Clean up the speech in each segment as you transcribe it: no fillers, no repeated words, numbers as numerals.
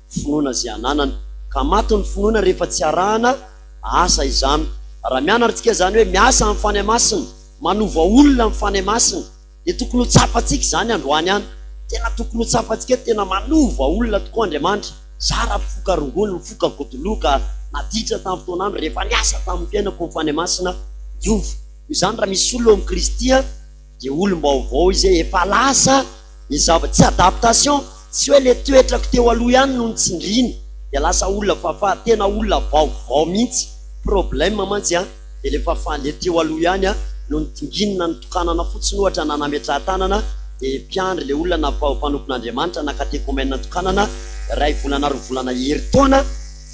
finoana izay ananana. Ka maty ny finoana rehefa tsy arahana asa izany. Raha mianatra tsika izany hoe miasa amin'ny Fanahy Masina, manova olona ny Fanahy Masina, dia tokony ho tsapantsika izany androany any. Tena tokony ho tsapantsika hoe tena manova olona tokoa Andriamanitra. Za raha mpifoka rongony, mifoka godoloka, naditra tamin'ny fotoan'andro, rehefa niasa tamin'ny fiainako ny Fanahy Masina, niova. Noho izany raha misy olona ao amin'i Kristy, dia olom-baovao izy hoe efa lasa ny zava, tsy adaptation, tsy hoe le toetrako teo aloha ihany no nitsindriana dia lasa olona fa fa tena olona vaovao mihitsy, problème mantsy an, dia le fa fa le teo aloha ihany an no nitinginina nitokanana fotsiny ohatra na nametraha-tanana dia mpiandry le olona na mpanompon'Andriamanitra na katekomena nitokanana iray volana roa volana herintaona,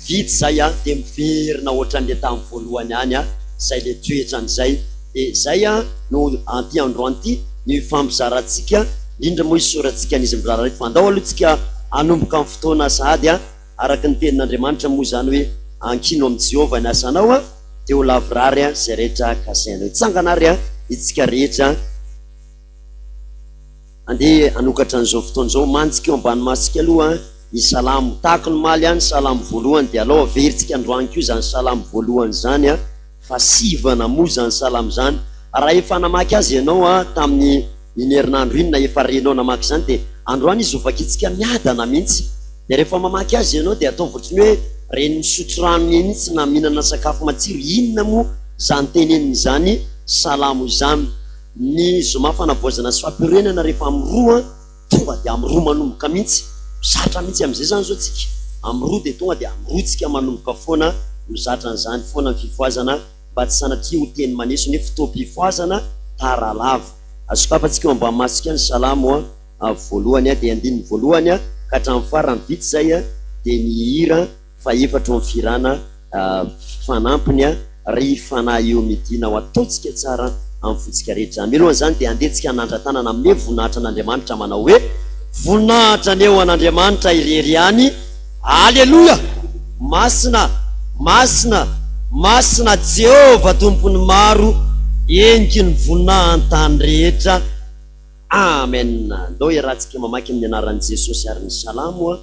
Vita izay an, dia miverina ohatran'le tamin'ny voalohany ihany an, izay le toetrany izay. Dia izay an no anty androany ity no hifampizarantsika, indrindra moa hisorantsika an'izy miraharaha ireto. Fa andao aloha tsika hanomboka ny fotoana sahady an, araka ny tenin'Andriamanitra moa izany hoe ankino amin'i Jehovah ny asanao an, dia ho lavorary an izay rehetra kasainao. Hitsangana ary an itsika rehetra an. Andeha hanokatra an'izao fotoana izao mantsika eo ambany masontsika aloha ny salamo. Tahaka ny omaly ihany salamo voalohany dia alao averintsika androany koa izany salamo voalohany izany a, fa sivana moa izany salamo izany. Raha efa namaky azy ianao a tamin'ny iny herinandro iny na efa renao namaky izany dia androany izy hovakintsika miadana mihitsy. Dia rehefa mamaky azy ianao dia ataovy ohatran'ny hoe reny misotro rano mihitsy na mihinana sakafo matsiro. Inona moa izany teneniny izany salamo izany? Ny zoma fanavaozana sy fampiorenana rehefa amin'ny roa tonga dia amin'ny roa manomboka mihitsy, mizatra mihitsy amin'izay izany izao tsika, amin'ny roa dia tonga dia amin'ny roa tsika manomboka foana, mizatra an'izany foana ny fifohazana mba tsy sanatria ho teny maneso ny hoe fotoam-pifohazana tara lava. Sokafantsika eo ambany masontsika ny Salamo voalohany dia andininy voalohany ka hatramin'ny farany, vita izay dia ny hira. Fahefatra ao amin'ny fihirana fanampiny a, Ry Fanahy eo midina ho ataontsika tsara amin'ny fontsika rehetra. Mialohan'izany dia andeha tsika hanandra-tanana hanome voninahitra an'Andriamanitra manao hoe, Voninahitra anie ho an'Andriamanitra irery ihany, Aleloia! Masina, masina, masina Jehovah Tompon'ny maro, heniky ny voninahan-tany rehetra. Amen! Ndao iarahantsika mamaky amin'ny anaran'i Jesosy ary ny Salamo a.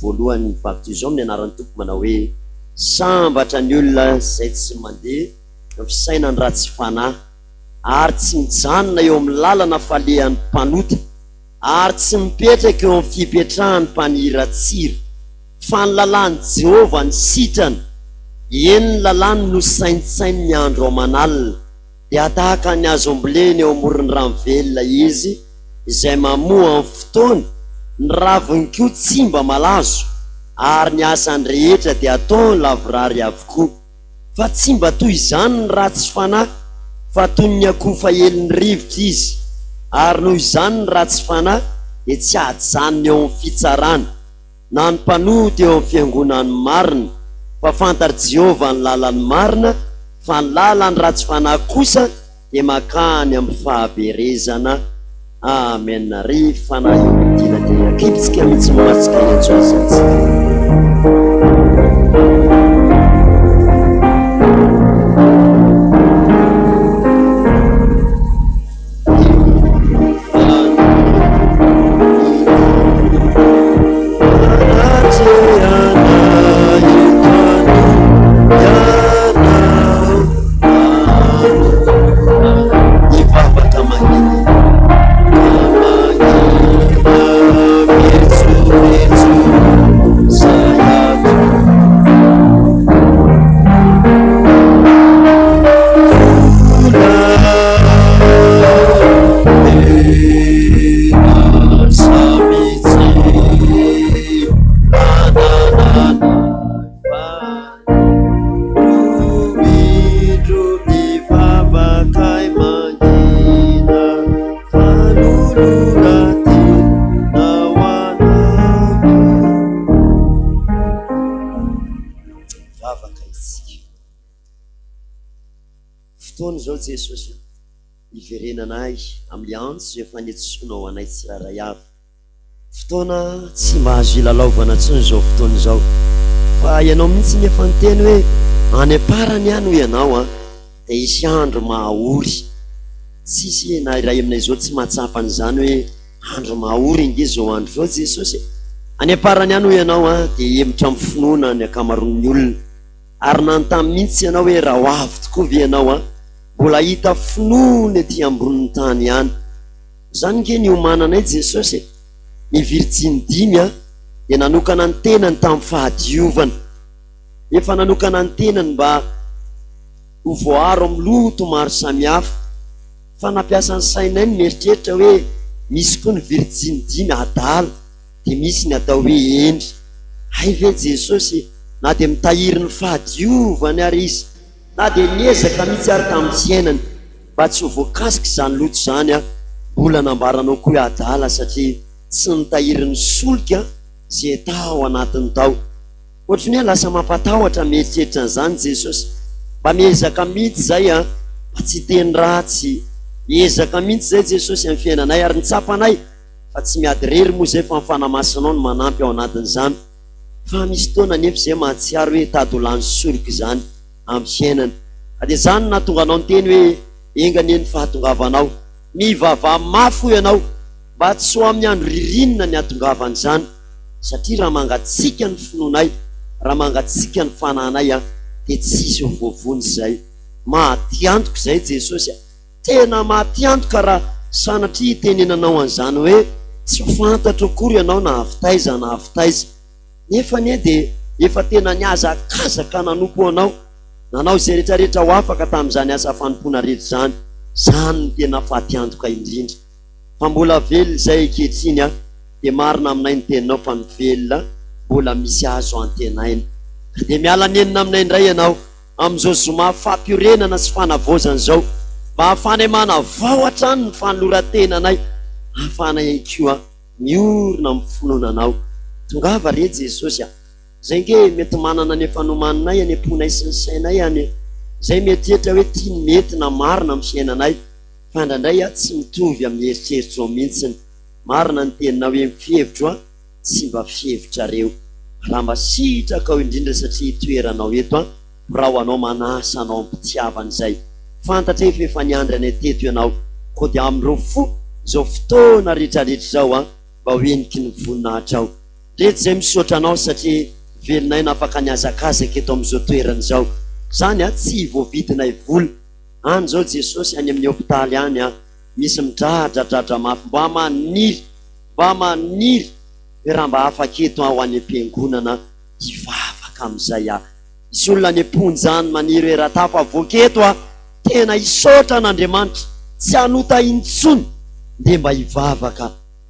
Voalohany ny baptizo amin'ny anaran'ny Tompo manao hoe, Sambatra ny olona izay tsy mandeha ny fisainan'ny ratsy fanahy, ary tsy mijanona eo amin'ny lalana falehan'ny mpanota, ary tsy mipetraka eo amin'ny fipetrahan'ny mpaniratsira, fa ny lalàn'i Jehovah no sitrany, eny, ny lalàny no saintsaininy andro aman'alina. Dia tahaka ny hazo ambolena eo amoron'ny rano velona izy, izay mamoa amin'ny fotoany, ny raviny koa tsy mba malazo, ary ny asany rehetra dia ataony lavorary avokoa. Fa tsy mba toy izany ny ratsy fanahy, fa toy ny akofa elin'ny rivotra izy, ary noho izany ny ratsy fanahy dia tsy hajanona eo amin'ny fitsarana. na ny mpanota eo amin'ny fiangonan'ny marina, fa fantatr'i Jehovah ny lalan'ny marina, fa ny lalan'ny ratsy fanahy kosa dia mankany amin'ny fahaverezana. Amen. Ry fanahy eo midina dia akipitsika mihitsy ny masontsika hiantso Azy antsika. Vavaka isika. Fotoana izao Jesosy a, hiverenana ahy amin'ilay antso efa niantsoanao anay tsirairay avy. Fotoana tsy mba azo ilalaovana intsony izao fotoana izao. Fa ianao mihitsy no efa niteny hoe any am-parany any hoy ianao an, dia hisy andro mahaory. Tsisy na iray aminay izao tsy mahatsapa an'izany hoe andro mahaory ange izao andro izao Jesosy e. Any am-parany any hoy ianao an, dia hihemotra amin'ny finoana ny ankamaroan'ny olona. Ary nanontany mihitsy ianao hoe raha ho avy tokoa ve ianao an, mbola hahita finoana ety ambonin'ny tany ihany. Izany nge niomananay Jesosy e! Ny virjiny dimy an, dia nanokana ny tenany tamin'ny fahadiovana. Efa nanokana ny tenany mba ho voaaro amin'ny loto maro samihafa. Fa nampiasa ny sainay ny mieritreritra hoe misy koa ny virjiny dimy adala dia misy ny atao hoe hendry. Hay ve Jesosy na dia mitahiry ny fahadiovany ary Izy, na dia niezaka mihitsy ary tamin'ny fiainany mba tsy ho voakasika izany loto izany, mbola nambaranao koa hoe adala satria tsy nitahiry ny solika izay tao anatiny tao. Ohatry ny hoe lasa mampatahotra mieritreritra an'izany Jesosy. Mba miezaka mihitsy izay an, mba tsy hiteny ratsy. Miezaka mihitsy izay Jesosy amin'ny fiainanay ary ny tsapanay fa tsy miady irery moa izay fa ny Fanahy Masinao no manampy ao anatin'izany. Fa misy fotoana anefa izay mahatsiaro hoe tady ho lany soroka izany amin'ny fiainana. Ka dia izany no nahatonga anao niteny hoe enga anie ny fahatongavanao. Mivavaha mafy hoy ianao mba tsy ho amin'ny andro ririnina ny hahatongavan'izany, satria raha mangatsiaka ny finoanay, raha mangatsiaka ny fanahinay dia tsy hisy ho voavonjy izay. Maty antoka izay Jesosy a! Tena maty antoka raha sanatria hitenenanao an'izany hoe tsy fantatro akory ianao na avy taiza na avy taiza. Nefa anie dia efa tena nihazakazaka nanompo Anao, nanao izay rehetra rehetra ho afaka tamin'izany asa fanompoana rehetra izany. Izany no tena fatiantoka indrindra. Fa mbola velona izay ankehitriny aho, dia marina aminay ny teninao fa ny velona mbola misy azo antenaina. Ka dia miala nenina aminay indray Ianao amin'izao zoma fampiorenana sy fanavaozana izao, mba hahafahanay manavao hatrany ny fanoloran-tenanay, hahafahanay ihany koa Miorina amin'ny finoana Anao. Tongava re Jesosy a! Zay nge mety manana ny efa nomaninay any am-ponay sy ny sainay any e! Zay mieritreritra hoe ty ny mety na marina amin'ny fiainanay fa indraindray a tsy mitovy amin'ny eritreritro mintsiny. Marina ny teninao hoe ny fihevitro a tsy mba fihevitrareo. Raha mba sitrakao indrindra satria itoeranao eto a Birao anao manasa anao am-pitiavana izay fantatray fa efa niandry anay teto ianao koa dia amin'ireo fo izao fotoana rehetra rehetra izao an mba ho heniky ny voninahitrao rehetra izay misaotra anao satria velon'aina afaka nihazakazaka eto amin'izao toerana izao izany an tsy voavidinay vola any izao Jesosy any amin'ny hopitaly any an misy midradradradra mafy mba maniry mba maniry hoe raha mba afaka eto aho any am-piangonana hivavaka amin'izay aho. Misy olona any am-ponja any maniry hoe raha tafavoaka eto aho, tena hisaotra an'Andriamanitra, tsy hanota intsony, ndeha mba hivavaka.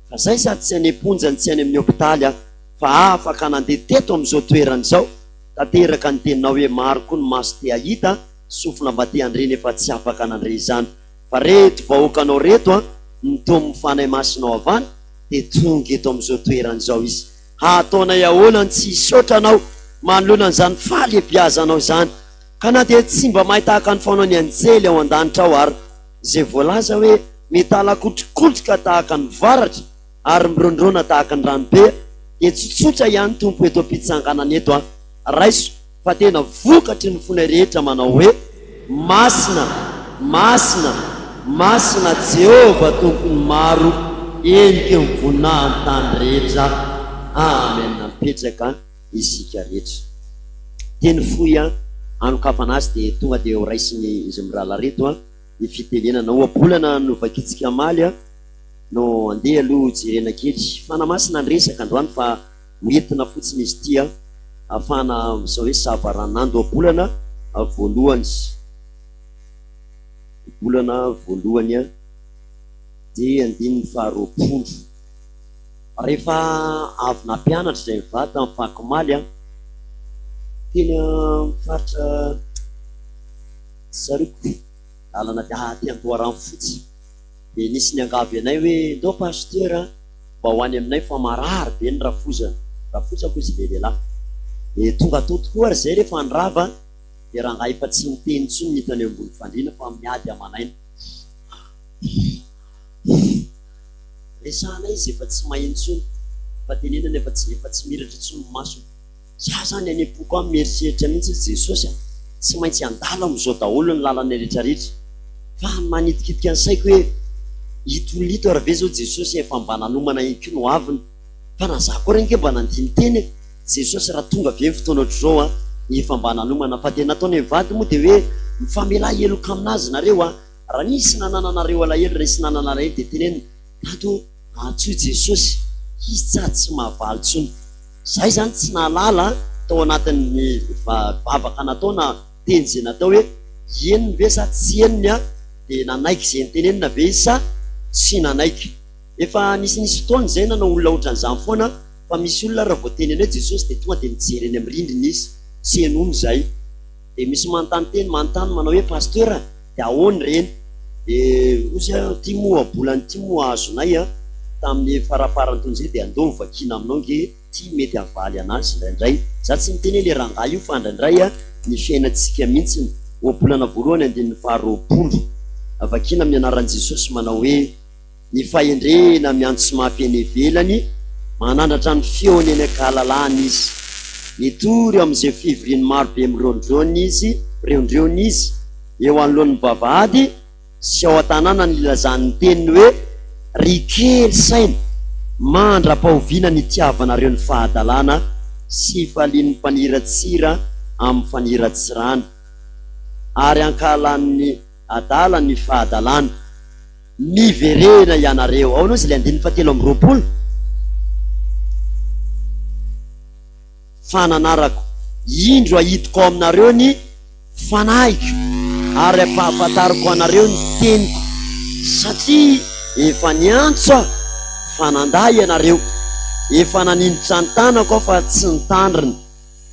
Fa zay sady tsy any am-ponja no tsy any amin'ny hopitaly aho, fa afaka nandeha teto amin'izao toerana izao. Tanteraka ny teninao hoe maro koa ny maso te hahita, sofina mba te handre nefa tsy afaka nandre izany. Fa reto vahoakanao reto an, ny tomin'ny Fanahy Masinao avy any dia tonga eto amin'izao toerana izao izy. Hataonay ahoana ny tsy hisaotra Anao manoloana an'izany fahalehibiazanao izany? Ka na dia tsy mba mahay tahaka ny fanaon'ny anjely ao an-danitra ao ary, izay voalaza hoe mitalakotrokotroka tahaka ny varatra ary mirondrona tahaka ny ranobe, dia tsotsotra ihany Tompo eto am-pitsanganana eto an! Raiso fa tena vokatry ny fonay rehetra manao hoe, Masina, masina, masina Jehovah Tompon'ny maro, eny teo voninahiny tany rehetra. Amen. Mipetraka isika rehetra. Teny fohy hanokafana azy dia tonga dia ho raisiny izy mirahalahy reto ny fitenenana. Ohabolana novakintsika omaly no andeha aloha jerena kely. Fanahy Masina niresaka androany fa Hoentina fotsiny izy ity an, ahafahana amin'izao hoe savaranando ohabolana voalohany. Ohabolana voalohany an, dia andininy faharoapolo. Rehefa avy nampianatra izay mivady tamin'ny fahakomaly an, teny amin'ny faritra tsy tsaroako, lalana aty Andoharanofotsy, dia nisy niangavy anay hoe ndao Pasteur an, mba ho any aminay fa marary be ny rafozana, rafozako izy le lehilahy. Dia tonga tao tokoa ary zay rehefa nirava dia rangahy efa tsy miteny intsony ny hitany eo ambony fandriana fa miady aman'aina. Resahanay izy efa tsy mahay intsony fa tenenana efa tsy efa tsy miratra intsony ny masony. Za zany any am-poko any mieritreritra mihitsy hoe Jesosy a, tsy maintsy handalo amin'izao daholo ny lalana rehetra rehetra. Fa ny manitikitika ny saiko hoe ito olona ito ary ve zao Jesosy efa mba nanomana ihany koa ny ho aviny. Fa na za koa re nge mba nandini-tena e! Jesosy raha tonga ve ny fotoana ohatr'izao an, efa mba nanomana fa dia nataony mivady moa dia hoe mifamelà heloka aminazy nareo an, raha nisy nanananareo alahelo, raha nisy nanana alahelo dia tenenina, Dada ô, antsoy Jesosy, izy tsady tsy mahavaly intsony. Zahay zany tsy nahalala tao anatin'ny vavaka natao na teny izay natao hoe henony ve sa tsy henony an, dia nanaiky izay notenenina ve izy sa tsy nanaiky. Efa nisinisy fotoana izay nanao olona ohatran'izany foana fa misy olona raha vao teneno hoe Jesosy dia tonga dia mijery eny amin'ny rindrina izy, tsy henoiny izay. Dia misy manontany teny, manontany manao hoe Pasteur dia ahoana ireny? Dia hozy aho, ity moa ohabolana ity moa azonay an, tamin'ny faraparany tony izay dia andao hovakiana aminao ange ity mety havaly anazy indraindray. Za tsy miteny hoe le rangahy io fa indraindray ny fiainantsika mihitsiny. Ohabolana voalohany andininy faharoapolo. Vakiana amin'ny anaran'i Jesosy manao hoe. Ny fahendrena miantso mafy eny ivelany, manandratra ny feony eny an-kalalahana izy. Mitory eo amin'izay fivorian'ny maro be mireondreona izy, mireondreona izy, eo anoloan'ny vavahady sy ao an-tanàna no ilazany ny teniny hoe, Ry kely saina, mandra-pahoviana ny hitiavanareo ny fahadalana sy hifalian'ny mpaniratsira amin'ny faniratsirana, ary hankahalan'ny adala ny fahadalana? Miverena ianareo. Ahoana hozy ilay andininy fahatelo amby 20? Fa nanarako. Indro ahitiko ao aminareo ny fanahiko, ary ampahafantariko anareo ny teniko, satria efa niantso aho, fa nandà ianareo, efa naninjitra ny tanako aho, fa tsy nitandrina.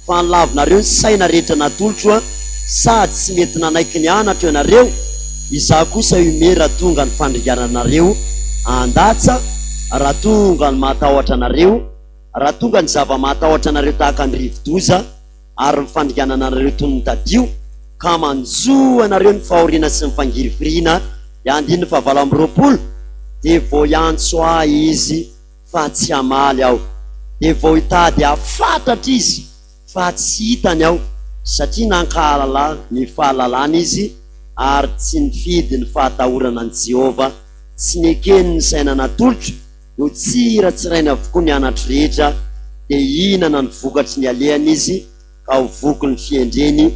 Fa nolavinareo ny saina rehetra natolotro an, sady tsy mety nanaiky ny anatro ianareo, izaho kosa hume raha tonga ny fandringananareo handatsa, raha tonga ny mahatahotra anareo, raha tonga ny zava-mahatahotra anareo tahaka ny rivo-doza, ary ny fandringanana anareo toy ny tadio, ka manjo anareo ny fahoriana sy ny fangirifiriana, andininy fahavalo amby 20, dia vao hiantso ahy izy, fa tsy hamaly aho. Dia vao hitady hahafatratra izy fa tsy hitany aho, satria nankahala ny fahalalana izy ary tsy nifidy ny fahatahorana an'i Jehovah, tsy nekeny ny saina natolotro, notsiratsirainy avokoa ny anatro rehetra, dia hihinana ny vokatry ny alehany izy ka ho voky ny fihendreny,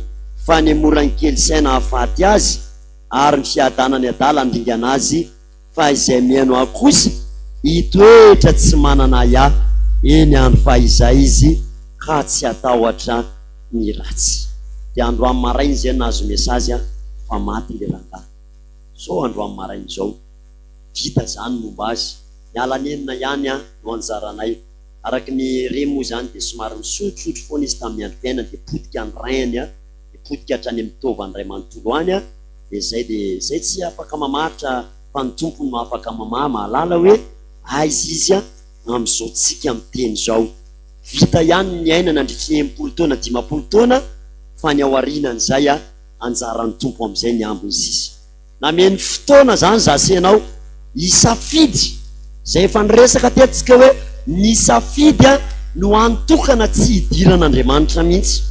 fa ny moran'ny kely saina hahafaty azy, ary ny fiadanan'ny adala handringana azy. Fa izay mihaino ahy kosa hitoetra tsy manana ahiahy eny andro fahizay izy ka tsy hatahotra ny ratsy. Dia androany maraina izay nahazo message aho fa maty le rangahy. Zao androany maraina izao. Vita zany momba azy. Miala nenina ihany aho no anjaranay. Araka ny re moa izany dia somary misotrosotro foana izy tamin'ny androm-piainany dia potika ny rein-ny dia potika hatrany amin'ny taovany iray manontolo any dia izay dia izay tsy afaka mamaritra fa ny Tompo no afaka mamaha mahalala hoe aiza izy amin'izao tsika miteny izao. Vita ihany ny niaina nandritry ny 60 taona 50 taona fa ny ao aorianan'izay anjaran'ny Tompo amin'izay ny ambiny sisa. Nameno fotoana zany za sy enao hisafidy zay efa niresaka teto tsika hoe ny safidy a no hany tokana tsy hidiran'Andriamanitra mihitsy.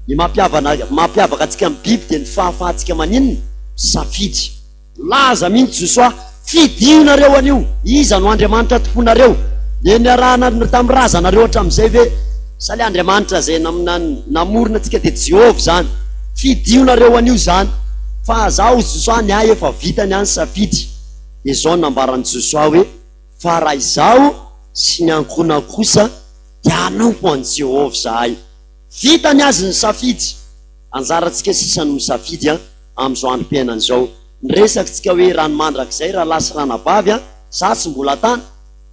Ny mampiavana mampiavaka antsika amin'ny biby dia ny fahafahantsika maninona? Misafidy. Milaza mihitsy Josoa, fidio nareo anio, iza no Andriamanitra tomponareo? Le niarahana tamin'ny razanareo hatramin'izay ve? Sa le Andriamanitra izay namorona antsika dia Jehovah izany? Fidio nareo anio izany. Fa za hoy Josoa, ny ahy efa vita ny ahy ny safidy. Dia izao no nambaran'i Josoa hoe, Fa raha izaho sy ny ankohonako kosa dia hanompo an'i Jehovah izahay. Vita ny azy ny safidy. Anjarantsika sisa no misafidy amin'izao androm-piainana izao. Niresaka tsika hoe raha ny mandrakizay rahalahy sy ranabavy a, za tsy mbola tany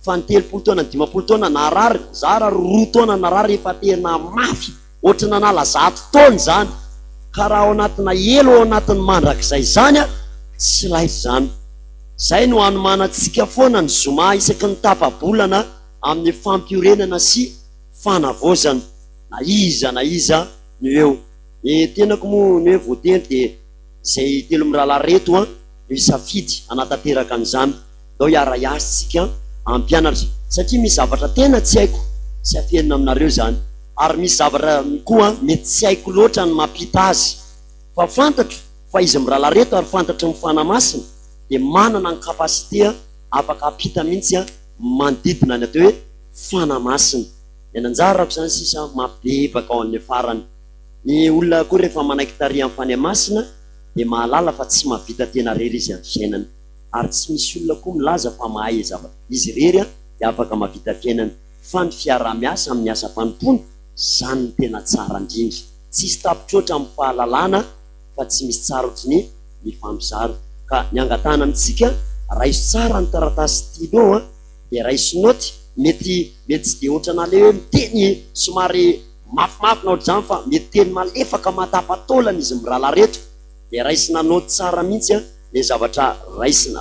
fa ny 30 taona ny 50 taona naharary, za raha 2 taona narary efa tena mafy ohatry nanala 100 taona izany, ka raha ao anatina helo ao anatin'ny mandrakizay izany a, tsy laitra izany. Izay no hanomanantsika foana ny zoma isaky ny tapa-bolana amin'ny fampiorenana sy fanavaozana na iza na iza no eo. Ny tenako moa ny hoe voatendry dia Izay telo mirahalahy reto an no hisafidy hanatanteraka an'izany. Ndao hiara-hiasa isika hampianatra satria misy zavatra tena tsy haiko sy afenina aminareo izany. Ary misy zavatra koa mety tsy haiko loatra ny mampita azy. Fa fantatro fa izy mirahalahy reto ary fantatry ny Fanahy Masina dia manana ny capacité afaka hampita mihitsy manodidina ny atao hoe. Fanahy Masina. Ny ananjarako izany sisa mampibebaka ao amin'ny farany. Ny olona koa rehefa manaiky tarihan'ny Fanahy Masina dia mahalala fa tsy mahavita tena irery izy amin'ny fiainana. Ary tsy misy olona koa milaza fa mahay zava izy irery dia afaka mahavita fiainana. Fa ny fiaraha-miasa amin'ny asa fanompoana, izany no tena tsara indrindra. Tsisy tapitroatra amin'ny fahalalana fa tsy misy tsara ohatry ny mifampizara. Ka ny angatahana amintsika, raiso tsara ny taratasy stylo an, dia raiso naoty, mety mety tsy dia ohatrana le hoe miteny somary mafimafy na ohatr'izany fa mety teny malefaka mahatapa-taolana izy mirahalahy reto, dia raisina naoty tsara mihitsy an, le zavatra raisina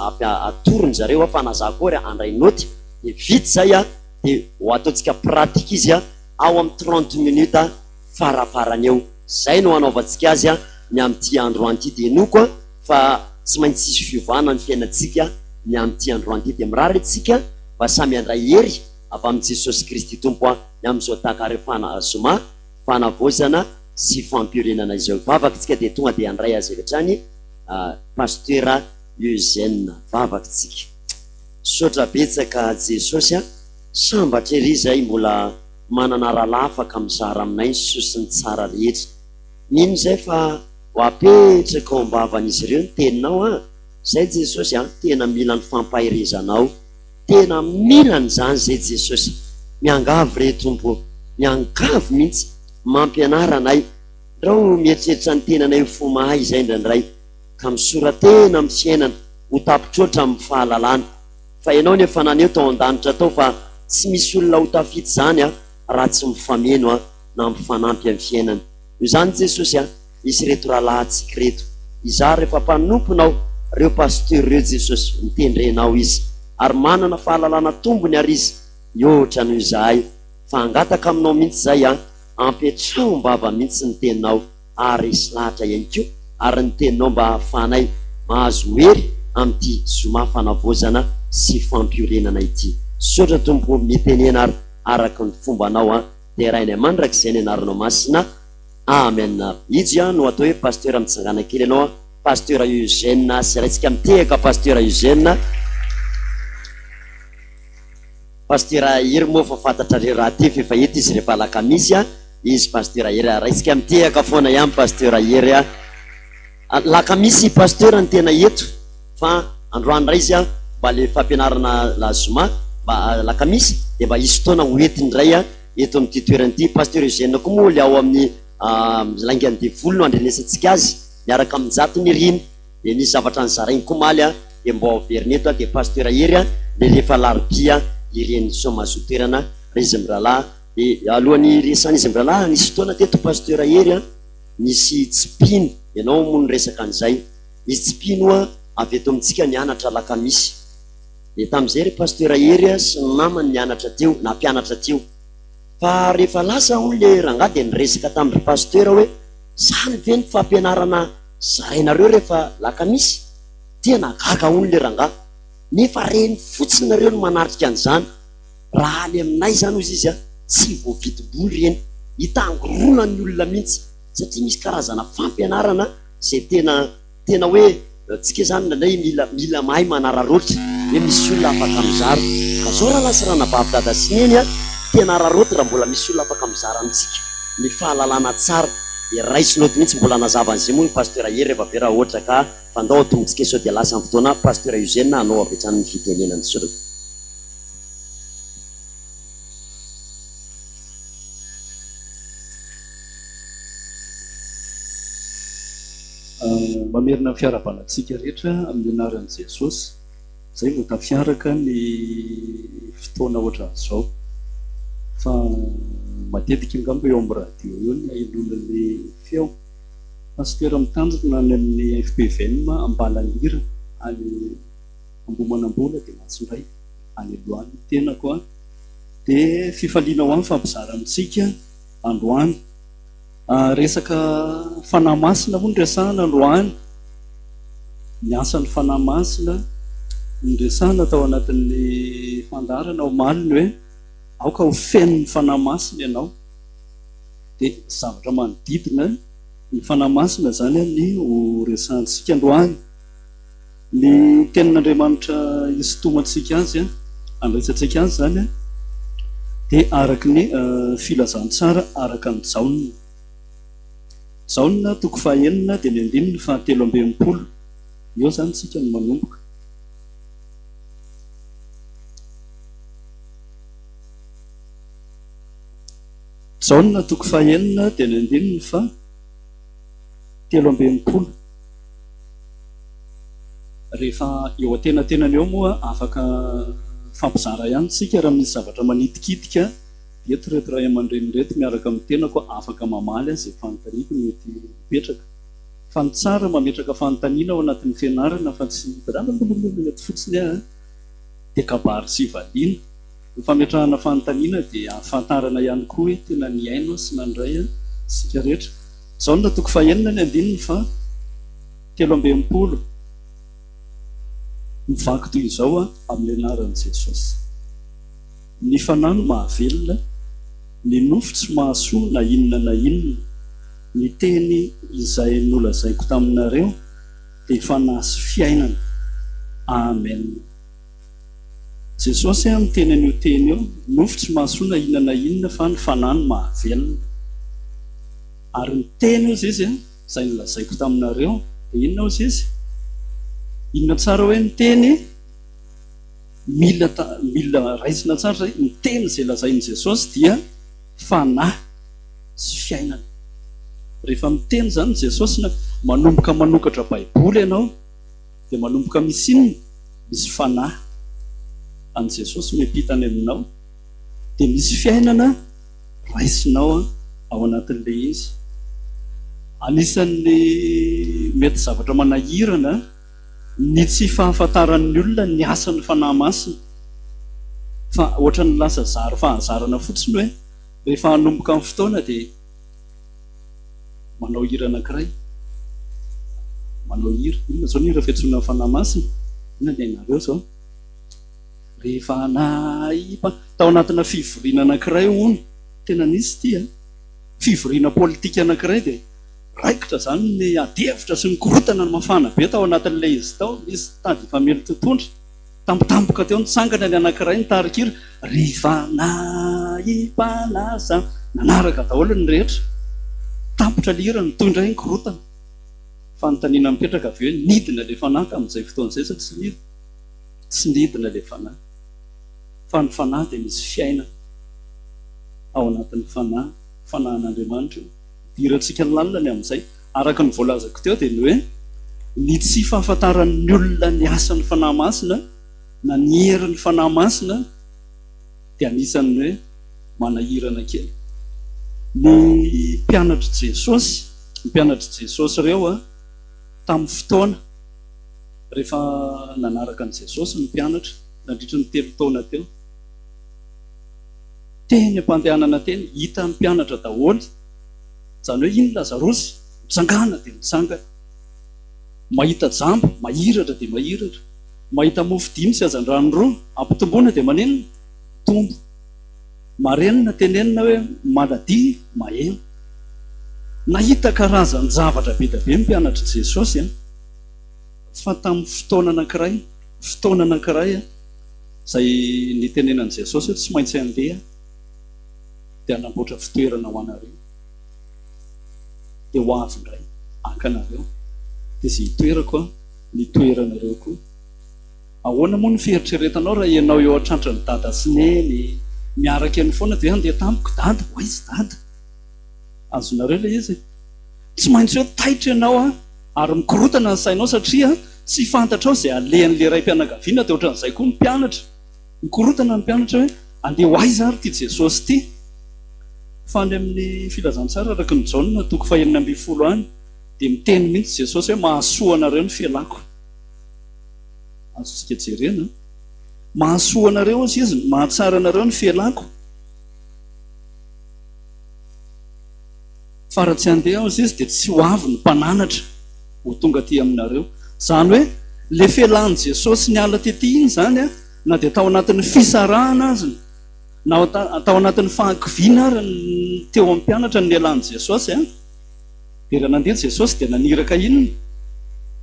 atorony zareo an, fa na za koa ary handray naoty, dia vita izay an, dia ho ataontsika pratique izy an, ao amin'ny 30 minutes farafarany eo. Izay no hanaovantsika azy ny amin'ity androany ity. Dia inoako fa tsy maintsy hisy fiovana ny fiainantsika ny amin'ity androany ity. Dia mirary antsika mba samy handray hery avy amin'i Jesosy Kristy Tompo ny amin'izao takarefana zoma fanavaozana sy fampiorenana izao. Hivavaka isika dia tonga dia handray azy avy hatrany Pasitera Eugène. Vavaka isika. Misaotra betsaka Jesosy a! Sambatra ery izay mbola manana rahalahy afaka mizara aminay ny soa sy ny tsara rehetra. Mino izay fa ho apetraka ao am-bavan'izy ireo ny teninao an! Zay Jesosy an! Tena mila ny fampaherezanao. Tena mila an'izany zay Jesosy. Miangavy re Tompo ô! Miangavy mihitsy. Mampianara anay. Ndrao mieritreritra ny tenanay ho fo mahay izay indraindray ka misora-tena amin'ny fiainana ho tapitroatra amin'ny fahalalana. Fa ianao no efa naneho tao an-danitra tao fa tsy misy olona ho tafita izany an raha tsy mifameno an na mifanampy amin'ny fiainana. Noho izany Jesosy an, misy ireto rahalahintsika ireto. Izaho rehefa mpanomponao, ireo pasteur ireo Jesosy, notendrenao izy. Ary manana fahalalana tombony ary izy mihoatra noho izahay. Fa hangataka aminao mihitsy izay an, ampetraho am-bava mihitsy ny teninao. ary resy lahatra ihany koa ary ny teninao mba hahafahanay mahazo hery amin'ity zoma fanavaozana sy fampiorenana ity. Misaotra Tompo ô, mitenena ary araka ny fombanao an, derainay mandrakizay ny anaranao masina. Amen. Ijo an no atao hoe Pasteur mitsangana kely ianao an, Pasteur Eugène sy raintsika mitehaka Pasteur Eugène. Pasteur Hery moa efa fantatrareo rahateo f'efa eto izy rehefa alakamisy an. Izy Pasteur Hery a! Raisika mitehaka foana ihany Pasteur Hery a! Lakamisy Pasteur ny tena eto fa androany indray izy a mba le fampianarana la zoma mba lakamisy dia mba hisy fotoana ho entiny indray a eto amin'ity toerana ity. Pasteur Eugène koa moa le ao amin'ny laingan'ny devoly no andrenesantsika azy miaraka amin'i Njato Nirina dia nisy zavatra nozarainy koa omaly a dia mba ho averina eto a dia Pasteur Hery a le rehefa alarobia ireny sao mahazoa toerana ry izy mirahalahy Dia alohan'ny hiresahan'izy mirahalahy, nisy fotoana teto Pasteur Hery an, nisy tsy mpino, ianao moa niresaka an'izay, nisy tsy mpino hoa avy eto amintsika nianatra alakamisy. Dia tamin'izay ry Pasteur Hery sy ny namany nianatra teo, nampianatra teo. Fa rehefa lasa hono le rangahy dia niresaka tamin-dry Pasteur hoe, zany ve ny fampianarana zarainareo rehefa lakamisy? Tena gaga hono le rangahy, nefa reny fotsiny nareo no manatrika an'izany. Raha any aminay izany hozy izy tsy voavidim-bola ireny, hitangoronan'ny olona mihitsy satria misy karazana fampianarana izay tena tena hoe tsika izany indraindray mila mila mahay manararaotra hoe misy olona afaka mizara. Ka zao rahalahy sy ranabavy dada sy neny a, tena araraoty raha mbola misy olona afaka mizara amintsika ny fahalalana tsara dia raiso note mihitsy, mbola hanazava an'izay moa ny Pasteur Hery rehefa avy eo raha ohatra ka fa ndao atombotsika sao dia lasa ny fotoana, Pasteur Eugène hanao avy hatrany ny fitenenana. Misaotra. Mamerina ny fiarahabana antsika rehetra amin'ny anaran'i Jesosy. Izay vao tafiaraka ny fotoana ohatran'izao. Fa matetika angamba eo amin'ny radio eo ny ahenoana ny feo. Pasitera mitandrina any amin'ny FPVM Ambalanirana any Ambohimanambola dia Matsindray any aloha any ny tenako an! Dia fifaliana ho ahy mifampizara amintsika androany. Resaka Fanahy Masina moa no resahana androany. Ny asan'ny Fanahy Masina no resahana tao anatin'ny fandaharana omaly ny hoe aoka ho feno ny Fanahy Masina ianao. Dia zavatra manodidina ny Fanahy Masina izany ny ho resahantsika androany. Ny tenin'Andriamanitra hisintomantsika azy, handraisantsika azy izany. Dia araka ny filazantsara araka an'i Jaona. Jaona toko fahenina dia ny andininy fahatelo amby 60. Eo izany isika no manomboka. Jaona toko fahenina dia ny andininy faha 63. Rehefa eo antenatenany eo moa afaka mifampizara ihany isika raha misy zavatra manitikitika eto ireto ray aman-dreny ireto miaraka amin'ny tenako afaka mamaly azy izay fanontaniako mety hipetraka. Fa ny tsara mametraka fanontaniana ao anatin'ny fianarana fa tsy blablabla eto fotsiny aho dia kabary sy valiana. Ny fametrahana fanontaniana dia ahafantarana ihany koa hoe tena nihaino sy nandray isika rehetra. Jaona toko fahenina ny andininy faha 63 mivaky toy izao amin'ny anaran'i Jesosy. Ny fanahy no mahavelona, ny nofo tsy mahasoa na inona na inona. Ny teny izay nolazaiko taminareo dia fanahy sy fiainana. Amen. Jesosy miteny an'io teny io, nofo tsy mahasoa na inona na inona fa ny fanahy no mahavelona. Ary ny teny hozy izy, izay nolazaiko taminareo, dia inona hozy izy? Inona tsara hoe ny teny? Mila mila raisina tsara izay, ny teny izay lazain'i Jesosy dia fanahy sy fiainana. Rehefa miteny izany Jesosy na manomboka manokatra Baiboly ianao, dia manomboka misy inona? Misy fanahy an'i Jesosy miampita any aminao, dia misy fiainana raisinao ao anatin'ilay izy. Anisan'ny mety zavatra manahirana ny tsy fahafantaran'ny olona ny asan'ny Fanahy Masina, fa ohatran'ny lasa zary fahazarana fotsiny hoe rehefa hanomboka ny fotoana dia Manao hira anankiray. Manao hira. Inona izao ny hira fiantsoana ny Fanahy Masina? Inona ny hainareo izao? Rehefa nahipa tao anatina fivoriana anankiray hono, tena nisy ity an, fivoriana politika anankiray dia raikitra izany ny adihevitra sy ny korontana mafana be tao anatin'ilay izy tao, nisy nitady hifamely totohondry. Tampotampoka teo nitsangana ny anankiray nitarikira, Ry fanahy mpanasa. Nanaraka daholo ny rehetra. Tampitra ilay hira, nitohy indray ny korontana. Fanontaniana mipetraka avy eo hoe nidina ilay fanahy tamin'izay fotoana izay sa tsy nidina? Tsy nidina ilay fanahy. Fa ny fanahy dia misy fiainana ao anatin'ny fanahy, fanahin'Andriamanitra io. Idirantsika lalina ny amin'izay. Araka ny voalazako teo dia ny hoe ny tsy fahafantaran'ny olona ny asan'ny Fanahy Masina na ny herin'ny Fanahy Masina dia anisan'ny hoe manahirana kely. Ny mpianatr'i Jesosy, ny mpianatr'i Jesosy ireo tamin'ny fotoana rehefa nanaraka an'i Jesosy ny mpianatra nandritry ny telo taona teo, Teny am-pandehanana teny, hitan'ny mpianatra daholo, izany hoe iny Lazarosy, mitsangana dia mitsangana, mahita jamba, mahiratra dia mahiratra, mahita mofo dimy sy hazandrano roa, ampitomboina dia maninona? Mitombo. Marenina tenenina hoe maladie, maheno. Nahita karazan-javatra be dia be ny mpianatr'i Jesosy an, fa tamin'ny fotoana anankiray, fotoana anankiray an, Izay nitenenan'i Jesosy hoe tsy maintsy handeha dia hanamboatra fitoerana ho anareo, dia ho avy indray haka anareo, dia izay hitoerako no hitoeranareo koa. Ahoana moa ny fieritreretanao raha ianao eo an-trantran'i Dada sy Neny miaraka eny foana dia hoe handeha tampoka Dada, ho aiza Dada? Azonareo ilay izy e? Tsy maintsy hoe taitra ianao ary mikorontana ny sainao satria tsy fantatrao izay alehan'ilay raim-pianakaviana dia ohatran'izay koa ny mpianatra. Mikorontana ny mpianatra hoe andeha ho aiza ary ity Jesosy ity? Fa any amin'ny filazantsara araka ny Jaona toko fahenina ambin'ny folo any dia miteny mihitsy Jesosy hoe mahasoa anareo ny fialako. Azontsika jerena. Mahasoa anareo hozy izy, mahatsara anareo ny fialako. Fa raha tsy handeha aho izy dia tsy ho avy ny mpananatra ho tonga aty aminareo. Izany hoe ilay fialan'i Jesosy niala tety iny izany na dia tao anatin'ny fisarahana aza, na tao anatin'ny fahakiviana ary ny teo amin'ny mpianatra ny nialan'i Jesosy, dia raha nandeha Jesosy dia naniraka inona?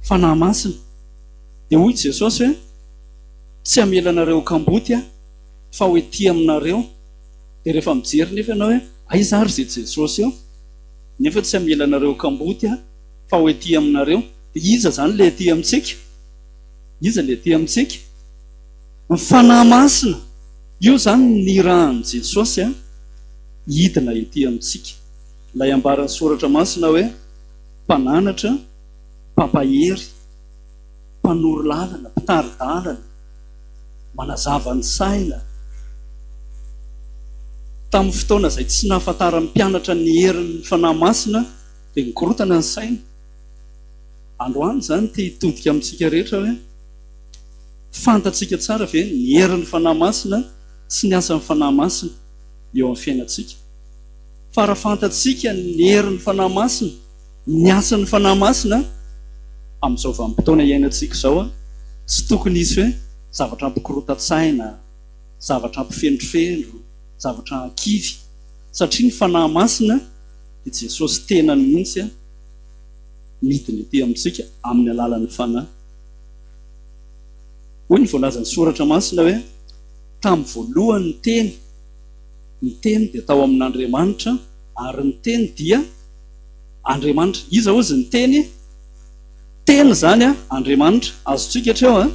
Fanahy Masina. Dia hoy Jesosy hoe, tsy hamela anareo ho kamboty aho, fa ho ety aminareo. Dia rehefa mijery nefa ianao hoe aiza ary izay Jesosy eo? Nefa tsy hamela anareo kamboty aho fa ho ety aminareo. Dia iza izany ilay ety amintsika? Iza ilay ety amintsika? Ny Fanahy Masina. Io izany no nirahan'i Jesosy hidina ety amintsika. Ilay ambaran'ny Soratra Masina hoe Mpananatra, Mpampahery, Mpanoro lalana, Mpitari-dalana, manazava ny saina. Tamin'ny fotoana izay tsy nahafantaran'ny mpianatra ny herin'ny Fanahy Masina dia nikorontana ny sainy. Androany izany te hitodika amintsika rehetra hoe fantatsika tsara ve ny herin'ny Fanahy Masina sy ny asan'ny Fanahy Masina eo amin'ny fiainantsika? Fa raha fantatsika ny herin'ny Fanahy Masina, ny asan'ny Fanahy Masina amin'izao vanim-potoana iainantsika izao, tsy tokony hisy hoe zavatra hampikorontan-tsaina, zavatra hampifendrofendro, zavatra hahakivy, satria ny Fanahy Masina dia Jesosy tenany mihitsy midina ety amintsika amin'ny alalan'ny Fanahy. Hoy ny voalazan'ny Soratra Masina hoe, Tamin'ny voalohany ny Teny, ny Teny dia tao amin'Andriamanitra, ary ny Teny dia Andriamanitra. Iza hozy ny Teny? Teny izany Andriamanitra. Azontsika hatreo an?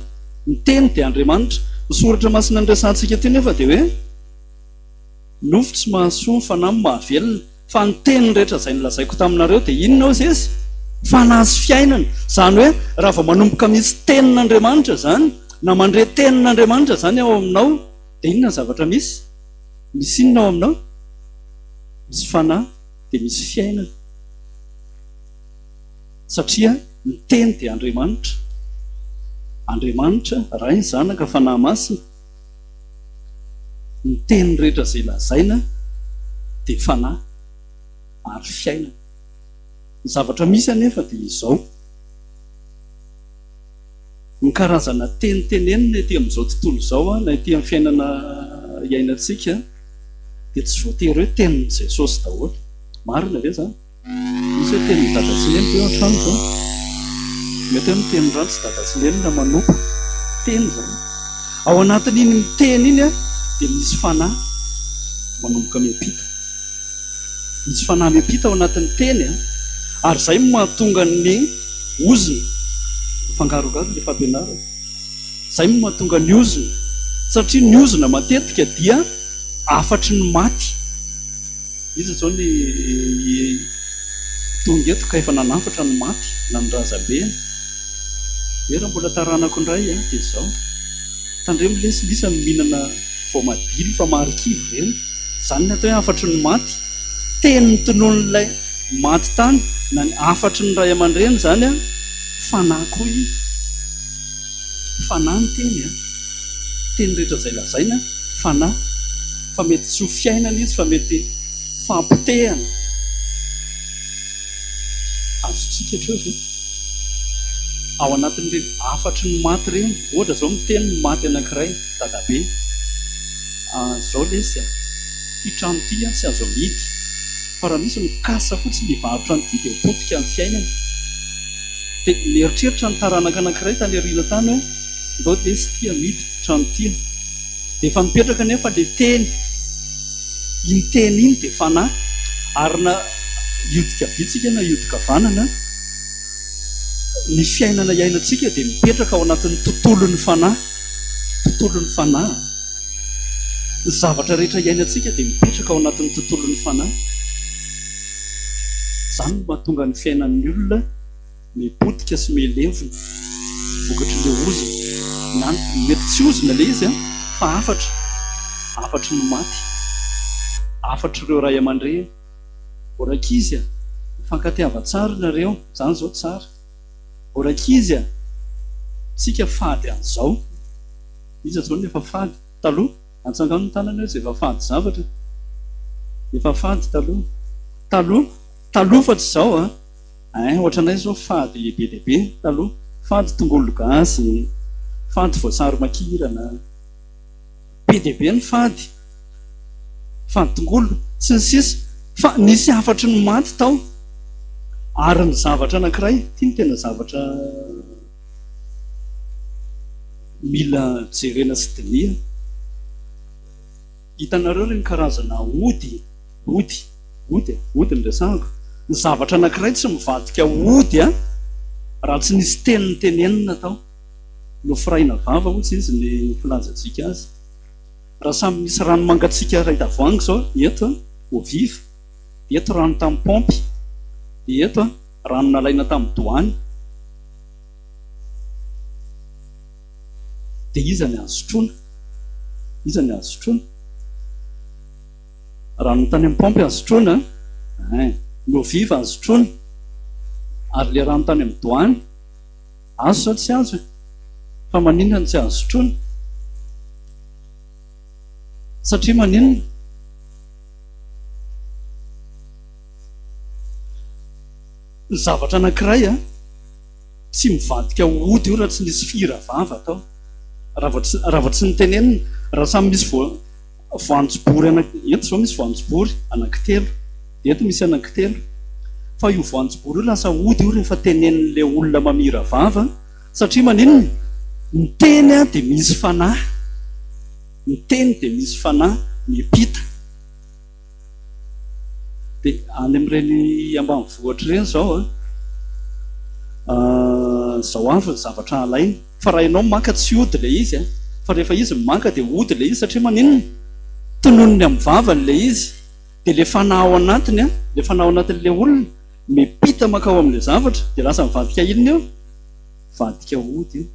Ny Teny dia Andriamanitra. Ny Soratra Masina niresahantsika teo nefa dia hoe, Nofo tsy mahasoa ny fanahy no mahavelona, fa ny teny rehetra izay nolazaiko taminareo dia inona hozy izy? Fanahy sy fiainana. Izany hoe raha vao manomboka misy tenin'Andriamanitra izany, na mandre tenin'Andriamanitra izany ao aminao, dia inona ny zavatra misy? Misy inona ao aminao? Misy fanahy dia misy fiainana. Satria ny teny dia Andriamanitra. Andriamanitra, Ray, Zanaka, Fanahy Masina. Ny teny rehetra izay lazaina dia fanahy ary fiainana. Ny zavatra misy anefa dia izao, ny karazana teny tenenina ety amin'izao tontolo izao na ety amin'ny fiainana iainantsika dia tsy voatery hoe tenin'i Jesosy daholo. Marina ve izany? Misy hoe tenin'i dada sy neny ve ao an-trano izao? Mety hoe miteny ratsy dada sy neny na manompa. Teny izany. Ao anatin'iny miteny iny dia misy fanahy manomboka miampita. Misy fanahy miampita ao anatin'ny teny ary izay no mahatonga ny ozona. Mifangarongaro ilay fampianarana. Izay no mahatonga ny ozona. Satria ny ozona matetika dia hafatry ny maty. Iza izao ny tonga eto ka efa nanafatra ny maty na ny razambeny? Hoe raha mbola taranako indray an, dia izao. Tandremo lesy lisa ny mihinana voamadilo fa marikivy ireny. Izany ny atao hoe hafatry ny maty. Teny notononin'ilay maty tany na ny hafatry ny ray aman-dreny izany an, fanahy koa iny. Fanahy ny teny an. Teny rehetra izay lazaina, fanahy. Fa mety tsy ho fiainana izy fa mety fampotehana. Azontsika hatreo ve? Ao anatin'ireny hafatry ny maty ireny, ohatra izao miteny ny maty anankiray, dadabe, Zao lesy a, ity trano ity an tsy azo amidy, fa raha misy mikasa fotsiny hivarotra an'ity dia ho potika ny fiainany. Dia nieritreritra ny taranaka anankiray tany aoriana tany hoe, ndao lesy ity amidy ity trano ity a. Dia efa mipetraka anefa ilay teny. Iny teny iny dia fanahy. Ary na hiodin-kavia tsika na hiodin-kavanana, ny fiainana iainantsika dia mipetraka ao anatin'ny tontolon'ny fanahy. Tontolon'ny fanahy. Ny zavatra rehetra iainantsika dia mipetraka ao anatin'ny tontolon'ny fanahy. Izany no mahatonga ny fiainan'ny olona mipotika sy mihelevona vokatry ilay ozona na mety tsy ozona ilay izy fa hafatra, hafatry ny maty, hafatr'ireo ray aman-dreny, ô rankizy a, mifankatiava tsara nareo, izany izao tsara, ô rankizy a, tsika fady an'izao, iza izao no efa fady taloha? Atsangano ny tanana hoe izay efa fady zavatra, efa fady taloha, taloha, taloha fa tsy izao a. Ein, ohatranay zao fady be dia be taloha, fady tongolo gasy, fady voasary makirana, be dia be ny fady, fady tongolo, sy ny sisa Fa nisy hafatry ny maty tao, ary ny zavatra anankiray, ity no tena zavatra mila jerena sy dinihana. Hitanareo ireny karazana ody, ody, ody e, ody no resahako. Ny zavatra anankiray tsy mivadika ho ody an, raha tsy nisy teny notenenina tao. Nofiraina vava hozy izy ny filazantsika azy. Raha samy misy rano mangatsiaka iray tavoahangy izao eto an, eau vive, dia eto rano tamin'ny paompy, dia eto an, rano nalaina tamin'ny doany. Dia iza ny azo sotroina? Iza ny azo sotroina? Rano tany amin'ny paompy azo sotroina ein, ny eau vive azo sotroina, ary ilay rano tany amin'ny doany azo sa tsy azo e? Fa maninona no tsy azo sotroina? Satria maninona? Ny zavatra anankiray an, tsy mivadika ho ody io raha tsy nisy fira vava tao. Raha vao tsy, raha vao tsy nitenenina, raha samy misy voa, voanjobory anaky, eto izao misy voanjobory anankitelo, dia eto misy anankitelo. Fa io voanjobory io lasa ody io rehefa tenenin'ilay olona mamira vava, satria maninona? Ny teny dia misy fanahy, ny teny dia misy fanahy miampita. Dia any amin'ireny ambanivohitra ireny izao an, izao avy ny zavatra alainy. Fa raha ianao maka tsy ody ilay izy an, fa rehefa izy no maka dia ody ilay izy satria maninona? Tononiny amin'ny vavany ilay izy. Dia ilay fanahy ao anatiny an, ilay fanahy ao anatin'ilay olona miampita mankao amin'ilay zavatra dia lasa mivadika inona io? Mivadika ody io.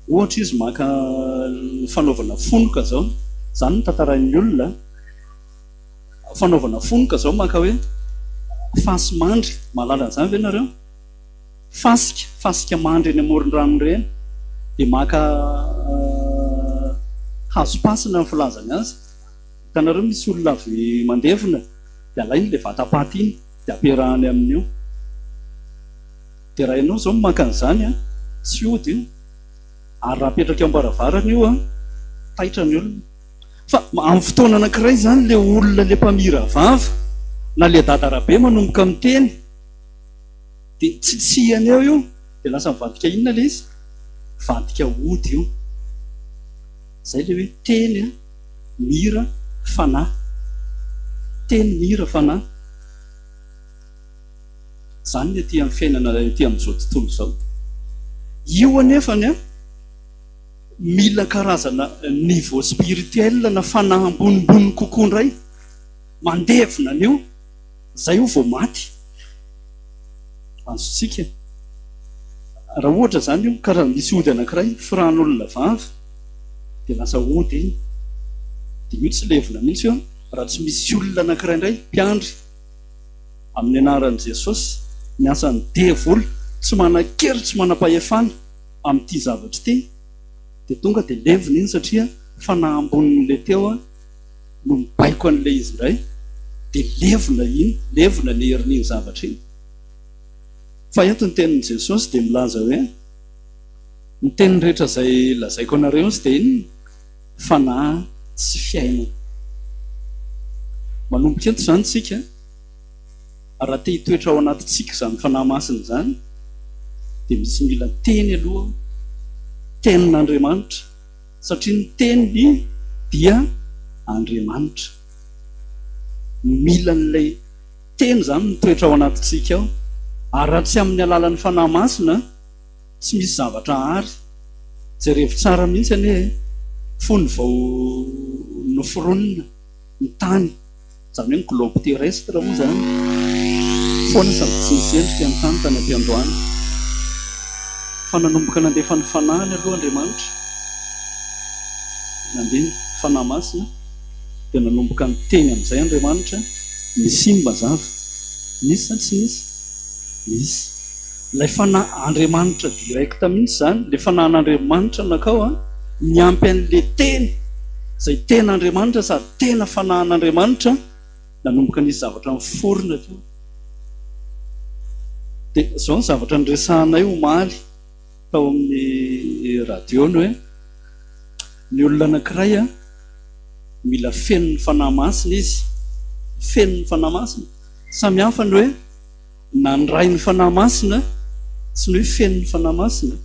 Ohatra izy maka ny fanaovana fonoka zao, zany no tantarain'ny olona, fanaovana fonoka zao maka hoe fasy mandry, mahalala an'izany ve nareo? Fasika, fasika mandry eny amoron-drano ireny, dia maka hazom-pasina ny filazany azy, hitanareo misy olona avy mandevina dia alainy ilay vata-paty iny dia ampiarahany amin'io. Dia raha ianao izao no maka an'izany an, tsy ody io. Ary raha apetraka eo am-baravarana io an, taitra ny olona. Fa amin'ny fotoana anankiray izany ilay olona ilay mpamira vava, na ilay dada rabe manomboka miteny, dia tsitsihany eo io, dia lasa mivadika inona ilay izy? Mivadika ody io. Izay ilay hoe teny an, mira, fanahy. Teny, mira, fanahy. Izany ny aty amin'ny fiainana ety amin'izao tontolo izao. Io anefany an, mila karazana niveau spirituel na fanahy ambonimbony kokoa indray, mandevona an'io, izay io vao maty. Azontsika. Raha ohatra izany io, karaha misy ody anankiray, firahan'olona vava, dia lasa ody iny. Dia io tsy levona mihitsy io an, raha tsy misy olona anankiray indray, mpiandry. Amin'ny anaran'i Jesosy, ny asan'ny devoly tsy manan-kery tsy manam-pahefana amin'ity zavatra ity dia tonga dia levona iny satria fanahy ambonin'ilay teo no mibaiko an'ilay izy indray dia levona iny, levona ny herin'iny zavatra iny. Fa eto ny tenin'i Jesosy dia milaza hoe ny teny rehetra izay lazaiko anareo izy dia inona? Fanahy sy fiainana. Manomboka eto izany isika, raha te hitoetra ao anatintsika izany Fanahy Masina izany, dia misy mila teny aloha, Tenin'Andriamanitra, satria ny Teniny dia Andriamanitra. Mila an'ilay Teny izany mitoetra ao anatintsika ao, ary raha tsy amin'ny alalan'ny Fanahy Masina, Tsy misy zavatra àry. Jerevo tsara mihitsy anie e! Fony vao noforonina ny tany, izany hoe ny globe terrestre moa izany, foana sady tsy nisy endrika ny tany tany am-piandohana. Fa nanomboka nandefa ny Fanahiny aloha Andriamanitra, nandeha ny Fanahy Masina, dia nanomboka niteny amin'izay Andriamanitra, Nisy ny mazava. Nisy sa tsy nisy? Nisy. Ilay fanahy Andriamanitra direct mihitsy izany, ilay fanahin'Andriamanitra nankao an, niampy an'ilay teny izay tena Andriamanitra sady tena fanahin'Andriamanitra, nanomboka nisy zavatra niforona teo. Dia izao ny zavatra niresahanay omaly tao amin'ny radio ny hoe, ny olona anankiray an, mila feno ny Fanahy Masina izy, feno ny Fanahy Masina, samy hafa ny hoe Nandray ny Fanahy Masina sy ny hoe feno ny Fanahy Masina.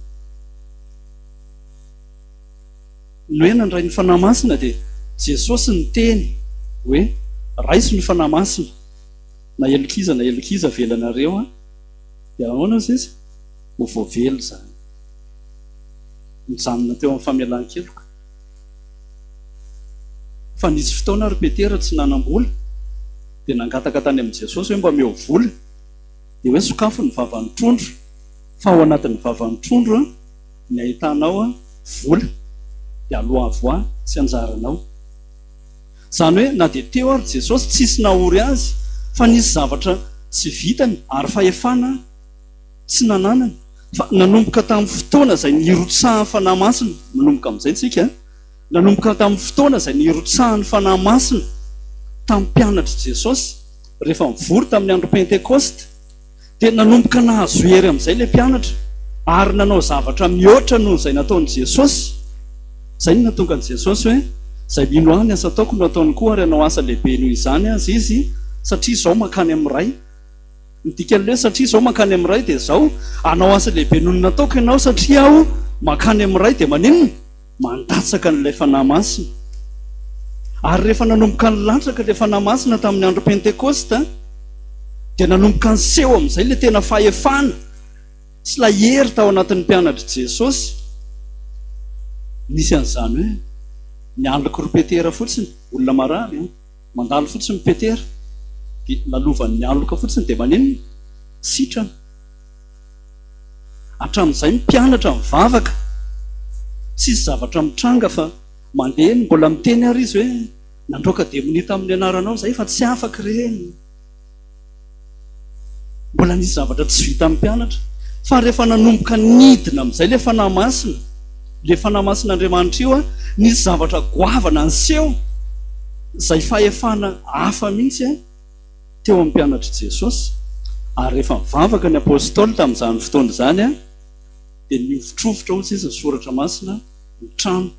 Ny hoe nandray ny Fanahy Masina dia Jesosy niteny hoe raiso ny Fanahy Masina, na helok'iza na helok'iza avelanareo an, dia ahoana hozy izy? Ho voavela izany. Nijanona teo amin'ny famelan-keloka. Fa nisy fotoana ary Petera tsy nanam-bola dia nangataka tany amin'i Jesosy hoe mba omeo vola. Dia hoe sokafy ny vavan'ny trondro fa ao anatin'ny vavan'ny trondro ny ahitanao vola dia aloavo ahy sy anjaranao. Izany hoe na dia teo ary Jesosy tsisy nahory azy fa nisy zavatra tsy vitany ary fahefana tsy nananany fa nanomboka tamin'ny fotoana izay nirotsahan'ny Fanahy Masina, manomboka amin'izay tsika, nanomboka tamin'ny fotoana izay nirotsahan'ny Fanahy Masina tamin'ny mpianatr'i Jesosy rehefa nivory tamin'ny andro Pentekosta dia nanomboka nahazo hery amin'izay ilay mpianatra ary nanao zavatra mihoatra noho izay nataon'i Jesosy. Izay no nahatonga an'i Jesosy hoe, Izay mino Ahy ny asa ataoko no ataony koa ary hanao asa lehibe noho izany aza izy satria izaho mankany amin'ny Ray. Ny dikan'ilay hoe satria izaho mankany amin'ny Ray dia izao, hanao asa lehibe noho ny nataoko ianao satria aho mankany amin'ny Ray dia maninona? Mandatsaka an'ilay Fanahy Masina. Ary rehefa nanomboka nilatsaka ilay Fanahy Masina tamin'ny andro Pentekosta, dia nanomboka niseho amin'izay ilay tena fahefana sy ilay hery tao anatin'ny mpianatr'i Jesosy. Nisy an'izany hoe ny alok'i ry Petera fotsiny, olona marary an, mandalo fotsiny Petera, dia lalovan'ny aloka fotsiny dia maninona? Sitrana. Hatramin'izay ny mpianatra mivavaka, tsisy zavatra mitranga fa mandeha eny, mbola miteny ary izy hoe nandroaka demonia tamin'ny anaranao izahay fa tsy afaka ireny. Mbola nisy zavatra tsy vitan'ny mpianatra fa rehefa nanomboka nidina amin'izay ilay Fanahy Masina, ilay Fanahy Masin'Andriamanitra io, nisy zavatra goavana niseho izay fahefana hafa mihitsy. teo amin'ny mpianatr'i Jesosy, ary rehefa nivavaka ny Apostoly tamin'izany fotoana izany, dia nihovitrovitra, hoy izy, ny Soratra Masina, ny trano.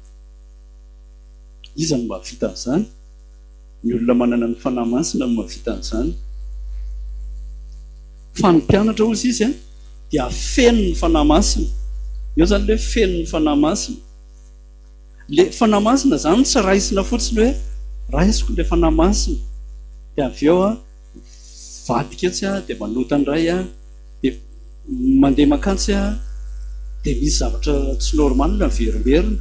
Iza no mahavita an'izany? Ny olona manana ny Fanahy Masina no mahavita an'izany. Fa ny mpianatra, hoy izy, dia feno ny Fanahy Masina. Eo izany ilay hoe feno ny Fanahy Masina. Le Fanahy Masina zany tsy raisina fotsiny hoe raisiko le Fanahy Masina dia avy eo aho mivadika etsy aho dia manota indray aho dia mandeha mankantsy aho dia misy zavatra tsy normal miverimberina.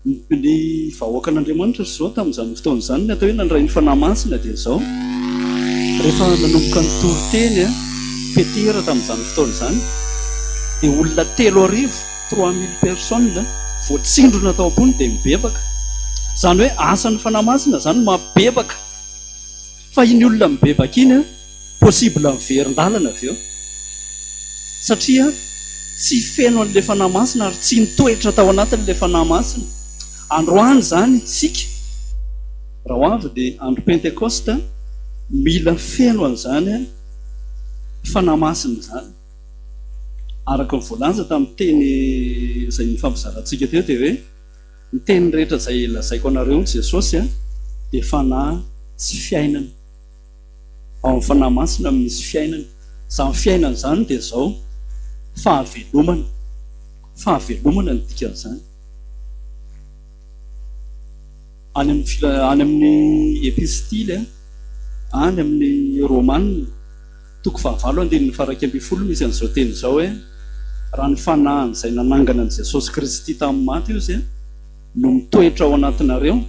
Ny vahoakan'Andriamanitra ry zao tamin'izany fotoana izany ny atao hoe nandray ny Fanahy Masina dia izao, rehefa nanomboka nitory teny Petera tamin'izany fotoana izany dia olona 3000, 3000 personnes, voatsindrona tao am-pony dia mibebaka. Izany hoe asan'ny Fanahy Masina izany mampibebaka. Fa iny olona mibebaka iny possible miverin-dalana avy eo. Satria tsy feno an'ilay Fanahy Masina ary tsy nitoetra tao anatiny ilay Fanahy Masina. Androany izany isika, raha ho avy dia andro Pentekosta, mila feno an'izany Fanahy Masina izany. Araka ny voalaza tamin'ny teny izay nifampizarantsika teo dia hoe ny teny rehetra izay lazaiko anareo hoy Jesosy dia fanahy sy fiainana. Ao amin'ny Fanahy Masina no misy fiainana. Izany fiainana izany dia izao, fahavelomana. Fahavelomana no dikan'izany. Any amin'ny fila, any amin'ny epistily, any amin'ny Romana, toko fahavalo andininy faha-11 misy an'izao teny izao hoe, Raha ny Fanahin'izay nanangana an'i Jesosy Kristy tamin'ny maty ozy no mitoetra ao anatinareo,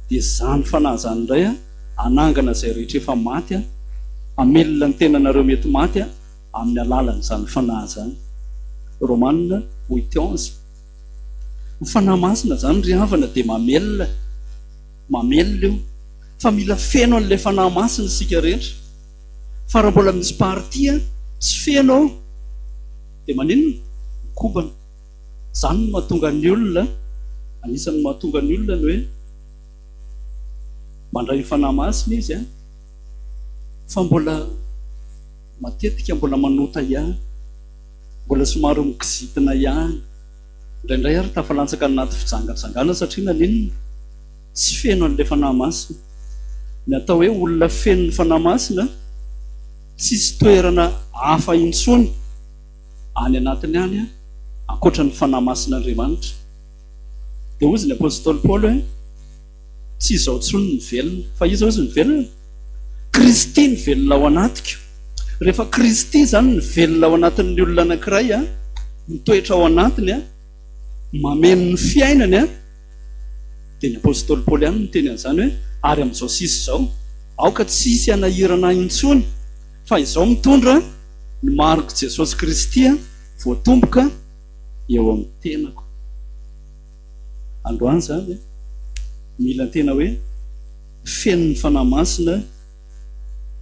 dia izany Fanahy izany indray hanangana izay rehetra efa maty, hamelona ny tenanareo mety maty amin'ny alalan'izany Fanahy izany. Romana huit onze. Ny Fanahy Masina izany ry havana dia mamelona, mamelona io. Fa mila feno an'ilay Fanahy Masina isika rehetra. Fa raha mbola misy partie tsy feno ao dia maninona? Mikobana. Izany no mahatonga ny olona, anisan'ny mahatonga ny olona ny hoe mandray ny Fanahy Masina izy an, fa mbola matetika mbola manota ihany. Mbola somary mikizitina ihany. Indraindray ary tafalantsaka anaty fijangajangana satria naninona? Tsy feno an'ilay Fanahy Masina. Ny atao hoe olona feno ny Fanahy Masina, tsisy toerana hafa intsony any anatiny any ankoatra ny Fanahy Masin'Andriamanitra. Dia hozy ny apostoly Paoly hoe, Tsy izaho intsony no velona. Fa iza hozy no velona? Kristy no velona ao anatiko. Rehefa Kristy izany no velona ao anatin'ny olona anankiray, mitoetra ao anatiny, mameno ny fiainany, dia ny apostoly Paoly ihany no niteny an'izany hoe, Ary amin'izao sisa izao, aoka tsy hisy hanahirana ahy intsony, fa izaho mitondra ny marik'i Jesosy Kristy voatomboka eo amin'ny tenako. Androany izany, mila tena hoe feno ny Fanahy Masina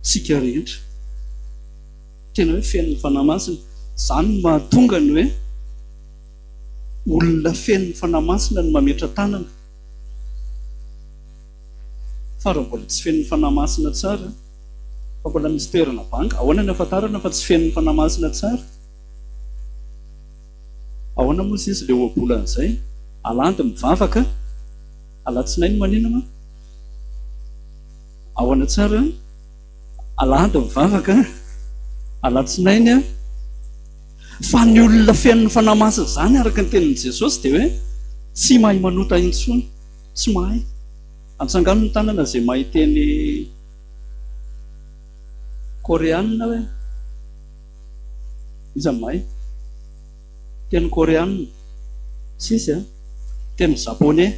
isika rehetra. Tena hoe feno ny Fanahy Masina. Izany no mahatonga ny hoe olona feno ny Fanahy Masina no mametra-tanana. Fa raha mbola tsy feno ny Fanahy Masina tsara, fa mbola misy toerana banga, ahoana no ahafantarana fa tsy feno ny Fanahy Masina tsara? Ahoana moa izy ilay ohabolana izay? Alahady mivavaka, alatsinainy maninona ma? Ahoana tsara? Alahady mivavaka, alatsinainy a. Fa ny olona feno ny Fanahy Masina izany araka ny tenin'i Jesosy dia hoe tsy mahay manota intsony, tsy mahay. Antsangano ny tanana izay mahay teny koreanina hoe. Iza no mahay? Teny koreanina? Tsisy a. Teny japoney?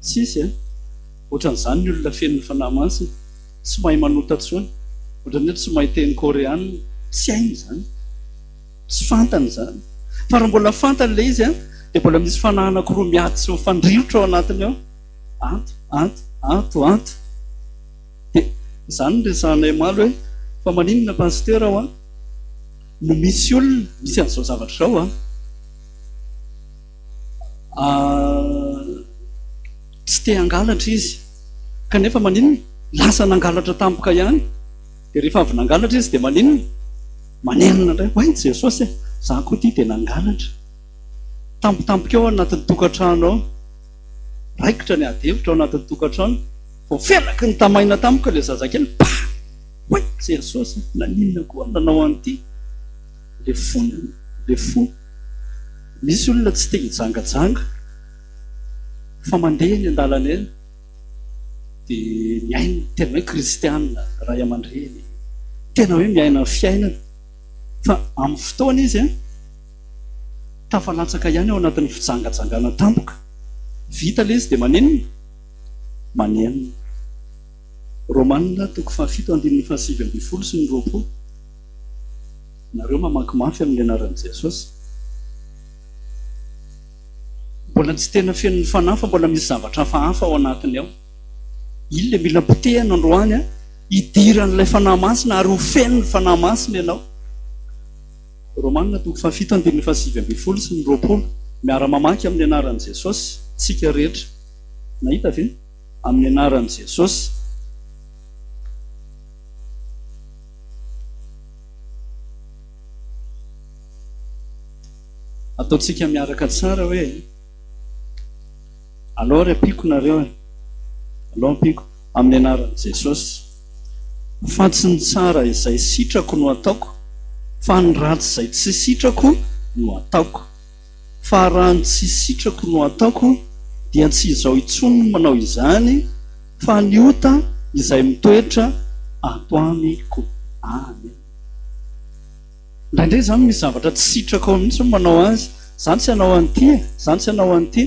Tsisy a. Ohatran'izany ny olona feno ny Fanahy Masina. Tsy mahay manota intsony. Ohatran'ny hoe tsy mahay teny koreanina. Tsy hainy izany. Tsy fantany izany. Fa raha mbola fantany ilay izy dia mbola misy fanahy anankiroa miady sy mifandrirotra ao anatiny ao. Ato, ato, ato, ato. Dia izany no resahanay omaly hoe fa maninona Pasteur hoa no misy olona misy an'izao zavatra izao an? Tsy te hangalatra izy kanefa maninona? Lasa nangalatra tampoka ihany. Dia rehefa avy nangalatra izy dia maninona? Manenina indray, hoay Jesosy e, za koa ity dia nangalatra. Tampotampoka eo ao anatin'ny tokantrano ao, raikitra ny ady hevitra ao anatin'ny tokantrano. Vao felaky ny tamaina tamiko ilay zazakely, pah! Hoy Jesosy, naninona koa aho nanao an'ity? Ilay fony, ilay fo. Misy olona tsy te hijangajanga fa mandeha eny an-dalana eny dia miaina, tena hoe kristiana, ray aman-dreny, tena hoe miaina ny fiainana. Fa amin'ny fotoana izy tafalatsaka ihany ao anatin'ny fijangajangana tampoka. Vita ilay izy dia maninona? Manenina. Romana toko fahafito andininy fahasivy ambinifolo sy ny 20. Nareo mamaky mafy amin'ny anaran'i Jesosy. Mbola tsy tena feno ny fanahy fa mbola misy zavatra hafahafa ao anatiny ao. Iny le mila potehina androany a, hidiran'ilay Fanahy Masina ary ho feno ny Fanahy Masina ianao. Romana toko fahafito andininy fahasivy ambinifolo sy ny 20. Miara-mamaky amin'ny anaran'i Jesosy tsika rehetra. Nahita ve? Amin'ny anaran'i Jesosy. Ataontsika miaraka tsara hoe, Alao ry ampiako nareo e. Alao ampiako. Amin'ny anaran'i Jesosy. Fa tsy ny tsara izay sitrako no ataoko, fa ny ratsy izay tsy sitrako no ataoko. Fa raha ny tsy sitrako no ataoko, dia tsy izaho intsony no manao izany, fa ny ota izay mitoetra ato amiko. Amen. Indraindray izany misy zavatra tsy sitrakao mihitsy ny manao azy. Izaho tsy hanao an'ity e, izaho tsy hanao an'ity.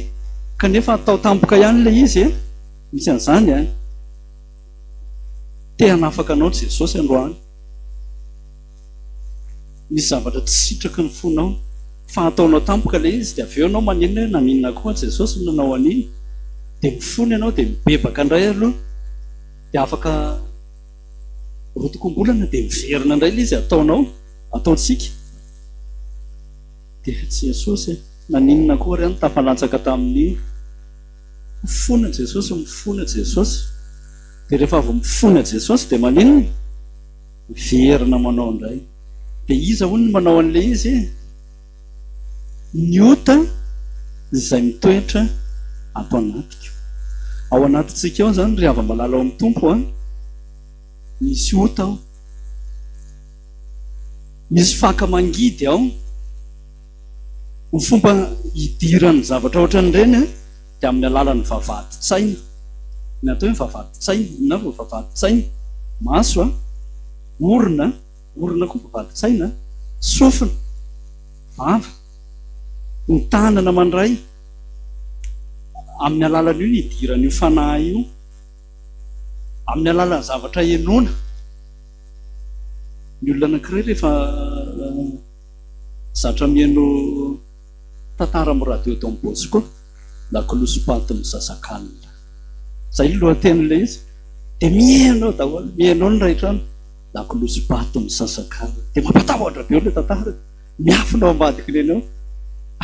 Kanefa atao tampoka ihany ilay izy e. Misy an'izany e. Te hanafaka anao Jesosy androany. Misy zavatra tsy sitraky ny fonao fa ataonao tampoka ilay izy dia avy eo ianao manenina hoe naninona koa Jesosy no nanao an'iny. Dia mifona ianao dia mibebaka indray aloha dia afaka rotokombolana dia miverina indray ilay izy ataonao, ataontsika. Dia Jesosy e, naninona koa ary aho no tafalatsaka tamin'iny? Mifona Jesosy, mifona Jesosy. Dia rehefa avy mifona Jesosy dia maninona? Miverina manao indray. Dia iza hono no manao an'ilay izy e? Ny ota izay mitoetra ato anatiko. Ao anatintsika ao izany ry hava-malala ao amin'ny Tompo a, misy ota ao. Misy faka mangidy ao. Ny fomba hidiran'ny zavatra ohatran'ireny dia amin'ny alalan'ny vavahadin-tsaina. Ny atao hoe vavahadin-tsaina, inona avy ny vavahadin-tsaina? Maso, orona, orona koa vavahadin-tsaina, sofina, vava, ny tanana mandray. Amin'ny alalan'io no hidiran'io fanahy io. Amin'ny alalan'ny zavatra henoina. Ny olona anankiray rehefa zatra mihaino tantara amin'ny radio Don Bosco, Lakolosy patin'ny zazakalina. Izay ny lohatenin'ilay izy. Dia mihaino ao daholo, mihaino ao ny iray trano. Lakolosy patin'ny zazakalina. Dia mampatahotra be eo ilay tantara. Miafina ao ambadik'ireny ao.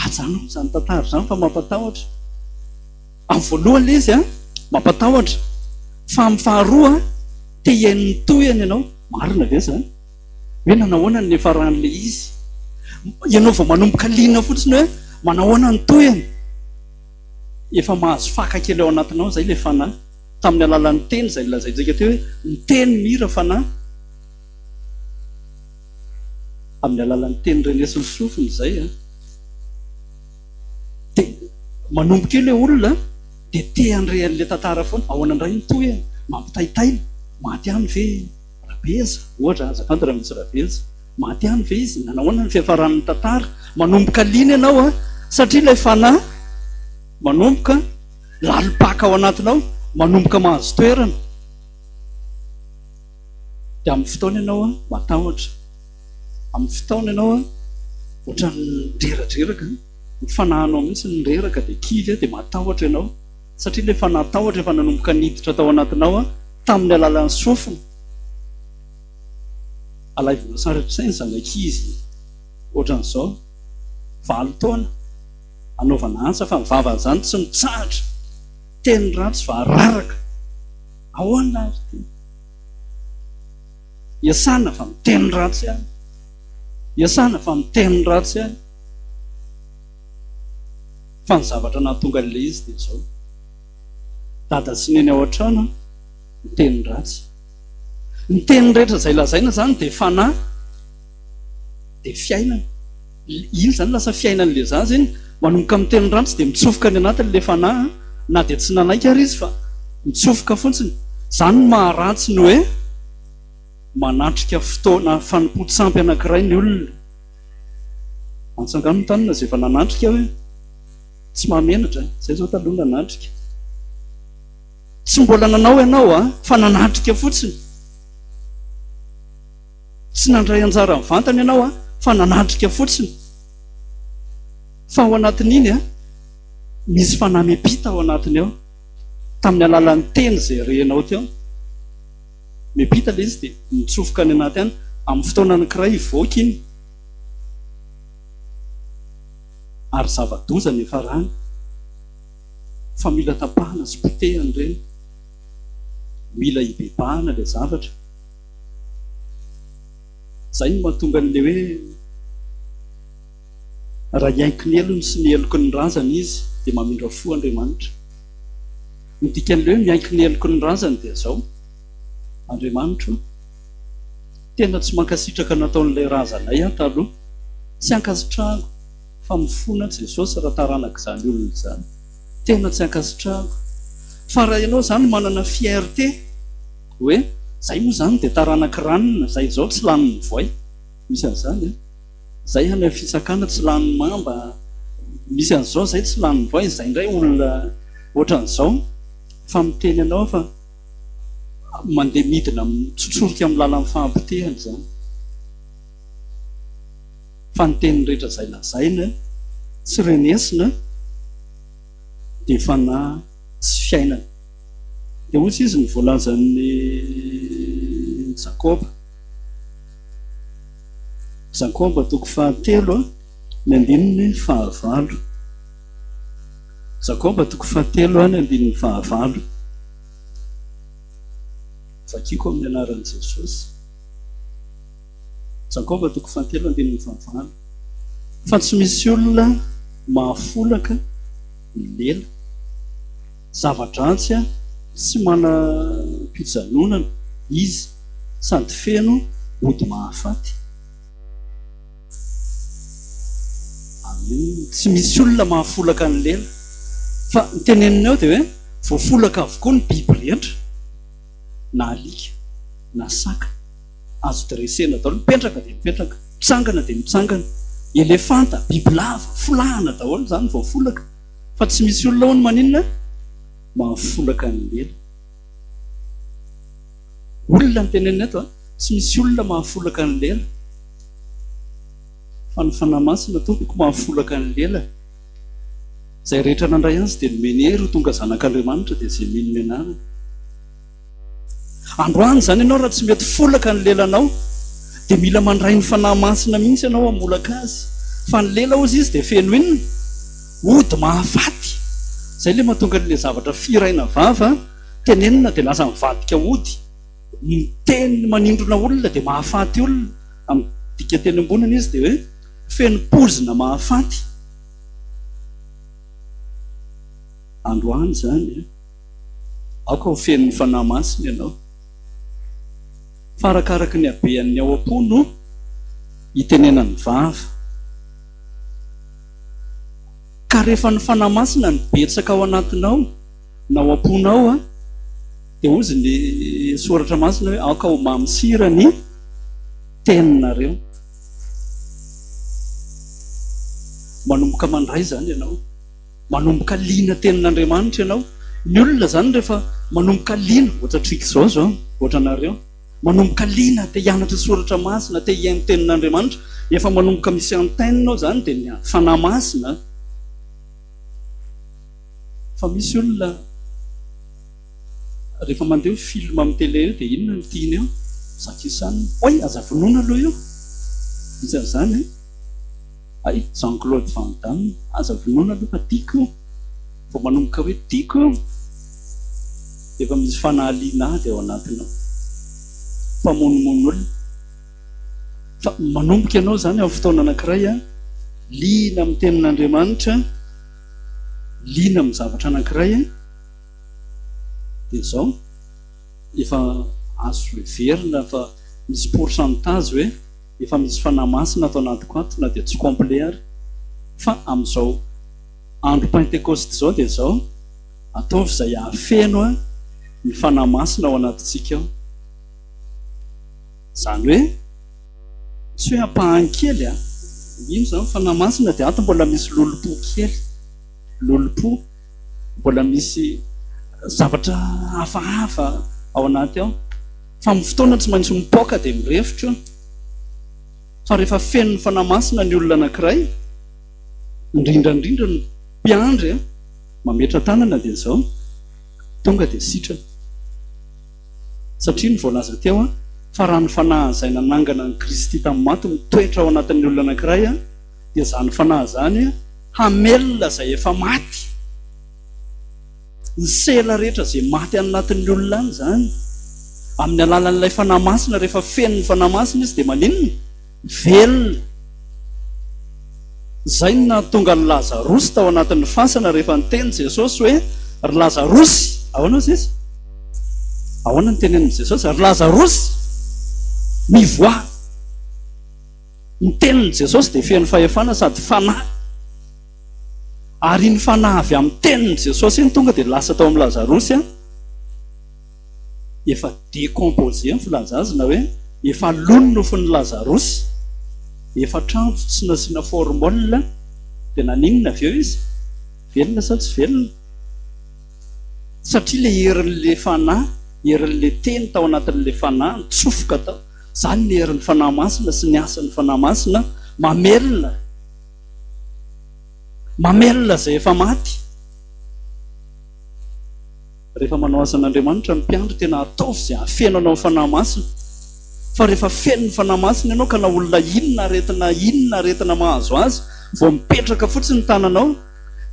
Ajanony izany tantara izany fa mampatahotra. Amin'ny voalohany ilay izy mampatahotra, fa amin'ny faharoa te hihaino ny tohiny ianao. Marina ve izany? Hoe nanahoana ny niafaran'ilay izy? Ianao vao manomboka liana fotsiny hoe manahoana ny tohiny? Efa mahazo faka kely ao anatinao izay ilay fanahy. Tamin'ny alalan'ny teny izay nolazaintsika teo hoe ny teny mira fanahy. Amin'ny alalan'ny teny renesin'ny sofina izay an. Dia manomboka eo ilay olona dia te handre an'ilay tantara foana. Ahoana indray ny tohiny? Mampitaintaina. Maty ihany ve Rabeza? Ohatra, azafady raha misy Rabeza. Maty ihany ve izy? Nanahoana ny fiafaran'ny tantara? Manomboka liana ianao an, satria ilay fanahy manomboka lalim-paka ao anatinao, manomboka mahazo toerana. Dia amin'ny fotoana ianao matahotra. Amin'ny fotoana ianao ohatran'ny mireradreraka, ny fanahinao mihitsy no mireraka dia kivy dia matahotra ianao satria ilay fanahy tahotra efa nanomboka niditra tao anatinao tamin'ny alalan'ny sofina. Alaivonao sary an-tsaina izany ankizy ohatran'izao, valo taona, anaovana antsa fa ny vavany izany tsy mitsahatra, teny ratsy vahararaka. Ahoana ary ity? Iasana fa miteny ratsy ihany. Iasana fa miteny ratsy ihany. Fa ny zavatra nahatonga an'ilay izy dia izao. Dada sy Neny ao an-trano miteny ratsy. Ny teny rehetra izay lazaina izany dia fanahy, dia fiainana. Iny izany lasa fiainan'ilay zaza iny. Manomboka miteny ratsy dia mitsofoka any anatiny ilay fanahy na dia tsy nanaiky ary izy fa mitsofoka fotsiny. Izany no maharatsy ny hoe manatrika fotoana fanompoan-tsampy anankiray ny olona. Antsangano ny tanana izay efa nanatrika hoe tsy mahamenatra, izay izao taloha nanatrika. Tsy mbola nanao ianao fa nanatrika fotsiny. Tsy nandray anjara mivantana ianao an, fa nanatrika fotsiny. Fa ao anatin'iny an, misy fanahy miampita ao anatiny ao, tamin'ny alalan'ny teny izay renao teo. Miampita ilay izy dia mitsofoka any anaty any. Amin'ny fotoana anankiray hivoaka iny. Ary zava-doza ny hiafarany. Fa mila tapahana sy potehana ireny. Mila hibebahana ilay zavatra. Izay no mahatonga an'ilay hoe raha hiaiky ny helony sy ny heloky ny razany izy dia mamindra fo Andriamanitra. Ny dikan'ilay hoe miaiky ny heloky ny razany dia izao, Andriamanitra o, tena tsy mankasitraka nataon'ilay razanay aho taloha, tsy ankasitrahako fa mifona Jesosy raha taranak'izany olona izany. Tena tsy ankasitrahako. Fa raha ianao izany manana fierté, Hoe, zay moa zany dia taranak'i ranona, zay izao tsy lanin'ny voay. Misy an'izany an. Zay any amin'ny fitsakana tsy lanin'ny mamba, misy an'izao zay tsy lanin'ny voay, zay indray olona ohatran'izao fa miteny anao aho fa mandeha midina mitsotsorika amin'ny lalan'ny fahapotehana izany. Fa ny teny rehetra izay lazaina tsy renesina dia fanahy sy fiainana. Dia hoy izy ny voalazan'i Jakoba. Jakoba toko fahatelo ny andininy fahavalo. Jakoba toko fahatelo ny andininy fahavalo. Vakiko amin'ny anaran'i Jesosy. Jakoba toko fahatelo andininy fahavalo. Fa tsy misy olona mahafolaka ny lela. Zava-dratsy tsy manam-pijanonana izy sady feno ody mahafaty. Amen. Amen. Tsy misy olona mahafolaka ny lela. Fa ny teneniny ao dia hoe voafolaka avokoa ny biby rehetra, na alika, na saka. Azo dressena daholo, mipetraka dia mipetraka, mitsangana dia mitsangana. Elefanta, bibilava, folahana daholo izany voafolaka. Fa tsy misy olona hono maninona? Mahafolaka ny lela. Olona no tenenina eto a! Tsy misy olona mahafolaka ny lela. Fa ny Fanahy Masina tompoko mahafolaka ny lela. Izay rehetra nandray Azy dia nomeny hery ho tonga zanak'Andriamanitra dia izay mino ny anarany. Androany izany ianao raha tsy mety folaka ny lelanao dia mila mandray ny Fanahy Masina mihitsy ianao hamolaka azy. Fa ny lela hozy izy dia feno inona? Ody mahafaty. Izay ilay mahatonga an'ilay zavatra firaina vava tenenina dia lasa mivadika ody. Ny teny manindrona olona dia mahafaty olona. Amin'ny dikanteny amboniny izy dia hoe feno poizina mahafaty. Androany izany, aoka ho feno ny Fanahy Masina ianao. Fa arakaraky ny habean'ny ao am-po no itenenan'ny vava. Ka rehefa ny Fanahy Masina no betsaka ao anatinao, na ao am-ponao an, dia hozy ny Soratra Masina hoe aoka ho mamy sira ny teninareo. Manomboka mandray izany ianao, manomboka liana tenin'Andriamanitra ianao. Ny olona izany rehefa manomboka liana, ohatr'antsika izao izao, ohatranareo, manomboka liana te hianatra Soratra Masina, te hihaino tenin'Andriamanitra, efa manomboka misy antenne ao izany dia ny Fanahy Masina. Fa misy olona rehefa mandeha io film amin'ny télé io dia inona no tiany eo? Jackie Chan. Oay, aza vonoina aloha io. Misy an'izany an. Hay, Jean Claude Van Damme, aza vonoina aloha fa tiako io. Vao manomboka hoe tiako io dia efa misy fanahaliana ady ao anatiny ao. Mpamonomono olona. Fa manomboka ianao izany amin'ny fotoana anankiray an, liana amin'ny tenin'Andriamanitra, liana amin'ny zavatra anankiray dia izao, efa azo heverina fa misy pourcentage hoe efa misy Fanahy Masina ato anatiko ato na dia tsy complet ary. Fa amin'izao andro Pentekosta izao dia izao, ataovy izay hahafeno ny Fanahy Masina ao anatintsika ao. Izany hoe tsy hoe ampahany kely an! Ino izany Fanahy Masina dia ato mbola misy lolompo kely, lolompo, mbola misy zavatra hafahafa ao anaty ao. Fa amin'ny fotoana tsy maintsy mipoaka dia mirefotra io. Fa rehefa feno ny Fanahy Masina ny olona anankiray, indrindra indrindra ny mpiandry an, mametra-tanana dia izao, tonga dia sitrana. Satria ny voalaza teo fa raha ny Fanahy izay nanangana an'i Kristy tamin'ny maty mitoetra ao anatin'ny olona anankiray dia izany Fanahy izany hamelona izay efa maty. Ny sela rehetra izay maty any anatin'ny olona any izany, amin'ny alalan'ilay Fanahy Masina, rehefa feno ny Fanahy Masina izy dia maninona? Velona. Izay no nahatonga an'i Lazarosy tao anatin'ny fasana rehefa niteny Jesosy hoe, Ry Lazarosy! Ahoana hozy izy? Ahoana no tenenin'i Jesosy? Ry Lazarosy! Mivoaha! Ny tenin'i Jesosy dia feno fahefana sady fanahy. Ary iny fanahy avy amin'ny tenin'i Jesosy iny tonga dia lasa tao amin'i Lazarosy. Efa decomposé ny filaza azy na hoe efa lo ny nofon'i Lazarosy, efatr'andro tsy nasiana formol dia naninona avy eo izy? Velona sa tsy velona? Satria ilay herin'ilay fanahy, herin'ilay teny tao anatin'ilay fanahy nitsofoka tao, izany ny herin'ny Fanahy Masina sy ny asan'ny Fanahy Masina mamelona, mamelona izay efa maty. Rehefa manao asan'Andriamanitra ny mpiandry tena ataovy izay hahafeno anao ny Fanahy Masina. Fa rehefa feno ny Fanahy Masina ianao ka na olona inona aretina inona aretina mahazo azy, vao mipetraka fotsiny ny tananao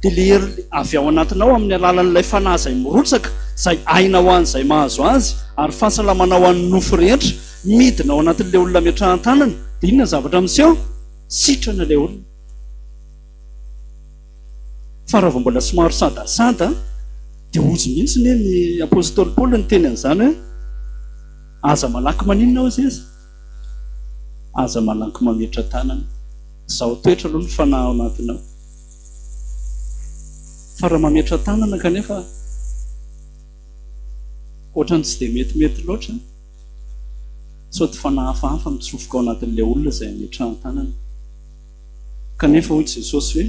dia ilay hery avy ao anatinao amin'ny alalan'ilay Fanahy izay mirotsaka, izay aina ho an'izay mahazo azy ary fahasalamana ho an'ny nofo rehetra, midina ao anatin'ilay olona ametrahan-tanana dia inona ny zavatra miseho? Sitrana ilay olona. Fa raha vao mbola somary sadasada dia hozy mihitsy anie ny apostoly Paoly niteny an'izany hoe aza malaky maninona hozy izy? Aza malaky mametra-tanana. Izao toetra aloha ny fanahy ao anatinao. Fa raha mametra-tanana kanefa ohatran'ny tsy dia metimety loatra, sao dia fanahy hafahafa mitsofoka ao anatin'ilay olona izay ametrahan-tanana. Kanefa hoy Jesosy hoe,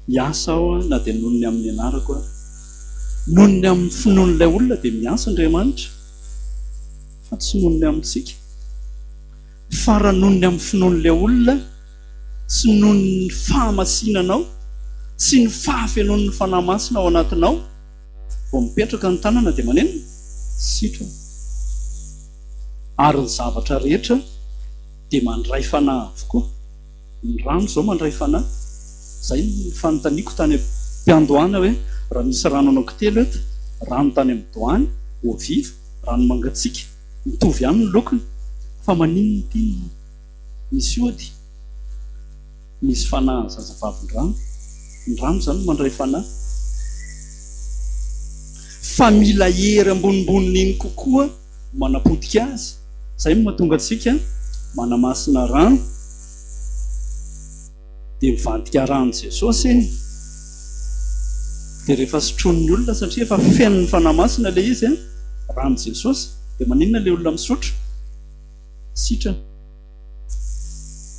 Hiasa Aho na dia noho ny amin'ny anarako ary. Noho ny amin'ny finoan'ilay olona dia miasa Andriamanitra, fa tsy noho ny amintsika. Fa raha noho ny amin'ny finoan'ilay olona sy noho ny fahamasinanao sy ny fahafenoan'ny Fanahy Masina ao anatinao, vao mipetraka ny tanana dia manenina? Sitrana. Ary ny zavatra rehetra dia mandray fanahy avokoa. Ny rano izao mandray fanahy. Izay ny fanontaniako tany am-piandohana hoe raha misy rano anankitelo eto, rano tany amin'ny doany, eau vive, rano mangatsiaka, mitovy ihany ny lokony, fa maninona ity no misy ody? Misy fanahy zazavavindrano. Ny rano izany no mandray fanahy. Fa mila hery ambonimbonin'iny kokoa manapotika azy. Izay no mahatonga antsika manamasina rano dia mivadika rano Jesosy iny. Dia rehefa sotroin'ny olona satria efa feno ny Fanahy Masina ilay izy, rano Jesosy, dia maninona ilay olona misotro? Sitrana.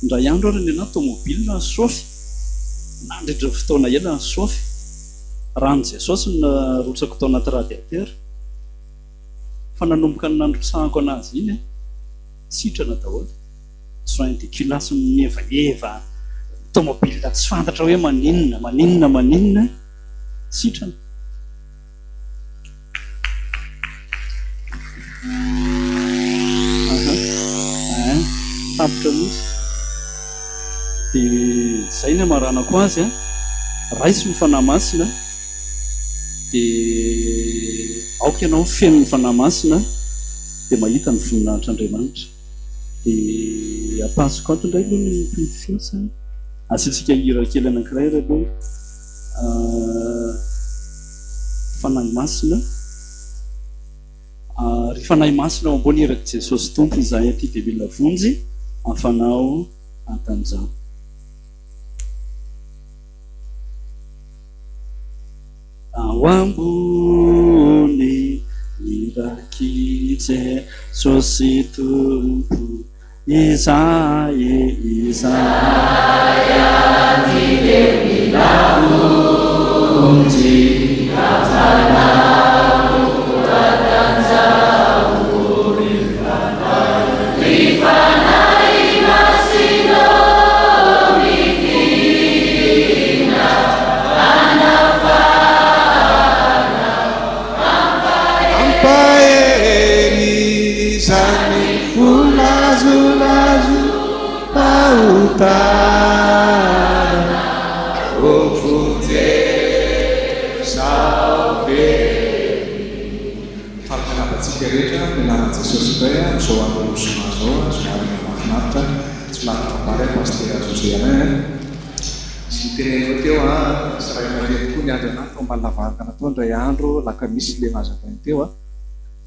Indray andro ary ny anahy tomobile nisôfy, nandritra ny fotoana ela nisôfy. Rano Jesosy no narotsako tao anaty radiateur. Fa nanomboka ny nandrotsahako anazy iny, sitrana daholo. Joint de culasse mihevaheva, tomobile tsy fantatra hoe maninona, maninona, maninona, sitrana. Aha, ein, tapitra mihitsy. Dia izay ny hamaranako azy an, raiso ny Fanahy Masina, dia aoka ianao ho feno ny Fanahy Masina, dia mahita ny voninahitr'Andriamanitra. Dia ampasiko ato indray aloha ny mpioty feo sa asiantsika hira kely anankiray ary aloha. Fanahy Masina, Ry Fanahy Masina ao ambony irak'i Jesosy Tompo izahay aty dia mila vonjy afanao atanjaho. Ao ambony irak'i Jesosy Tompo. Izahay izahay aty dia mila vonjy Hafanao atanjaho ry Fanahy Ry Fanahy Masina ô midina Hanafana Mampahery izany volazolazo fahotana ô vonjeo zaho very. Faly miarahaba antsika rehetra amin'ny anaran'i Jesosy indray amin'izao andro zoma izao, zoma hariva mahafinaritra, tsy lavitra ambara i Pasitera José Alain. Sy niteneninao teo an, nisy ray aman-dreny koa niandry anah tao ambany lavarangana tao indray andro alakamisy le nazavainy teo an.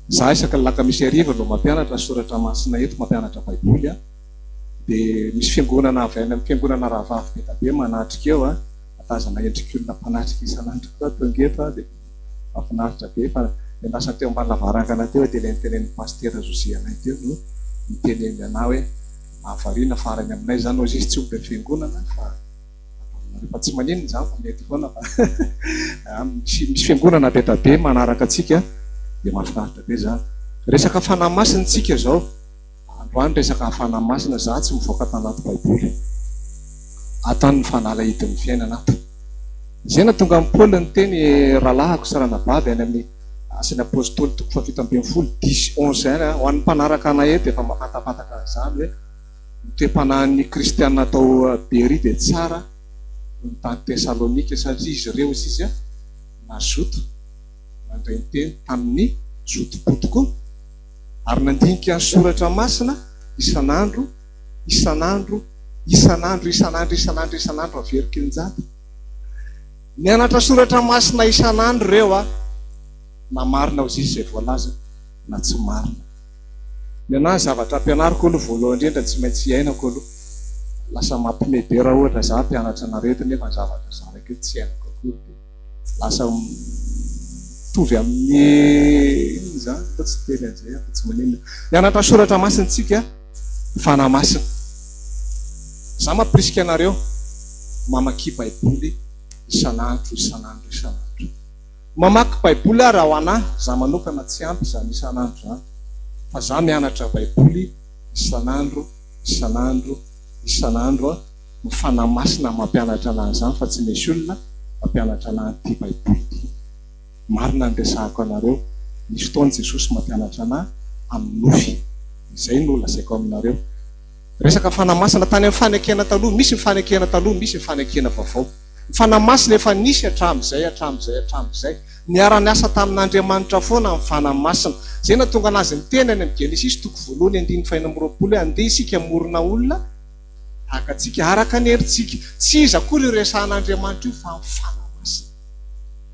Za isaky ny lakamisy hariva no mampianatra soratra masina eto, mampianatra baiboly an. Dia misy fiangonana avy any amin'ny fiangonana rahavavy be da be manatrika eo an, ahatazana endrik'olona mpanatrika isan'andro koa tonga eto an, dia mahafinaritra be fa le lasa teo ambany lavarangana teo dia le nitenenin'i Pasitera José anay teo no niteneniny anah hoe Mahavariana fa ary any aminay izany hozy izy tsy omby ny fiangonana fa ataonareo fa tsy maninona izany fa mety foana fa misy misy fiangonana be da be manaraka antsika dia mahafinaritra be izany. Resaka fanahy masina tsika izao. Androany resaka fanahy masina za tsy mivoaka tanaty baiboly. Ato any ny fanalahidin'ny fiainana ato. Izay nahatonga an'i Paoly niteny rahalahiko sy ranabavy any amin'ny Asan'ny Apostoly toko fahafito ambin'ny folo, dix, onze any, ho an'ny mpanaraka anay eto efa mahafantapantatra an'izany hoe ny toe-panahin'ny kristiana tao Beria dia tsara noho ny tany Tesalonika satria izy ireo hozy izy nazoto nandray ny teny tamin'ny zotom-po tokoa ary nandinika ny soratra masina isan'andro isan'andro isan'andro isan'andro isan'andro isan'andro averiko injato. Nianatra soratra masina isan'andro ireo aho, na marina ozy izy izay voalaza na tsy marina. Ny anah ny zavatra ampianariko aloha voalohany indrindra tsy maintsy iainako aloha. Lasa mampime be raha ohatra za mpianatra anareo eto nefa ny zavatra zaraiko eto tsy hainako akory dia lasa mitovy amin'ny inona izany fa tsy hiteny an'izay aho fa tsy maninona. Mianatra soratra masina tsika, Fanahy Masina. Za mampirisika anareo mamakia baiboly isan'andro isan'andro isan'andro. Mamaky baiboly aho raha ho anah za manokana tsy ampy izany isan'andro izany fa za mianatra baiboly isan'andro isan'andro isan'andro a ny fanahy masina mampianatra anah an'izany fa tsy misy olona mampianatra anah an'ity baiboly ity marina ny resahako anareo misy fotoana Jesosy mampianatra anah amin'ny nofy izay no lazaiko aminareo resaka fanahy masina tany amin'ny fanekena taloha misy ny fanekena taloha misy ny fanekena vaovao Ny Fanahy Masina efa nisy hatramin'izay, hatramin'izay, hatramin'izay. Niara-niasa tamin'Andriamanitra foana ny Fanahy Masina. Izay nahatonga an'Azy niteny any amin'ny Genesisy toko voalohany andininy fahenina amby roapolo hoe, Andeha isika hamorona olona tahaka antsika, araka ny endritsika. Tsy iza akory io resahan'Andriamanitra io fa ny Fanahy Masina.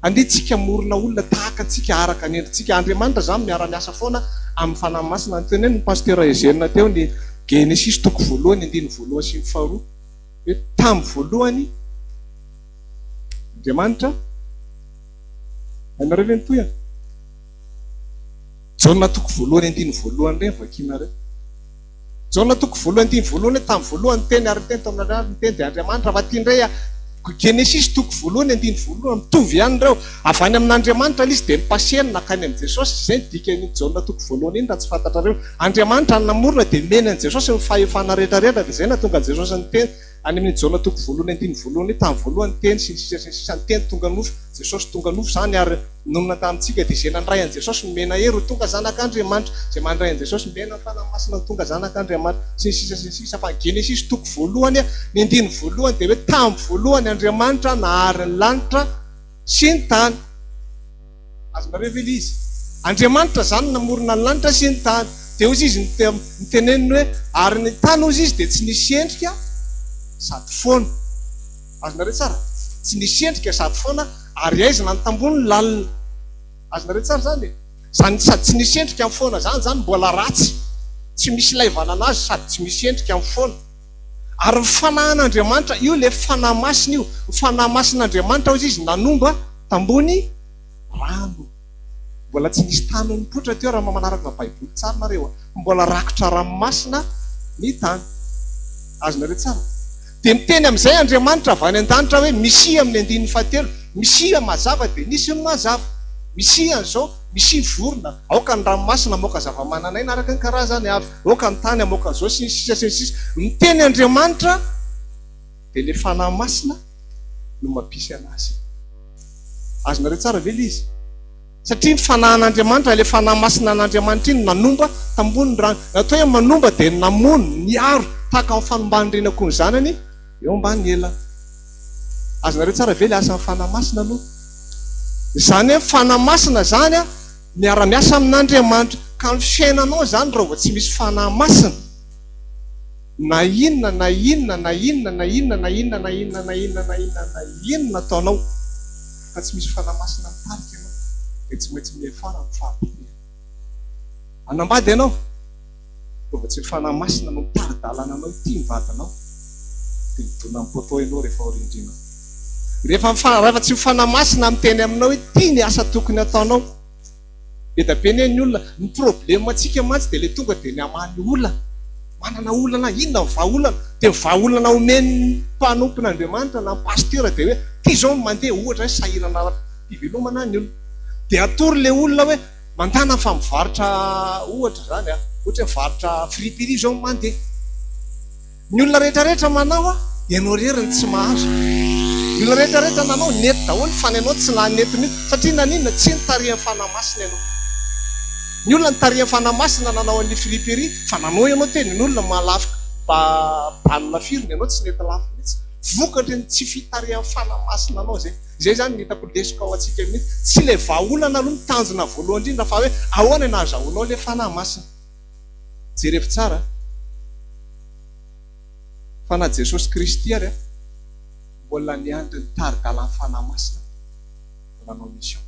Andeha isika hamorona olona tahaka antsika, araka ny endritsika. Andriamanitra izany miara-miasa foana amin'ny Fanahy Masina. Notenenin'ny Pasitera Eugène teo ny Genesisy toko voalohany andininy voalohany sy ny faharoa. hoe tamin'ny voalohany Andriamanitra, hainareo ve ny tohiny? Jaona toko voalohany andininy voalohany ireny vakianareo. Jaona toko voalohany andininy voalohany hoe tamin'ny voalohany ny teny ary ny teny tao amin'Andriamanitra ny teny dia Andriamanitra fa aty indray a Genesisy toko voalohany andininy voalohany mitovy ihany ireo. Avy any amin'Andriamanitra ilay izy dia nipaseny nankany amin'i Jesosy. Izay ny dikan'iny Jaona toko voalohany iny raha tsy fantatrareo. Andriamanitra no namorona dia nomeny an'i Jesosy ny fahefana rehetra rehetra dia izay nahatonga an'i Jesosy niteny any amin'ny Jaona toko voalohany andininy voalohany hoe tamin'ny voalohany ny teny sy ny sisa sy ny sisa ny teny tonga nofo Jesosy tonga nofo izany ary nonina tamintsika dia izay nandray an'i Jesosy nomena hery ho tonga zanak'Andriamanitra izay mandray an'i Jesosy nomena ny Fanahy Masina ho tonga zanak'Andriamanitra sy ny sisa sy ny sisa fa ny Genesisy toko voalohany ny andininy voalohany dia hoe tamin'ny voalohany Andriamanitra nahary ny lanitra sy ny tany. Azonareo ve ilay izy? Andriamanitra izany namorona ny lanitra sy ny tany. Dia hozy izy niteneniny hoe, ary ny tany hozy izy dia tsy nisy endrika sady foana. Azonareo tsara? Tsy nisy endrika sady foana ary aizina ny tambony lalina. Azonareo tsara izany e? Izany sady tsy nisy endrika ny foana izany, izany mbola ratsy. Tsy misy ilaivana anazy sady tsy misy endrika ny foana. Ary ny Fanahin'Andriamanitra, io ilay Fanahy Masina io, ny Fanahy Masin'Andriamanitra hozy izy nanomba tambony rano. Mbola tsy nisy tany nipoitra teo raha manaraka Baiboly tsara nareo a. Fa mbola rakotra ranomasina ny tany. Azonareo tsara? Dia miteny amin'izay Andriamanitra avy any an-danitra hoe misia amin'ny andininy fahatelo, misia mazava dia nisy ny mazava. Misia an'izao, misia vorona, aoka ny ranomasina hamoaka zava-manan'aina araka ny karazany avy. Aoka ny tany hamoaka an'izao sy ny sisa sy ny sisa. Miteny Andriamanitra dia ilay Fanahy Masina no mampisy an'azy. Azonareo tsara ve ilay izy? Satria ny Fanahin'Andriamanitra, ilay Fanahy Masina an'Andriamanitra iny nanomba tambony ny rano. Ny atao hoe manomba dia namono, niaro, tahaka ny fanomban'ny reny akoho ny zanany eo ambany elany. Azonareo tsara ve ilay asan'ny Fanahy Masina aloha? Izany hoe ny Fanahy Masina izany an, Miara-miasa amin'Andriamanitra. Ka ny fiainanao izany raha vao tsy misy Fanahy Masina, na inona na inona na inona na inona na inona na inona na inona na inona na inona ataonao, fa tsy misy Fanahy Masina mitarika ianao, dia tsy maintsy miafara amin'ny fahapotehana. Hanambady ianao? Raha vao tsy ny Fanahy Masina no mitari-dalana anao hitia ny vadinao, dia midona amin'ny poteau ianao rehefa ao rindrina ao. Rehefa rehefa tsy ny Fanahy Masina miteny aminao hoe ity ny asa tokony hataonao. Be dia be anie ny olona, ny problème antsika mantsy dia ilay tonga dia ny hamaha ny olana. Manana olana inona ny vahaolana? Dia ny vahaolana omen'ny mpanompon'Andriamanitra na ny pasitera dia hoe ity izao no mandeha, ohatra hoe sahirana ara-pivelomana ny olona. Dia atoro ilay olona hoe Mandana fa mivarotra ohatra izany a, ohatra hoe mivarotra friperie izao ny mandeha. Ny olona rehetra rehetra manao a, ianao irery no tsy mahazo. Ny olona rehetra rehetra nanao, nety daholo fa ny anao tsy naha-nety mihitsy. Satria naninona? Tsy nitarihan'ny Fanahy Masina ianao. Ny olona nitarihan'ny Fanahy Masina nanao an'io friperie fa nanao ianao teny, ny olona mahalafo ba-balina firy ny anao tsy nety lafo mihitsy. Vokatry ny tsy fitarihan'ny Fanahy Masina anao izay. Izay izany no hitako lesoka ho antsika mihitsy. Tsy ilay vahaolana aloha no tanjona voalohany indrindra fa hoe ahoana no ahazahoanao ilay Fanahy Masina. Jerevo tsara a! Fa na Jesosy Kristy ary a, mbola niandry ny tari-dalan'ny Fanahy Masina vao nanao mission.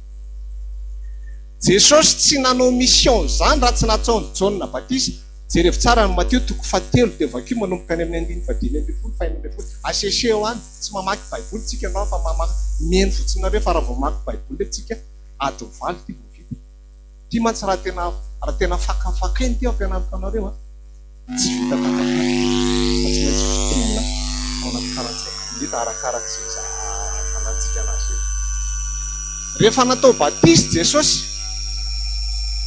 Jesosy tsy nanao mission izany raha tsy nataon'i Jaona batisa. Jerevo tsara ny Matio toko fahatelo dia vakio manomboka any amin'ny andininy fahadimy ambin'ny folo, fahenina ambin'ny folo. Aseseho any. Tsy mamaky baiboly tsika angamba fa mamaky, mihaino fotsiny nareo fa raha vao mamaky baiboly eto tsika adiny valo ity vao vita. Ity mantsy raha tena raha tena fakafakaina ity ampianariko anareo a, tsy vita fakafaka fa tsy maintsy fintinina ao anaty quarante cinq minutes arakaraka izay ahafanantsika anazy eo. Rehefa natao batisa Jesosy,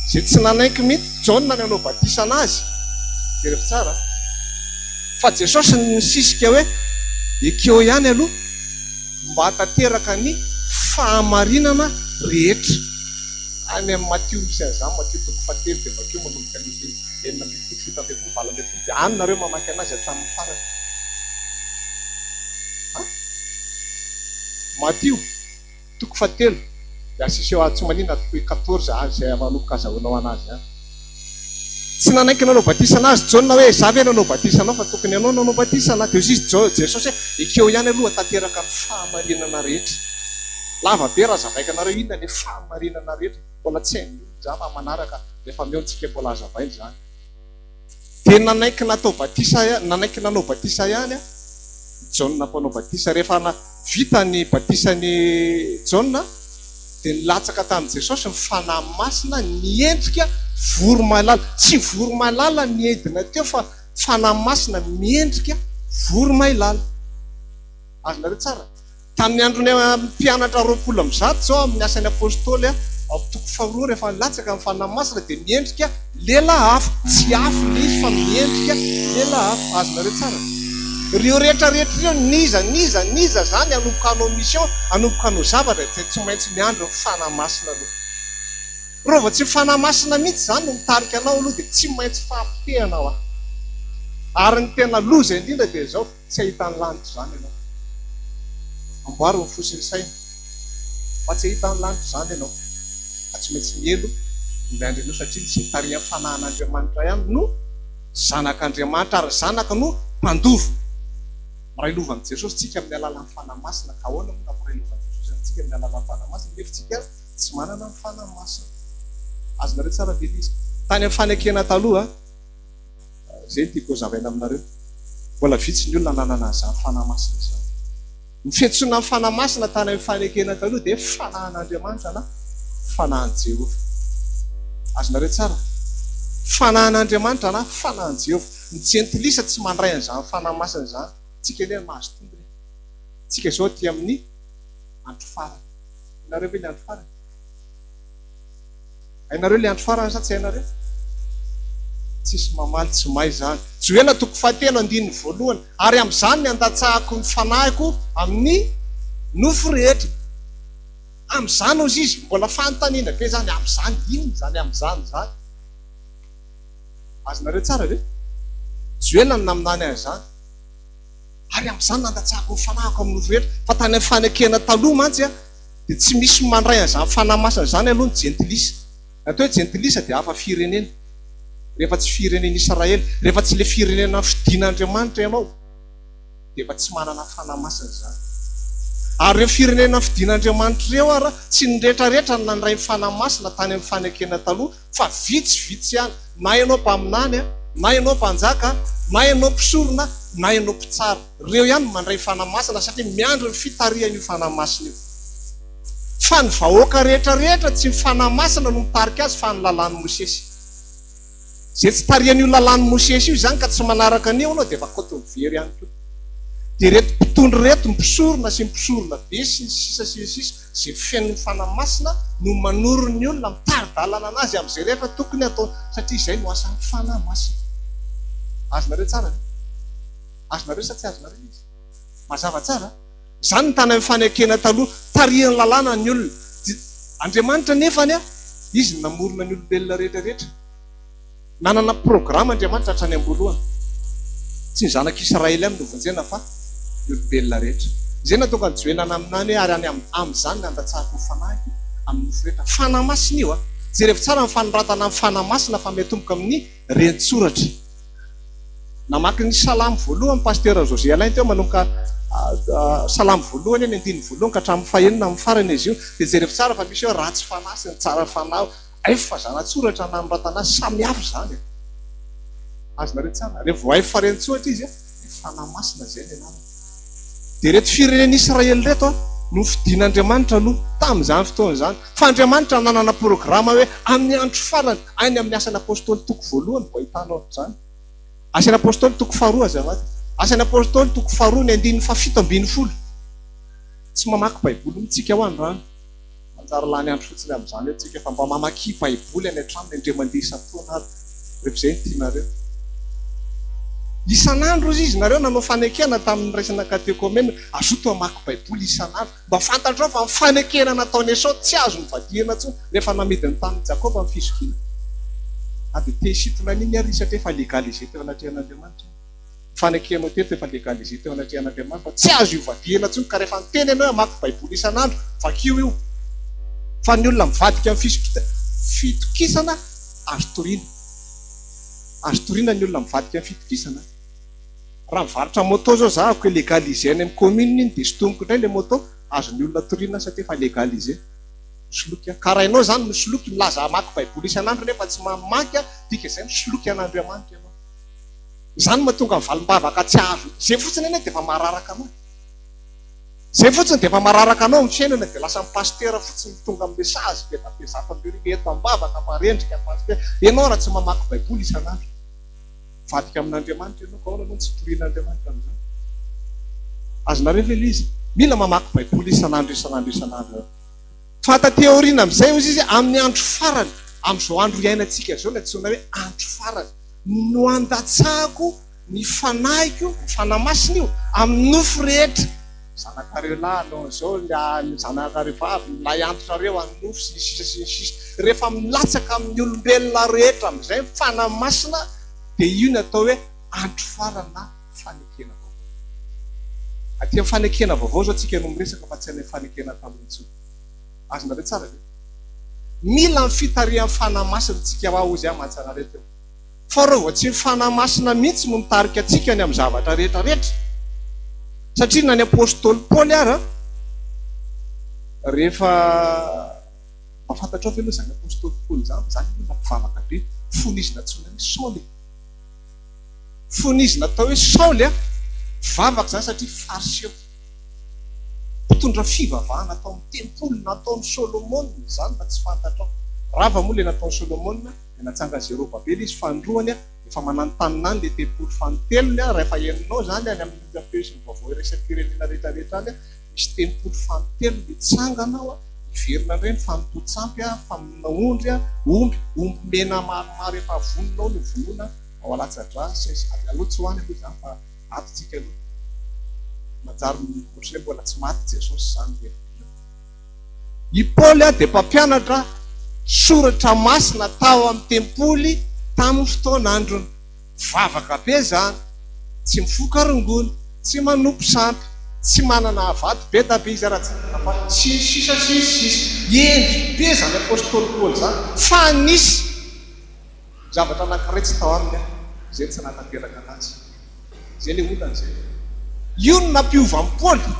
izay tsy nanaiky mihitsy Jaona ny hanao batisa anazy, jereo tsara a, fa Jesosy nisisika hoe ekeo ihany aloha mba hahatanteraka ny fahamarinana rehetra. Any amin'ny Matio misy an'izany, Matio toko fahatelo dia vakio manomboka ny andininy 16, 17, 18 dia any nareo mamaky anazy hatramin'ny farany. A? Matio toko fahatelo dia asiseho atsy manina toko 14 any izay manomboka azahoanao anazy any. Tsy nanaiky nanao batisa anazy Jaona hoe za ve nanao batisa anao fa tokony ianao no hanao batisa anah. Dia hoy izy Jesosy hoe ekeo ihany aloha tanteraka ny fahamarinana rehetra. Lava be raha azavaiko anareo inona le fahamarinana rehetra, mbola tsy hain'ny olona izany fa manaraka rehefa mihaona tsika mbola azavaina izany. Dia nanaiky natao batisa nanaiky nanao batisa ihany Jaona mpanao batisa. Rehefa vita ny batisan'i Jaona dia nilatsaka tamin'i Jesosy ny Fanahy Masina niendrika voromailala. Tsy voromailala niedina teo fa Fanahy Masina miendrika voromailala. Azonareo tsara? Tamin'ny andron'ny mpianatra 120 izao amin'ny Asan'ny Apostoly ao amin'ny toko faharoa rehefa nilatsaka ny Fanahy Masina dia miendrika lela afo. Tsy afo ilay izy fa miendrika lela afo. Azonareo tsara? Ireo rehetra rehetra ireo, n'iza n'iza n'iza izany hanomboka hanao mission, hanomboka hanao zavatra dia tsy maintsy miandry ny Fanahy Masina aloha. Raha vao tsy ny Fanahy Masina mihitsy izany no mitarika anao aloha dia tsy maintsy fahapotehana hoa. Ary ny tena loza indrindra dia izao, Tsy hahita ny lanitra izany ianao. Amboary ny fo sy ny saina fa tsy hahita ny lanitra izany ianao. Fa tsy maintsy ny helo no miandry anao satria izay tarihan'ny fanahin'Andriamanitra ihany no zanak'Andriamanitra ary ny zanaka no mpandova. Miray lova amin'i Jesosy tsika amin'ny alalan'ny Fanahy Masina ka ahoana moa no hampiray lova an'i Jesosy amintsika amin'ny alalan'ny Fanahy Masina nefa tsika tsy manana ny Fanahy Masina. Azonareo tsara ve ilay izy? Tany amin'ny fanekena taloha. Izay no tiako hozavaina aminareo. Mbola vitsy ny olona nanana an'izany Fanahy Masina izany. Ny fiantsoana ny Fanahy Masina tany amin'ny fanekena taloha dia Fanahin'Andriamanitra na Fanahin'i Jehovah. Azonareo tsara? Fanahin'Andriamanitra na Fanahin'i Jehovah. Ny jentilisa tsy mandray an'izany Fanahy Masina izany. Tsika anie mahazo tombony e. Tsika izao aty amin'ny andro farany. Hainareo ve ny andro farany? Hainareo le andro farany sa tsy hainareo? Tsisy mamaly tsy mahay zany. Joela toko fahatelo andininy voalohany, ary amin'izany ny handatsahako ny fanahiko amin'ny nofo rehetra. Amin'izany hozy izy, mbola fanontaniana be zany, amin'izany inona izany amin'izany izany? Azonareo tsara ve? Joela no naminany an'izany. Ary amin'izany nandatsahako ny fanahiko amin'ny nofo rehetra. Fa tany amin'ny fanekena taloha mantsy dia tsy misy mandray an'izany Fanahy Masina izany aloha ny jentilisa. Ny atao hoe jentilisa dia hafa firenena. Rehefa tsy firenen'Israely, rehefa tsy ilay firenena nofidin'Andriamanitra ianao, dia efa tsy manana Fanahy Masina izany. Ary ireo firenena nofidin'Andriamanitra ireo ara, tsy ny rehetrarehetra no nandray ny Fanahy Masina tany amin'ny fanekena taloha, fa vitsivitsy ihany, na ianao mpaminany, na ianao mpanjaka, na ianao mpisorona, na ianao mpitsara. Ireo ihany no mandray Fanahy Masina satria miandry ny fitarihan'io Fanahy Masina io. Fa ny vahoaka rehetra rehetra tsy ny Fanahy Masina no mitarika azy fa ny lalàn'i Mosesy. Izay tsy tarihan'io lalàn'i Mosesy io izany ka tsy manaraka an'io ianao dia efa kaoty ny very ihany koa. Dia ireto mpitondra ireto, ny mpisorona sy ny mpisorona be sy ny sisa sy ny sisa, izay feno ny Fanahy Masina no manoro ny olona, mitari-dalana anazy amin'izay rehetra tokony hataony satria izay no asan'ny Fanahy Masina. Azonareo tsara ve? Azonareo sa tsy azonareo ilay izy? Mazava tsara? Izany ny tany amin'ny fanekena taloha, tarihan'ny lalàna ny olona. Andriamanitra nefany, Izy no namorona ny olombelona rehetra rehetra. Nanana programa Andriamanitra hatrany am-boalohany. Tsy ny zanak'Israely ihany no vonjena fa ny olombelona rehetra. Izay nahatonga an'i Joela naminany hoe ary any amin'izany no handatsahako ny fanahiko amin'ny nofo rehetra. Fanahy Masina io a! Jerevo tsara ny fanoratana ny Fanahy Masina fa miatomboka amin'ny reni-tsoratra. Namaky ny Salamo voalohany Pasitera José Alain teo, manomboka Salamo voalohany ny andininy voalohany ka hatramin'ny fahenina amin'ny farany izy io. Dia jerevo tsara fa misy hoe ratsy fanahy sy ny tsara fanahy. Efa zana-tsoratra nanoratana azy, samy hafa izany e! Azonareo tsara? Rehefa voahay faren'tsohatra izy dia Fanahy Masina izay ny anarany. Dia ireto firenena Israely ireto nofidin'Andriamanitra aloha tamin'izany fotoana izany. Fa Andriamanitra nanana programa hoe amin'ny andro farany, any amin'ny Asan'ny Apostoly toko voalohany vao ahitanao an'izany. Asan'ny Apostoly toko faharoa azafady. Asan'ny Apostoly toko faharoa ny andininy fahafito ambin'ny folo. Tsy mamaky Baiboly mihitsy tsika ho androany. Manjary lany andro fotsiny amin'izany eo tsika fa mba mamakia Baiboly any an-trano indray mandeha isan-taona ary rehefa izay no tianareo. Isan'andro hozy izy nareo nanao fanekena tamin'ny niraisana katekomena, azoto hamaky Baiboly isan'andro. Mba fantatrao fa ny fanekena nataon'i Esao tsy azo nivadihana intsony rehefa namidy ny tanin'i Jakoba ny fizokiana. Na dia te hisintona an'iny ary izy satria efa légalisé teo anatrehan'Andriamanitra iny. Ny fanekenao teto efa légalisé teo anatrehan'Andriamanitra fa tsy azo ivadihana intsony ka rehefa niteny ianao hoe hamaky Baiboly isan'andro, vakio io. Fa ny olona mivadika amin'ny fitokisana azo toriana. Azo toriana ny olona mivadika amin'ny fitokisana. Raha mivarotra moto zao za ko légalisé any amin'ny commune iny dia sintomiko indray le moto, azon'ny olona toriana satria efa légalisé. Misoloky aho. Ka raha ianao izany misoloky milaza hamaky baiboly isan'andro nefa tsy mamaky dika izay misoloky an'Andriamanitra ianao. Izany no mahatonga ny valim-bavaka tsy azo. Izay fotsiny anie dia efa mahararaka anao e. Izay fotsiny dia efa mararaka anao amin'ny fiainana dia lasa ny pasitera fotsiny no tonga amin'ny sazy be da be zafimberina eto am-bavaka fa rendrika ny pasitera. Ianao raha tsy mamaky baiboly isan'andro. Mivadika amin'Andriamanitra ianao ka ahoana moa no tsy torian'Andriamanitra amin'izany? Azonareo ve ilay izy? Mila mamaky baiboly isan'andro isan'andro isan'andro ianao. Fa taty aoriana amin'izay hozy izy amin'ny andro farany, amin'izao andro iainantsika izao no antsoina hoe andro farany, no handatsahako ny fanahiko, ny Fanahy Masina io, amin'ny nofo rehetra. Zanakareo lahy hanao an'izao, ny zanakareo vavy, ny lahy antitrareo hanonofy, sy ny sisa sy ny sisa. Rehefa milatsaka amin'ny olombelona rehetra amin'izay ny Fanahy Masina, dia io ny atao hoe andro farany na fanekena vaovao. Aty amin'ny fanekena vaovao izao tsika no miresaka fa tsy any amin'ny fanekena taloha intsony. Azonareo tsara ve? Mila ny fitarihan'ny Fanahy Masina tsika hoa hozy aho mantsy anareo teo. Fa reo vao tsy ny Fanahy Masina mihitsy no mitarika antsika any amin'ny zavatra rehetra rehetra. Satria na ny Apostoly Paoly ara, rehefa, mba fantatrao ve aloha izany Apostoly Paoly izany, izany aloha nampivavaka be fony izy nantsoina hoe Saoly e. Fony izy natao hoe Saoly a, mpivavaka izany satria Fariseo. Mpitondra fivavahana tao amin'ny tempoly nataon'i Solomona izany mba tsy fantatrao. Rava moa ilay nataon'i Solomona. Dia natsangan'i Zerobabela izy fanindroany, efa mananontanona any ilay tempoly fanintelony, raha efa henonao izany any amin'ny onjam-peo sy ny vaovao iraisam-pirenena rehetra rehetra any, misy tempoly fanintelony hitsangana ao, hiverina indray ny fanompoan-tsampy, famonoana ondry, omby, omby mena maromaro efa vonona ao no vonoina ao alatsa-drà sy ny sisa, aleo tsy ho any aloha izany fa ato tsika aloha, manjary ohatran'ny hoe mbola tsy maty Jesosy izany rehefa. I Paoly dia mpampianatra soratra masina tao amin'ny tempoly tamin'ny fotoan'androny. Mpivavaka be izany, tsy mifoka rongony, tsy manompo sampy, tsy manana vady be da be izy ara-tsaina fa sy ny sisa sy ny sisa. Hendry be izany apostoly Paoly izany fa nisy zavatra anankiray tsy tao aminy izay tsy nahatanteraka anazy. Izay ilay olana izay. Io no nampiova an'i Paoly.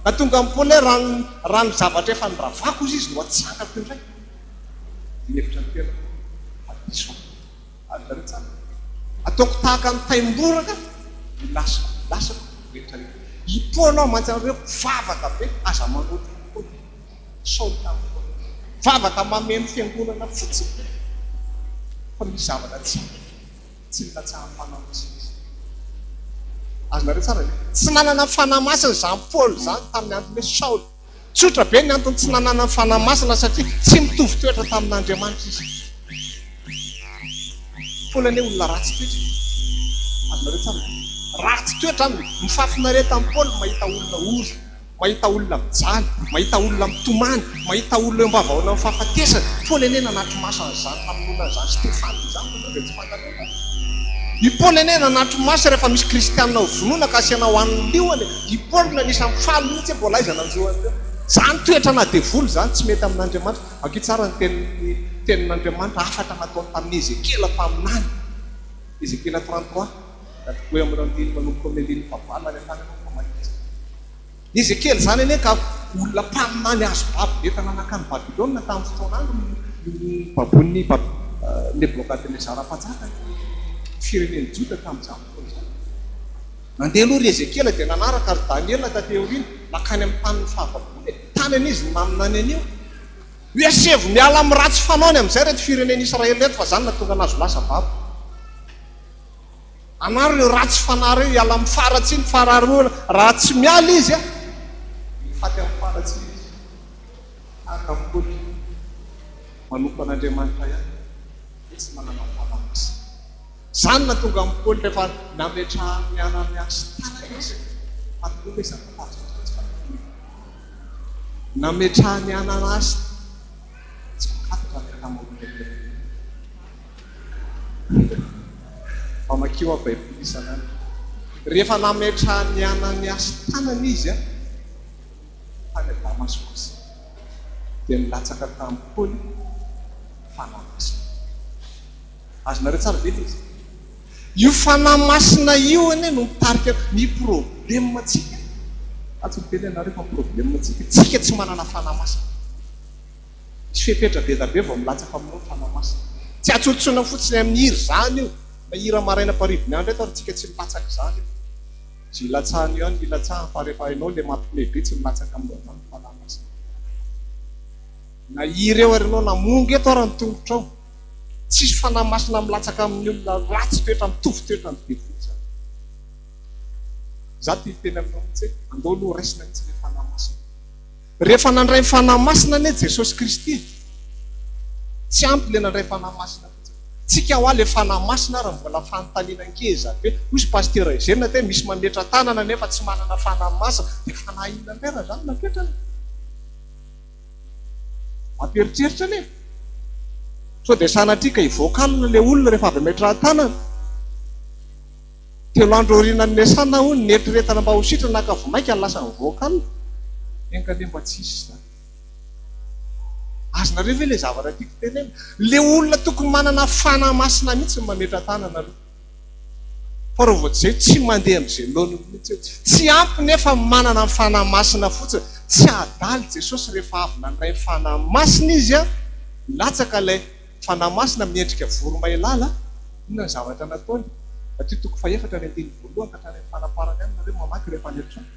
Nahatonga an'i Paoly hoe raha ny raha ny zavatra efa noravako hozy izy no atsangako indray. Mihevitra ny tenako fa diso aho. Azonareo tsara? Ataoko tahaka ny taimboraka ny lasako, lasako rehetra rehetra. I Paoly aho mantsy anareo mpivavaka be, aza manoatra an'i Paoly. Saoly tamin'i Paoly. Vavaka mameno fiangonana fotsiny fa misy zavatra tsy ampy. Tsy nilatsahan'ny Fanahy Masina izy. Azonareo tsara ve? Tsy nanana ny Fanahy Masina izany Paoly izany tamin'ny andron'i hoe Saoly. Tsotra be ny antony tsy nananany Fanahy Masina satria tsy mitovy toetra tamin'Andriamanitra izy. Paoly anie olona ratsy toetra e. Azonareo tsara ve? Ratsy toetra aminy. Ny fahafinaretan'i Paoly mahita olona ory. Mahita olona mijaly, mahita olona mitomany, mahita olona eo am-bavahoanan'ny fahafatesana. Paoly anie nanatri-maso an'izany famonoana an'izany Stefana izany fa sao dia tsy fantatrao izany. I Paoly anie nanatri-maso rehefa misy kristiana ho vonoina ka asiana ho an'ny liona e. I Paoly no anisan'ny faly mihitsy hoe mbola aiza nanjo an'ireo. Izany toetra-na devoly izany tsy mety amin'Andriamanitra. Vakio tsara ny tenin'ny tenin'Andriamanitra, hafatra nataony tamin'i Ezekiela mpaminany. Ezekiela 33. Natoko eo amin'ireo andininy manomboka amin'ny andininy fahavalo any an-tany ianao fa mahita izany. Ezekiela izany anie ka olona mpaminany azo babo nentina nankany Babylona tamin'ny fotoan'andro nibaboan'i Nebokadnezara mpanjaka. firenen'i Joda tamin'izany fotoana izany. Nandeha aloha ry Ezekiela dia nanaraka ry Daniela taty aoriana, nankany amin'ny tanin'ny fahababoana e. Tany anie izy no naminany an'io. Hoe asevo miala amin'ny ratsy fanaony amin'izay ireto firenen'i Israely ireto fa izany nahatonga an'azy ho lasa babo. Anaro ireo ratsy fanahy ireo hiala amin'ny faharatsiany fa raha tsy miala izy dia ho faty amin'ny faharatsiany izy. Tahaka an'i Paoly, manompo an'Andriamanitra ihany, nefa tsy manana ny Fanahy Masina. Izany no nahatonga an'i Paoly rehefa nametrahan'i Ananiasy tanana izy, fantatrao ve izany tantara izany sa tsy fantatrao? Nametrahan'i Ananiasy, tsy mankatitra ny ankamaroan'ny olona. Mamakio aho Baiboly isan'andro. Rehefa nametrahan'i Ananiasy tanana izy, tany Damaskosy, dia nilatsaka tamin'i Paoly ny Fanahy Masina. Azonareo tsara ve ilay izy? Io Fanahy Masina io anie no mitarika ny problème-ntsika. Za tsy miteny anareo fa ny problème-ntsika, tsika tsy manana Fanahy Masina. Misy fepetra be da be vao milatsaka aminao ny Fanahy Masina. Tsy atsontsona fotsiny amin'ny hira izany io, na hira maraina mparivo ny andro eto ary tsika tsy milatsaka izany io. Izay ilatsahan'io ihany no ilatsahany fa rehefa hainao ilay mampime be tsy milatsaka aminao izany ny Fanahy Masina. Na hira eo ary ianao na mongo eto ary ny tongotrao. Tsisy Fanahy Masina milatsaka amin'ny olona ratsy toetra mitovy toetra amin'ny devoly izany. Izaho te hiteny aminao mihitsy hoe andao aloha raisina mihitsy ilay Fanahy Masina. Rehefa nandray ny Fanahy Masina anie Jesosy Kristy e! Tsy ampy ilay nandray Fanahy Masina fotsiny. Tsika hoa ilay Fanahy Masina ary mbola fanontaniana ngeza be. Hoy izy Pasteur Eugène te misy mametra tanana nefa tsy manana Fanahy Masina. Dia Fanahy inona indray raha izany no apetrany? Mampieritreritra anie. Sao dia sanatria ka hivoaka alina ilay olona rehefa avy ametrahan-tanana. Telo andro aorianan'ny niasana hono, nieritreretana mba ho sitrana ka vao mainka lasa nivoaka alina. Enga anie mba tsy hisy izany. Azonareo ve ilay zavatra tiako tenenina? Ilay olona tokony manana fanahy masina mihitsy no mametra-tanana aloha. Fa raha vao tsy izay, tsy mandeha amin'izay laoniny mihitsy io. Tsy ampy nefa ny manana ny fanahy masina fotsiny. Tsy adala i Jesosy rehefa avy nandray ny fanahy masina izy, nilatsaka ilay Fanahy Masina miendrika voromailala, inona ny zavatra nataony? Matio toko fahefatra ny andininy voalohany ka hatrany amin'ny fanaparany any nareo mamaky rehefa any an-trano.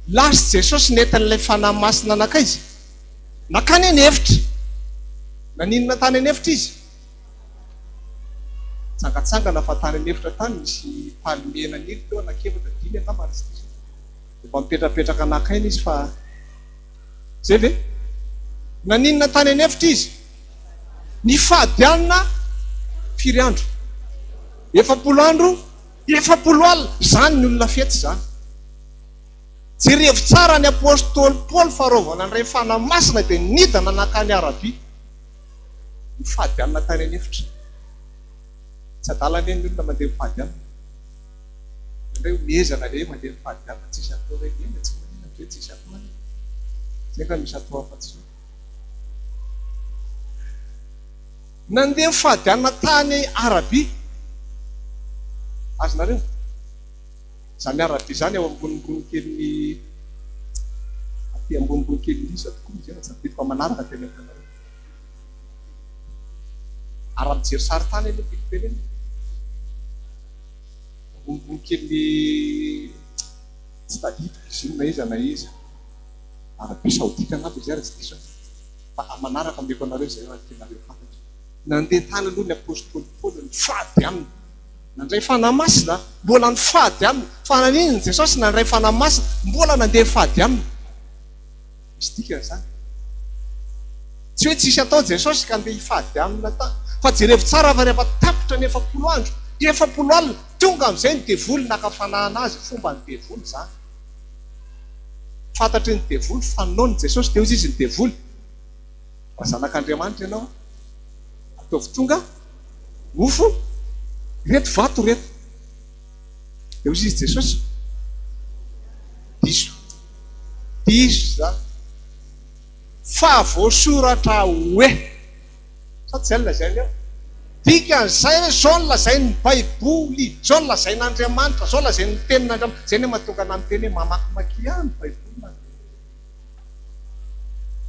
Lasa Jesosy nentin'ilay Fanahy Masina nankaiza? Nankany an'efitra. Naninona tany an'efitra izy? Nitsangantsangana fa tany an'efitra tany nisy palmier naniry teo anankiefatra, dimy angamba raha tsy diso. Dia mba mipetrapetraka naka aina izy fa Zay ve? Naninona tany an'efitra izy? Nifady hanina firy andro? 40 andro, 40 alina. Izany ny olona fetsy izany. Jerevo tsara ny apostoly Paoly fa raha vao nandray Fanahy Masina dia nidina nankany Arabia. Nifady hanina tany an'efitra. Tsy adala anie ny olona mandeha mifady hanina. Indraindray ho miezana le mandeha mifady hanina tsisy atao reny. Eny e, tsy maninona ve tsisy atao anie. Zay nga misy atao afa-tsy zao. Nandeha nifady hanina tany Arabia. Azonareo? Izany Arabia izany ao ambonimbony kelin'ny aty ambonimbony kelin'ny iza tokoa izy io fa tsy tadidiko fa manaraka teneniko anareo. Ary raha mijery sarintany anie tiako tenenina. Ambonimbony kelin'ny tsy tadidiko izy io na iza na iza. Arabia Saodita angamba izy io raha tsy diso aho. Fa amin'ny manaraka omeko anareo izay raha tianareo fantatra. Nandeha tany aloha ny apostoly Paoly nifady aminy. Nandray Fanahy Masina, mbola nifady aminy. Fa naninona Jesosy nandray Fanahy Masina, mbola nandeha nifady aminy? Misy dikany izany. Tsy hoe tsisy atao Jesosy ka andeha hifady amina tany. Fa jerevo tsara fa rehefa tapitra ny 40 andro, 40 alina, tonga amin'izay ny devoly naka fanahy anazy, fomban'ny devoly izany. Fantatry ny devoly fa noana Jesosy dia hoy izy ny devoly, raha zanak'Andriamanitra ianao, ataovy tonga mofo ireto vato ireto. Dia hoy izy Jesosy, diso, diso izany, fa voasoratra hoe, sa tsy izay no lazainy eo? Dikan'izay hoe izao no lazain'ny Baiboly, izao no lazain'Andriamanitra, izao lazain'ny Tenin'Andriamanitra. Izay anie mahatonga anah miteny hoe mamakimakia ny Baiboly nareo.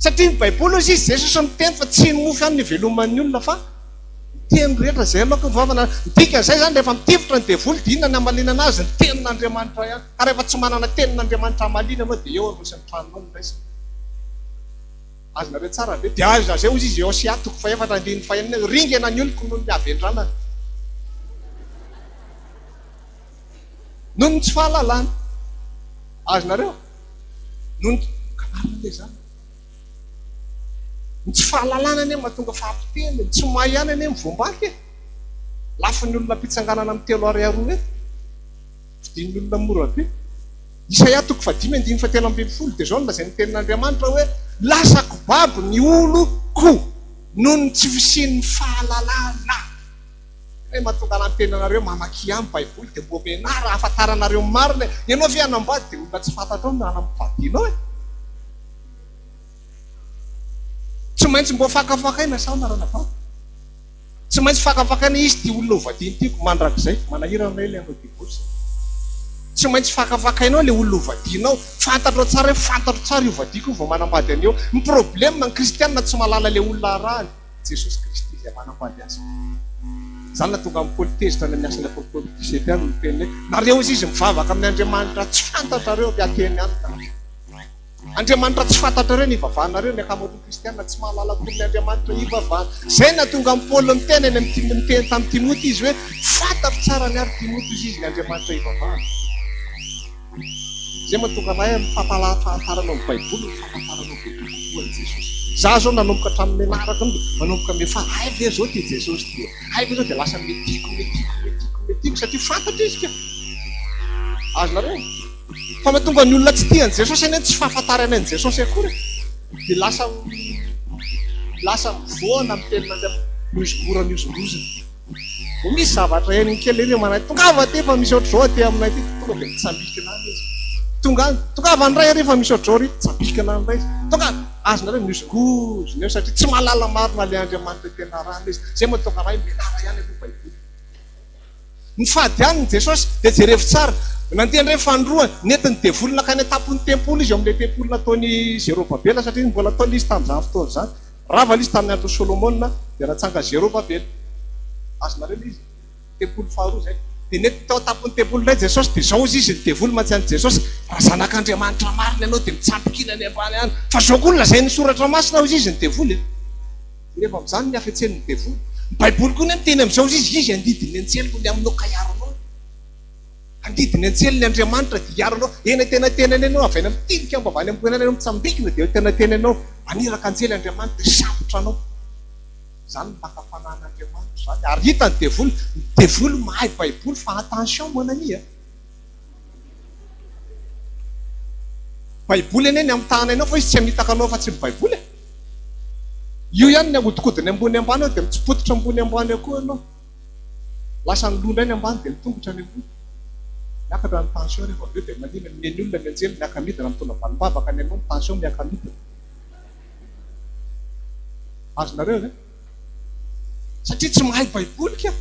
Satria ny Baiboly hozy izy, Jesosy miteny fa tsy ny mofo ihany no iveloman'ny olona fa ny Teny rehetra izay aloaky ny vavana. Ny dikan'izay izany rehefa mitifitra ny devoly dia inona ny hamalinana azy? Ny tenin'Andriamanitra ihany. Ka rehefa tsy manana tenin'Andriamanitra hamaliana ianao dia eo aloha sy ny tranonao no raisina. Azonareo tsara ve? Dia azo lazay hozy izy Hosea toko fahefatra andininy fahenina hoe ringana ny oloko noho ny havendranana. Noho ny tsy fahalalana. Azonareo? Noho ny ka marina ve izany? Ny tsy fahalalana anie mahatonga fahapotehana e! Ny tsy mahay ihany anie mivoambaky e! Lafon'ny olona am-pitsanganana amin'ny telo ariary roa eto. Vidian'ny olona mora be. Isaia toko fahadimy andininy fahatelo ambinifolo dia izao no lazain'ny tenin'Andriamanitra hoe, Lasako babo ny oloko noho ny tsy fisian'ny fahalalana. Hoe mahatonga anah miteny anareo mamakia ny baiboly dia mbo menara ahafantaranareo ny marina e! Ianao ve hanambady dia olona tsy fantatrao no hanambadianao e? Tsy maintsy mbo fakafakaina sao na ranabavy? Tsy maintsy fakafakaina izy ity olona ho vadiany ity ko mandrakizay, manahirana anay ilay hanao divorce. Tsy maintsy fakafakainao ilay olona ho vadianao, fantatrao tsara hoe fantatro tsara io vadiako io vao manambady an'io. Ny problème ny kristianina tsy mahalala ilay olona arahany. Jesosy Kristy izay manambady azy. Izany nahatonga an'i Paoly tezitra any amin'ny asan'ny Apostoly dix-sept any niteny hoe, Nareo izy izy mivavaka amin'ny Andriamanitra tsy fantatrareo ry Atenianina. Andriamanitra tsy fantatrareo ny ivavahanareo, ny ankamaroan'ny Kristianina tsy mahalala akory ny Andriamanitra ivavahana. Izay nahatonga an'i Paoly niteny any amin'ny niteny tamin'i Timoty izy hoe, Fantatro tsara ny ahy ry Timoty hozy izy ny Andriamanitra ivavahana. Izay mahatonga anay amin'ny fampahafantaranao ny Baiboly ny fahafantaranao bebe kokoa an'i Jesosy. Za zao nanomboka hatramin'ny nianarako iny dia manomboka miha hay ve zao ity Jesosy ity e? Hay ve zao dia lasa miha tiako, miha tiako, miha tiako, miha tiako satria fantatro izy ka. Azonareo? Fa mahatonga ny olona tsy tia an'i Jesosy anie ny tsy fahafantarany an'i Jesosy akory e. Dia lasa lasa mivoana amin'ny tenin'Andriamanitra, mora mihozongozona. Vao misy zavatra henony kely ery manay, tongava aty fa misy ohatr'izao aty aminay aty, tonga dia mitsambikina any izy. Tonga any, tongava indray ery fa misy ohatr'izao ery, mitsambikina any indray izy. Tonga, azonareo mihozongozona eo satria tsy mahalala marina ilay Andriamanitra tena arahana izy. Izay mahatonga anay mianara ihany aloha Baiboly. Nifady hanina Jesosy, dia jerevo tsara, nandeha indray ny fanindroany, nentin'ny devoly nankany an-tampon'ny tempoly izy, eo amin'ilay tempoly nataon'i Zerobabela, satria mbola tao ilay izy tamin'izany fotoana izany. Rava ilay izy tamin'ny andron'i Solomona, dia natsangan'i Zerobabela. Azonareo ilay izy? Tempoly faharoa izay. Dia nentiny tao an-tampon'ny tempoly indray Jesosy, dia izao hozy izy, ny devoly mantsy an'i Jesosy, Raha Zanak'Andriamanitra marina ianao, dia mitsambikina any ambany any. Fa izao koa no lazain'ny Soratra Masina, hozy izy, ny devoly e. Jereva amin'izany ny hafetsen'ny devoly. Ny Baiboly koa anie miteny amin'izao izy, izy handidy ny anjeliny ny aminao ka hiaro anao. Handidy ny anjeliny Andriamanitra dia hiaro anao. Eny antenatenany ianao, avy any amin'ny tilikambo avy any ambony any ianao mitsambikina dia eo antenatena ianao. Maniraka anjely Andriamanitra dia hisambotra anao. Izany ny fakam-panahin'Andriamanitra izany. Ary hita ny devoly, ny devoly mahay Baiboly fa attention mon ami a. Baiboly anie ny amitahana anao fa izy tsy hamitaka anao afa-tsy ny Baiboly e. Io ihany ny ahodikodiny ambony ambany eo dia mitsipototra ambony ambany eo koa ianao. Lasa ny loha indray ny ambany dia ny tongotra any ambony. Miakatra ny tension rehefa avy eo dia manina ny ny olona ny anjely miaka-midina mitondra valim-bavaka ny anao ny tension miaka-midina. Azonareo ve? Satria tsy mahay baiboly ka.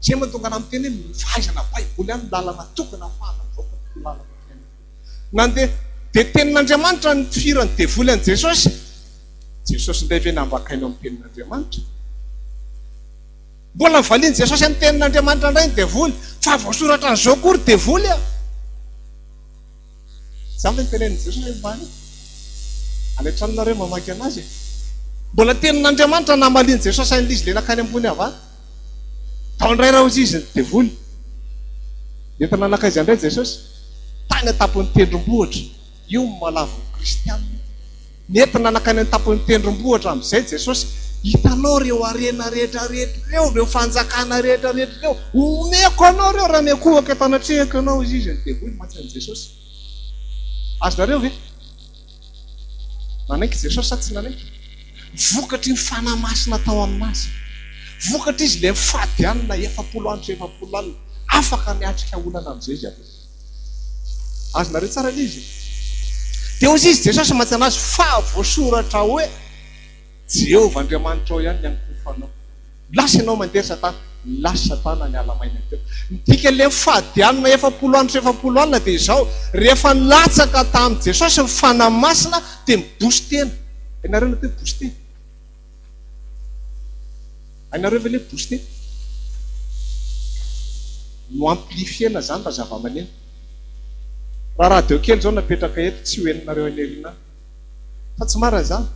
Izay mahatonga anah miteny hoe ny fahaizana baiboly ihany no lalana tokana ahafahana mivoaka amin'ity lalana fiainana ity. Nandeha dia tenin'Andriamanitra nitifiran'ny devoly an'i Jesosy. Jesosy indray ve nambakaina amin'ny tenin'Andriamanitra? Mbola novalian'i Jesosy amin'ny tenin'Andriamanitra indray ny devoly. Fa voasoratra an'izao koa ry devoly a! Izany ve no tenenin'i Jesosy hoe mbany? Any an-tranonareo mamaky anazy e. Mbola tenin'Andriamanitra namalian'i Jesosy an'ilay izy ilay nankany ambony avy any. Tao indray raha hozy izy ny devoly. Nentina nankaiza indray Jesosy? Tany an-tampon'ny tendrombohitra. Io no mahalavo ny kristianina. Nentina nankany an-tampon'ny tendrombohitra amin'izay Jesosy. Hitanao ireo harena rehetra rehetra ireo, ireo fanjakana rehetra rehetra ireo. Omeko anao ireo raha miankohoka eto anatrehako ianao, hoy izy. Ny devoly mantsy an'i Jesosy. Azonareo ve? Nanaiky Jesosy sa tsy nanaiky? Vokatry ny Fanahy Masina tao aminazy. Vokatry izy ilay nifady hanina 40 andro sy 40 alina. Afaka niatrika olana amin'izay izy avy eo. Azonareo tsara ilay izy? Dia hoy izy, Jesosy mantsy anazy, fa voasoratra hoe, Jehovah Andriamanitrao ihany ny ankohofanao. Lasa ianao mandeha Satana. Lasa Satana niala maina teo. Ny dikan'ilay nifady hanina 40 andro sy 40 alina dia izao, rehefa nilatsaka tamin'i Jesosy ny Fanahy Masina dia miboso tena. Hainareo ny atao hoe boso tena? Hainareo ve le hoe booster? No-amplifier-na zany raha zava-maneno. Raha radio kely zao napetraka eto tsy ho henonareo any aoriana any. Fa tsy marina izany.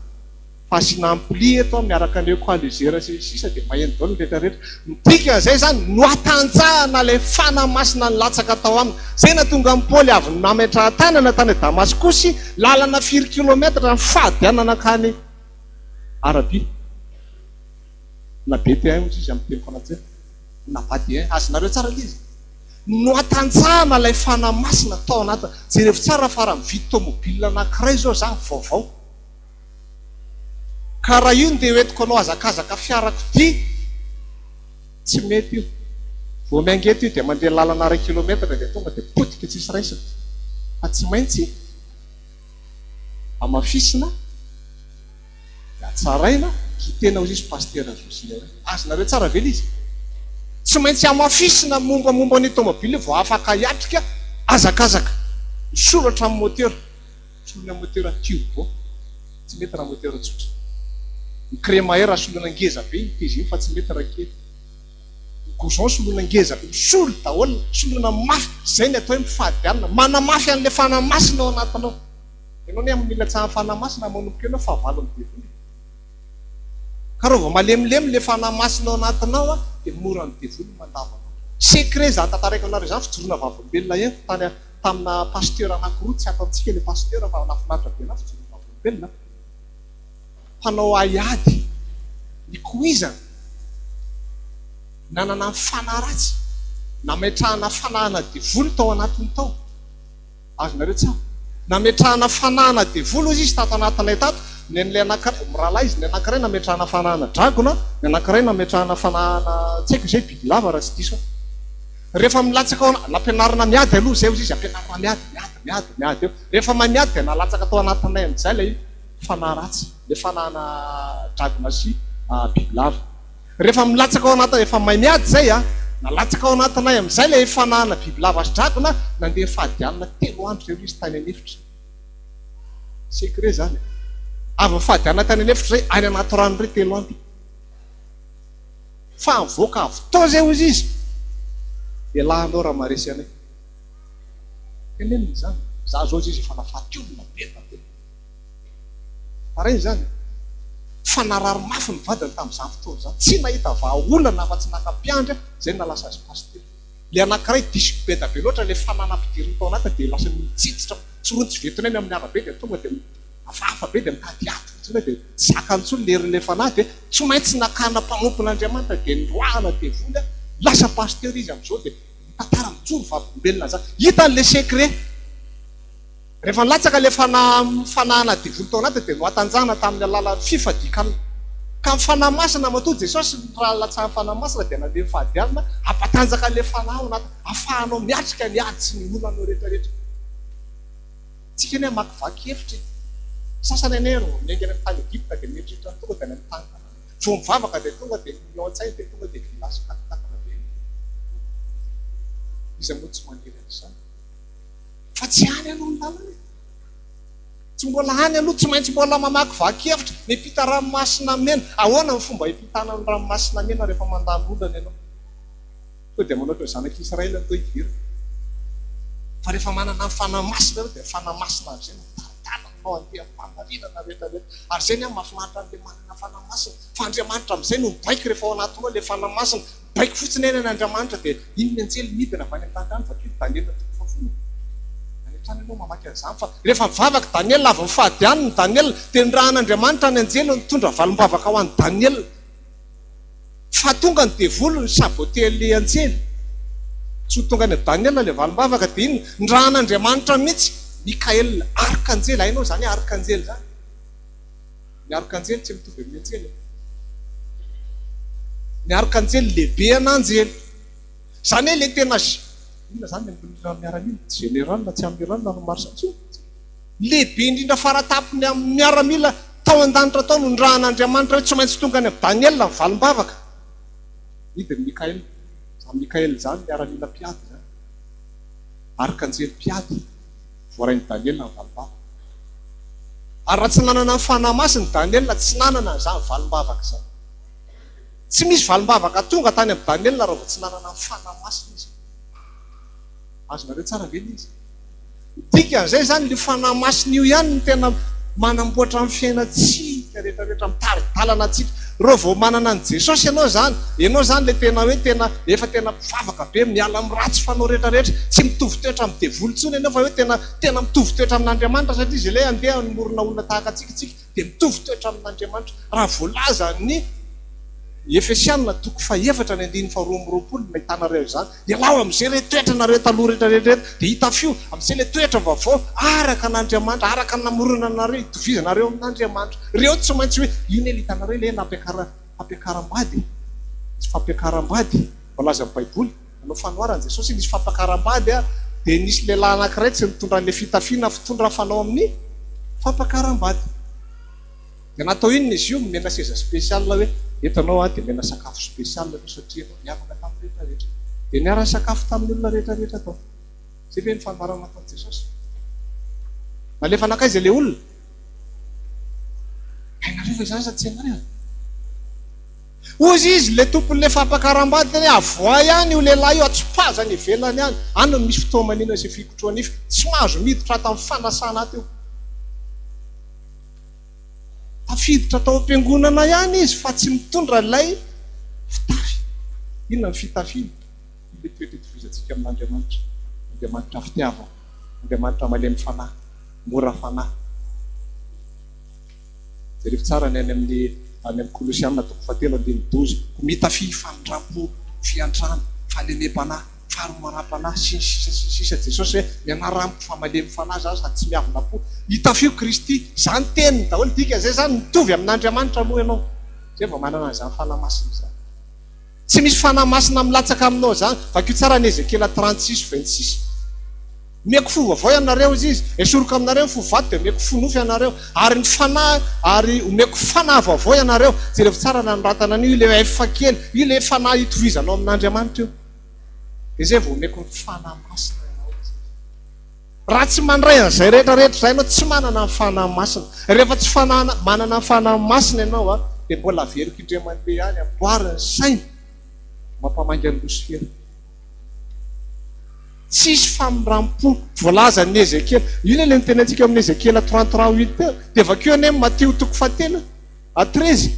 Fa asiana ampli eto an, miaraka ny equalizer sy ny sisa dia maheno daholo ny rehetra rehetra. Ny dikan'izay izany, nohatanjahana ilay Fanahy Masina nilatsaka tao aminy. Izay nahatonga an'i Paoly avy nametrahan-tanana tany Damaskosy, lalana firy kilometatra ny fahadianana nankany Arabia. Na BT1 hozy izy amin'ny teny frantsay. Na BAD1. Azonareo tsara ilay izy? Nohatanjahana ilay Fanahy Masina tao anatiny. Jerevo tsara fa raha mividy tomobile anankiray izao za vaovao. Ka raha io ndeha hoentiko hanao hazakazaka fiarakodia, tsy mety io. Vao miainga eto io dia mandeha lalana iray kilometatra dia tonga dia potika tsisy raisina. Fa tsy maintsy hamafisina dia hatsaraina, kitena hozy izy Pasitera Josie hoe. Azonareo tsara ve ilay izy? Tsy maintsy hamafisina mombamomba an'io tomobile io vao afaka hiatrika hazakazaka. Misoratra amin'ny motera. Soloina moteur turbo, tsy mety raha moteur tsotra. Ny crémaillère soloina ngeza be iny prise iny fa tsy mety raha kely. Ny goujon soloina ngeza be, misolo daholo, soloina mafy, zay ny atao hoe mifady alina, manamafy an'ilay fanahy masina ao anatinao. Ianao anie amin'ny ilatsahan'ny fanahy masina manomboka eo ianao fahavalon'ny devoly e. Ka raha vao malemilemy ilay fanahy masina ao anatinao an, dia mora ny devoly ny mandavo anao. Secret izany tantaraiko anareo izany, fijoroana vavolombelona henoko tany tamina pasteur anakiroa, tsy ato amintsika ilay pasteur fa nahafinaritra be anahy fijoroana vavolombelona, mpanao haiady nikoizana, nanana ny fanahy ratsy, nametrahana fanahana devoly tao anatiny tao. Azonareo tsara. Nametrahana fanahana devoly hozy izy tato anatinay tato, ny an'ilay anankiray, mirahalahy izy, ny anankiray nametrahana fanahana dragona, ny anankiray nametrahana fanahana tsy haiko izay bibilava raha tsy diso aho. Rehefa milatsaka ao, nampianarina miady aloha izay hozy izy, ampianarina miady, miady, miady, miady eo. Rehefa mahay miady dia nalatsaka tao anatinay amin'izay ilay fanahy ratsy, ilay fanahana dragona sy bibilava. Rehefa milatsaka ao anaty, efa mahay miady izay a! Nalatsaka ao anatinay amin'izay ilay fanahana bibilava sy dragona, nandeha nifady hanina telo andro ireo izy tany an'efitra. Secret izany e! Avy nifady hanina tany an'efitra izay, any anaty rano indray telo andro. Fa nivoaka avy tao izay hozy izy, Elah anao raha maharesy anay. Tenenina izany, za zao hozy izy efa nahafaty olona be dia be. Taraina izany fa narary mafy ny vadiny tamin'izany fotoana izany. Tsy nahita vahaolana afa-tsy naka mpiandry izay nahalasa azy pasitera. Ilay anankiray diso be da be loatra ilay fanahy nampidiriny tao anatiny dia lasa mitsitsitra tsirontsy ventina eny amin'ny arabe dia tonga dia hafahafa be dia mitady ady fotsiny hoe dia tsy zakany intsony ny herin'ilay fanahy dia tsy maintsy nakana mpanompon'Andriamanitra dia noroahana devoly lasa pasitera izy amin'izao dia mitantara mijoro vavolombelona izany. Hitany ilay secret. Rehefa nilatsaka ilay fanahy fanahana devoly tao anatiny dia nohatanjahana tamin'ny alalan'ny fifadian-kanina. Ka ny Fanahy Masina, matoa Jesosy raha nilatsahan'ny Fanahy Masina dia nandeha nifady hanina hampatanjaka an'ilay fanahy ao anatiny, hahafahanao miatrika ny ady sy ny olanao rehetra rehetra. Tsika anie hamakivaky efitra e! Sasany anie vao miainga any amin'ny tany Egypta dia mieritreritra ny tonga dia any amin'ny tany Kanana. Vao mivavaka dia tonga dia ny ao an-tsainy dia tonga dia villa sy quat-quatre be. Iza moa tsy maniry an'izany? Fa tsy any aloha ny lalana e! Tsy mbola any aloha, tsy maintsy mbola mamakivaky hevitra, miampita ranomasina mena. Ahoana ny fomba hiampitana ny ranomasina mena rehefa mandalo olana ianao? Sao dia manao toy ny zanak'i Israely ny toa hidirana. Fa rehefa manana ny Fanahy Masina ianao dia ny Fanahy Masina amin'izay no mitari-dalana anao handeha amin'ny fahamarinana rehetra rehetra. Ary izay ny ahy mahafinaritra an'ilay manana Fanahy Masina. Fa Andriamanitra amin'izay no mibaiko rehefa ao anatinao ilay Fanahy Masina. Baiko fotsiny eny an' Andriamanitra dia iny ny anjely midina avy any an-tany any, vakio Daniela toko fahafolo e. Any an-trano ianao mamaky an'izany fa rehefa nivavaka Daniela avy nifady hanina Daniela dia nirahan' Andriamanitra ny anjely nitondra valim-bavaka ho an'i Daniela. Fa tonga ny devoly ni-saboter ilay anjely. Tsy ho tonga any amin'i Daniela ilay valim-bavaka dia inona? Nirahan' Andriamanitra mihitsy Mikaela arkanjely, hainao izany hoe arkanjely izany? Ny arkanjely tsy mitovy amin'ny anjely e. Ny arkanjely lehibe an'anjely. Izany hoe ilay tena inona izany ny ambony miaramila? Tsy général, tsy amiral no marsa, tsy lehibe indrindra faratapony amin'ny miaramila tao an-danitra tao no nirahan'Andriamanitra hoe tsy maintsy tonga any amin'i Daniela ny valim-bavaka. Hidiny Mikaela. Izany Mikaela izany miaramila mpiady izany. Arkanjely mpiady. Voarain'i Daniela ny valim-bavaka. Ary raha tsy nanana ny Fanahy Masina i Daniela, tsy nanana an'izany valim-bavaka izany. Tsy misy valim-bavaka tonga tany amin'i Daniela raha vao tsy nanana ny Fanahy Masina izy. Azonareo tsara ve ilay izy? Dikan'izay izany io Fanahy Masina io ihany no tena manamboatra ny fiainantsika rehetra rehetra, mitari-dalana antsika. Raha vao manana an'i Jesosy ianao izany, ianao izany ilay tena hoe tena efa tena mpivavaka be, miala amin'ny ratsy fanao rehetra rehetra, tsy mitovy toetra amin'ny devoly intsony ianao fa hoe tena tena mitovy toetra amin'Andriamanitra satria izy ilay andeha hamorona olona tahaka antsika isika dia mitovy toetra amin'Andriamanitra. Raha voalazan'ny Efesiana toko fahefatra ny andininy faharoa amby roapolo no ahitanareo izany. Ialao amin'izay re toetra nareo taloha rehetra rehetra rehetra dia hitafio amin'izay ilay toetra vaovao araka an'Andriamanitra, araka ny namorona anareo, hitovizanareo amin'Andriamanitra. Ireo tsy maintsy hoe io ne le hitanareo ilay nampiakara fampiakaram-bady e. Nisy fampiakaram-bady voalazan'ny Baiboly. Nanao fanoharana Jesosy hoe nisy fampakaram-bady dia nisy lehilahy anankiray tsy nitondra an'ilay fitafiana fitondra fanao amin'ny fampakaram-bady. Dia natao inona izy io? Nomena seza spécial hoe eto ianao dia omena sakafo spécial ianao satria ianao niavaka tamin'ny rehetra rehetra. Dia niara-nisakafo tamin'ny olona rehetra rehetra tao. Izay ve ny fanoharana nataon'i Jesosy? Nalefa nankaiza ilay olona? Hainareo ve izany sa tsy hainareo? Hozy izy, ilay tompon'ilay fampakaram-bady teny hoe avoahy any io lehilahy io, atsipaza any ivelany any, any no misy fitoamanina sy fikotroha-nify, tsy mahazo miditra ato amin'ny fanasana ato io. Tafiditra tao am-piangonana ihany izy fa tsy mitondra ilay fitafy. Inona ny fitafiana? Ilay toetra itovizantsika amin'Andriamanitra. Andriamanitra fitiavana, Andriamanitra malemy fanahy, mora fanahy. Jereo tsara ny any amin'ny any amin'ny Kolosiana toko fahatelo andininy douze, koa mitafia famindram-po, fiantrana, fahalemem-panahy, faharomoram-panahy, sy ny sisa sy ny sisa Jesosy hoe, mianara amiko fa malemy fanahy izaho sady tsy miavona am-po. Itafio Kristy. Izany teniny daholo, dikan'izay izany mitovy amin'Andriamanitra aloha ianao, izay vao manana an'izany Fanahy Masina izany. Tsy misy Fanahy Masina milatsaka aminao izany. Vakio tsara ny Ezekiela 36 26. Omeko fo vaovao ianareo, hoy Izy, esoriko aminareo ny fo vato dia omeko fo nofo ianareo, ary ny fanahy, ary omeko fanahy vaovao ianareo. Jerevo tsara ny anoratana an'io, ilay F kely, io ilay fanahy itovizanao amin'Andriamanitra io. Dia izay vao omeko ny Fanahy Masina ianao, hoy Izy. Raha tsy mandray an'izay rehetra rehetra izay ianao, tsy manana ny Fanahy Masina. Rehefa tsy fanahy, manana ny Fanahy Masina ianao, dia mbola averiko indray mandeha ihany, amboary ny saina, mampamangy an'i Losifera. Tsisy famindram-po. Voalazan'i Ezekiela. Io ilay nitenentsika eo amin'ny Ezekiela 33 huit teo. Dia vakio anie Matio toko fahatelo a 13.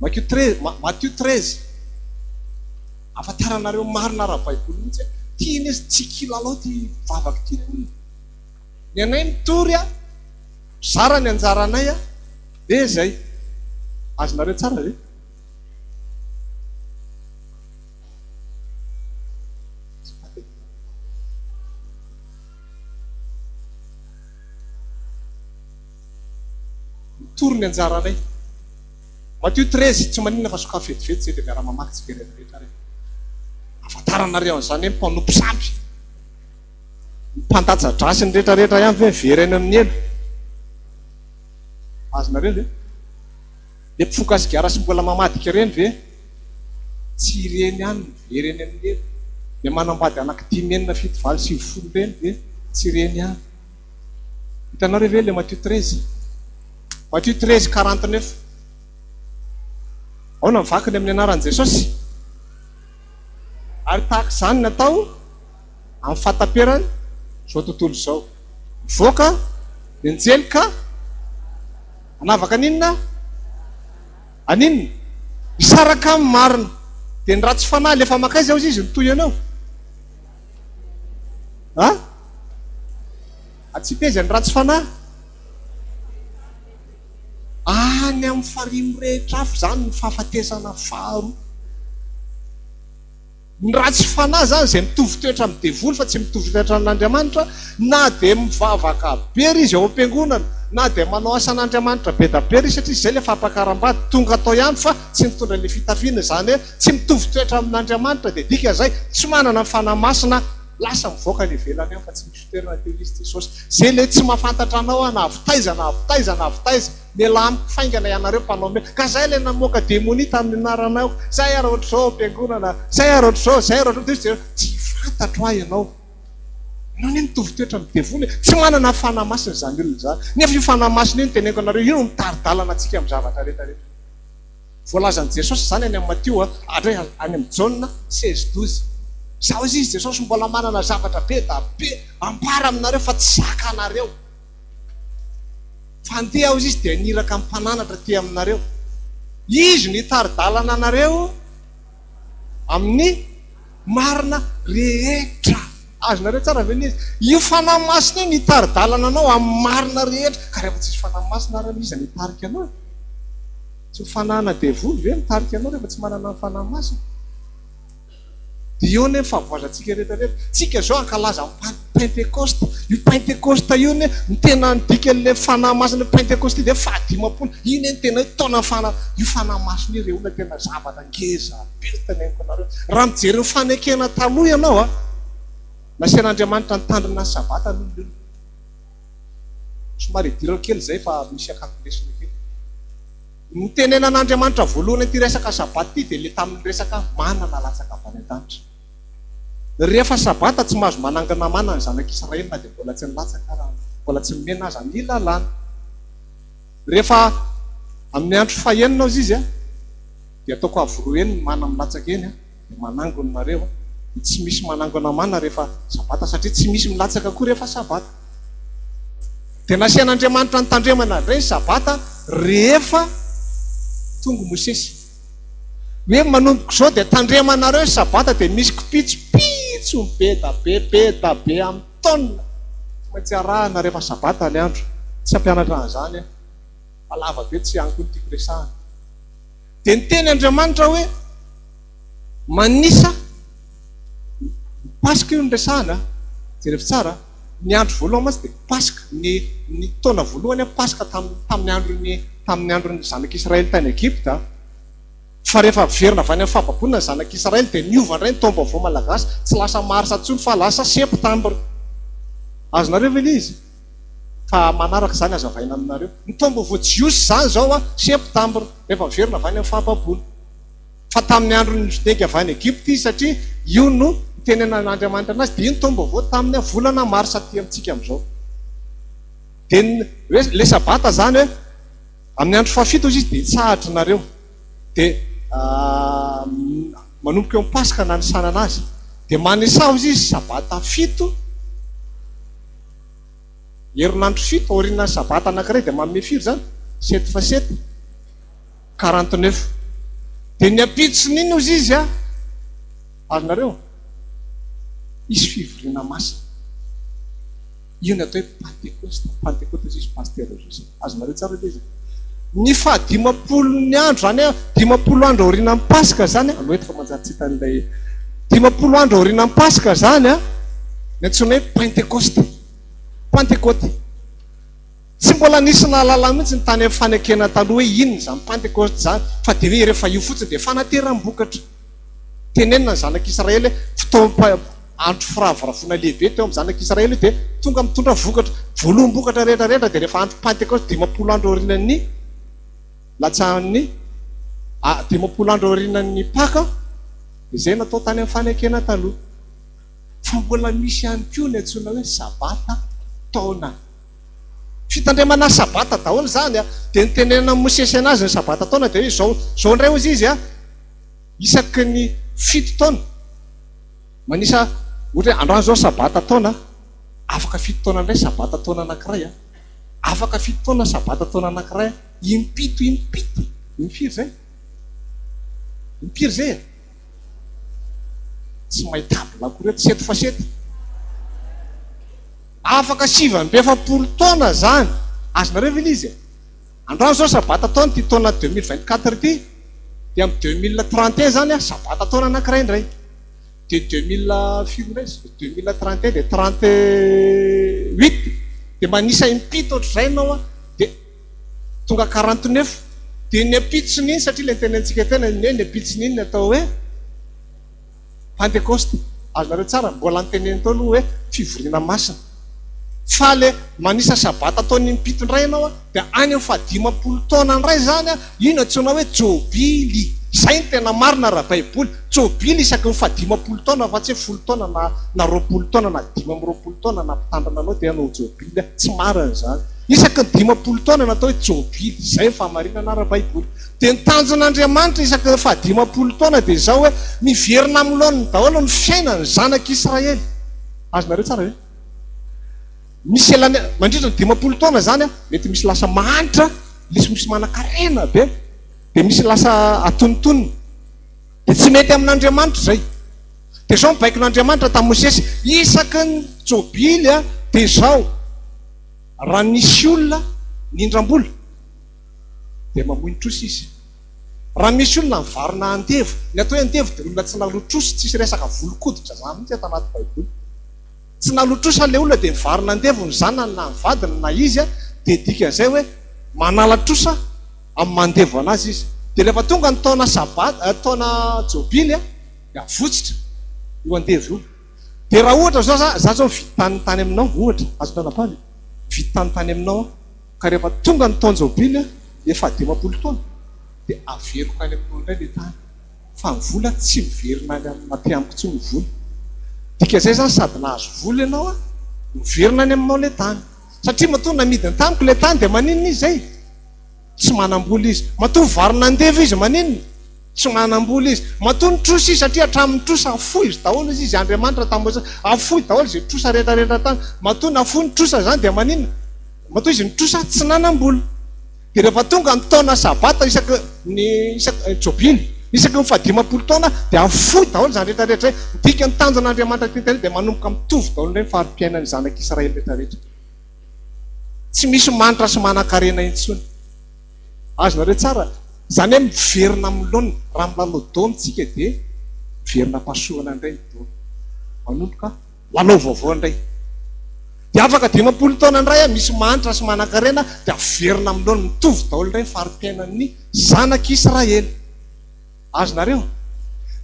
Makio 13, Matio 13. Ahafantaranareo marina ara-baiboly mihitsy hoe ity anie tsy kilalao ity vavaka ity ry olona. Ny anay mitory a, mizara ny anjaranay a, dia izay. Azonareo tsara ve? Mitory ny anjaranay. Matio 13, tsy maninona fa sokafy vetivety izay dia miara-mamaky tsika rehetra rehetra ary. Ahafantaranareo an'izany hoe mpanompo sampy, mpandatsa-drà sy ny rehetra rehetra ihany ve mivery any amin'ny helo? Azonareo ve? Le mpifoka sigara sy mbola mamadika ireny ve tsy ireny ihany no very eny amin'ny helo? Le manambady anaky dimy enina fito valo 90 ireny ve tsy ireny ihany? Hitanareo ve le Matio 13? Matio 13 49 Aona ny vakiny amin'ny anaran'i Jesosy? Ary tahaka izany ny atao amin'ny fahataperan' izao tontolo izao. Mivoaka ny anjely ka hanavaka an'inona? An'inona? Hisaraka amin'ny marina. Dia ny ratsy fanahy alefa mankaiza hozy izy mitohy anao? A? Atsipeza ny ratsy fanahy. Any amin'ny farihy mirehitra afo izany ny fahafatesana faharoa. Ny ratsy fanahy izany izay mitovy toetra amin'ny devoly fa tsy mitovy toetra amin'Andriamanitra, na dia mivavaka be ary izy ao am-piangonana, na dia manao asan'Andriamanitra be da be ary izy satria izay ilay fampakaram-bady, tonga tao ihany fa tsy nitondra ilay fitafiana, izany hoe tsy mitovy toetra amin'Andriamanitra dia dikan'izay tsy manana ny Fanahy Masina, lasa mivoaka any ivelany any fa tsy misy toerana teo izy Jesosy. Izay ilay tsy mahafantatra anao aho na avy taiza na avy taiza na avy taiza. Mialà amiko faingana ianareo mpanao mena. Ka zay ilay namoaka demonia tamin'ny anaranao. Zay ary ohatr'izao ao am-piangonana. Zay ary ohatr'izao, zay ary ohatr'izao. Dia hoy Jesoa, Tsy fantatro ahy ianao. Ianao anie mitovy toetra amin'ny devoly e. Tsy manana Fanahy Masina izany olona izany. Nefa io Fanahy Masina io no teneniko anareo, io no mitari-dalana antsika amin'ny zavatra rehetra rehetra. Voalazan'i Jesosy izany any amin'ny Matio, ary any amin'ny Jaona 16, 12. Izao izy Jesosy mbola manana zavatra be da be ambara aminareo fa tsy zakanareo. Fa andeha aho izy dia haniraka ny mpananatra aty aminareo. Izy no hitari-dalana anareo amin'ny marina rehetra. Azonareo tsara ve ilay izy? Io Fanahy Masina io no hitari-dalana anao amin'ny marina rehetra. Ka rehefa tsisy Fanahy Masina ary iza no hitarika anao e? Tsy ho fanahina devoly ve mitarika anao rehefa tsy manana ny Fanahy Masina? Dia eo anie ny fahavoazantsika rehetra rehetra. Tsika izao hankalaza ny Pentekosta. Io Pentekosta io anie ny tena ny dikan'ilay Fanahy Masina Pentekosta io dia fahadimampolo. Iny anie ny tena hoe taonan'ny Fanahy. Io Fanahy Masina io re olona tena zavatra ngeza be teneniko anareo. Raha mijery ny fanekena taloha ianao a, nasian'Andriamanitra nitandrina ny Sabata aloha ny olona. Somary idirako kely izay fa misy akako lesona kely. Ny nitenenan'Andriamanitra voalohany an'ity resaka Sabata ity dia ilay tamin'ny resaka mana nalatsaka avy any an-danitra. Rehefa Sabata tsy mahazo manangona mana ny zanak'Israely na dia mbola tsy nilatsaka ara, mbola tsy nomena aza ny lalàna. Rehefa amin'ny andro fahenina hozy izy dia ataoko avo roa heny ny mana milatsaka eny. dia manangona nareo dia tsy misy manangona mana rehefa sabata satria tsy misy milatsaka koa rehefa sabata. Dia nasian'Andriamanitra nitandremana indray ny sabata rehefa tonga Mosesy. Hoe manomboka izao dia tandremanareo ny sabata dia misy kipitsopitso be da be be da be amin'ny taonina tsy maintsy arahina rehefa sabata ny andro. Tsy hampianatra an'izany aho fa lava be tsy any koa ny tiako resahana. Dia niteny Andriamanitra hoe, Manisa, ny Paska io no resahana, jerevo tsara, ny andro voalohany mantsy dia Paska, ny ny taona voalohany Paska tamin'ny tamin'ny andron'ny tamin'ny andron'ny zanak'Israely tany Egypta, fa rehefa miverina avy any amin'ny fahababoana ny zanak'Israely dia niova indray ny taom-baovao malagasy, tsy lasa marsa intsony fa lasa septambra. Azonareo ve ilay izy? Fa manaraka izany hazavaina aminareo. Ny taom-baovao jiosy izany izao an, septambra, rehefa miverina avy any amin'ny fahababoana. Fa tamin'ny andron'ny nidengy avy any Egypta izy, satria io no nitenenan'Andriamanitra anazy, dia io ny taom-baovao tamin'ny volana marsa aty amintsika amin'izao. Dia ny hoe ilay sabata izany hoe amin'ny andro fahafito hozy izy dia hitsahatra nareo. Dia manomboka eo amin'ny Paska nanisana anazy. Dia manisà hozy izy sabata fito. Herinandro fito aorian'ny sabata anankiray dia manome firy izany? Sept fois sept, 49. Dia ny ampitson'iny hozy izy a, azonareo? Hisy fivoriana masina. Io ny atao hoe Pantekosta, Pantekosta hozy izy Pasitera José. Azonareo tsara ilay izy? Ny fahadimampolon'ny andro, izany hoe 50 andro aorianan'ny Paska izany, aleo eto fa manjary tsy hitan'ilay, 50 andro aorianan'ny Paska izany an, ny antsoina hoe Pentekosta, Pantekoty. Tsy mbola nisy nahalala mihitsy ny tany amin'ny fanekena taloha hoe inona izany Pantekosta izany, fa dia hoe rehefa io fotsiny dia fanateram-bokatra. Tenenina ny zanak'Israely hoe fotoam-pa, andro firavoravoana lehibe teo amin'ny zanak'Israely io dia tonga mitondra vokatra, voaloham-bokatra rehetra rehetra dia rehefa andro Pantekosta, 50 andro aorianan'ny latsahan'ny, 50 andro aorianan'ny Paka, izay natao tany amin'ny fanekena taloha. Fa mbola misy ihany koa ny antsoina hoe Sabata taona. Fitandremana Sabata daholo izany a! Dia nitenenan'i Mosesy anazy ny Sabata taona dia hoe izao, izao indray hozy izy a, isaky ny fito taona, manisa ohatra hoe androany izao Sabata taona, afaka fito taona indray Sabata taona anankiray a, afaka fito taona Sabata taona anankiray a, impito impito, impiry izay? Impiry izay e? Tsy mahay table akory eto, sept fois sept. Afaka 49 taona zany. Azonareo ve ilay izy e? Androany zao sabata taona ity taona 2024 ity, dia amin'ny 2031 zany sabata taona anankiray indray. Dia deux mille firy indray izy? 2031 dia 38 dia manisa impito ohatr'izay ianao an, dia tonga 49 dia ny ampitsony iny satria ilay nitenentsika tena ny hoe ny ampitsony iny ny atao hoe Pantekosta. Azonareo tsara, mbola noteneniny teo aloha hoe fivoriana masina. Fa le manisa sabata ataony impito indray ianao an, dia any amin'ny fahadimampolo taona indray izany an, io no antsoina hoe jobily. Izay no tena marina ara-baiboly. Jobily isaky ny fahadimampolo taona fa tsy hoe folo taona na na 20 taona na 25 taona na mpitandrina anao dia hanao jobily. Tsy marina izany. Isaky ny 50 taona natao hoe jobily. Izay ny fahamarinana ara-baiboly. Dia ny tanjon'Andriamanitra isaky ny faha-50 taona dia izao hoe miverina amin'ny laoniny daholo ny fiainan'ny zanak'Israely. Azonareo tsara ve? Misy elane, mandritra ny 50 taona izany, mety misy lasa mahantra, misy misy manankarena be, dia misy lasa atonontonony. Dia tsy mety amin'Andriamanitra izay. Dia izao ny baikon'Andriamanitra tamin'i Mosesy, isaky ny jobily dia izao, raha nisy olona nindram-bola, dia mamoy ny trosa izy. Raha misy olona nivarina andevo, ny atao hoe andevo dia olona tsy naloa trosa, tsisy resaka volon-koditra izany mihitsy ato anaty baiboly. Tsy naloa trosa ilay olona dia nivarina andevo ny zanany na ny vadiny na izy, dia dikan'izay hoe manala trosa amin'ny maha andevo an'azy izy. Dia rehefa tonga ny taona sabata, taona jobily, dia avotsitra io andevo io. Dia raha ohatra izao za, za izao mividy tany tany aminao, ohatra, azonao anabavy e, mividy tany tany aminao aho, ka rehefa tonga ny taon-jobily, le faha-dimampolo taona, dia averiko any aminao indray le tany, fa ny vola tsy miverina any amina aty amiko intsony ny vola. Dikan'izay izany sady nahazo vola ianao no miverina any aminao le tany. Satria matoa namidiny tamiko le tany dia maninona izy izay? Tsy manam-bola izy. Matoa nivarin'andevo izy maninona? Tsy manam-bola izy. Matoa nitrosa izy satria hatramin'ny trosa afoy izy daholo izy izy Andriamanitra tamin'i Mosesy afoy daholo izay trosa rehetra rehetra tany. Matoa nafoy ny trosa izany dia maninona? Matoa izy nitrosa tsy nanam-bola. Dia rehefa tonga ny taona sabata isaky ny isaky jobily isaky ny fahadimampolo taona dia afoy daholo izany rehetra rehetra izay. Ny dikan'ny tanjon'Andriamanitra tiany dia manomboka mitovy daholo indray ny fari-piainan'ny zanak'Israely rehetra rehetra. Tsy misy manitra sy manankarena intsony. Azonareo tsara? Izany hoe miverina amin'ny laoniny. Raha milalao daomy tsika dia miverina pasohana indray ny daomy. Manomboka lalao vaovao indray. Dia afaka 50 taona indray misy mahantra sy manankarena dia averina amin'ny laoniny. Mitovy daholo indray ny fari-piainan'ny zanak'Israely. Azonareo?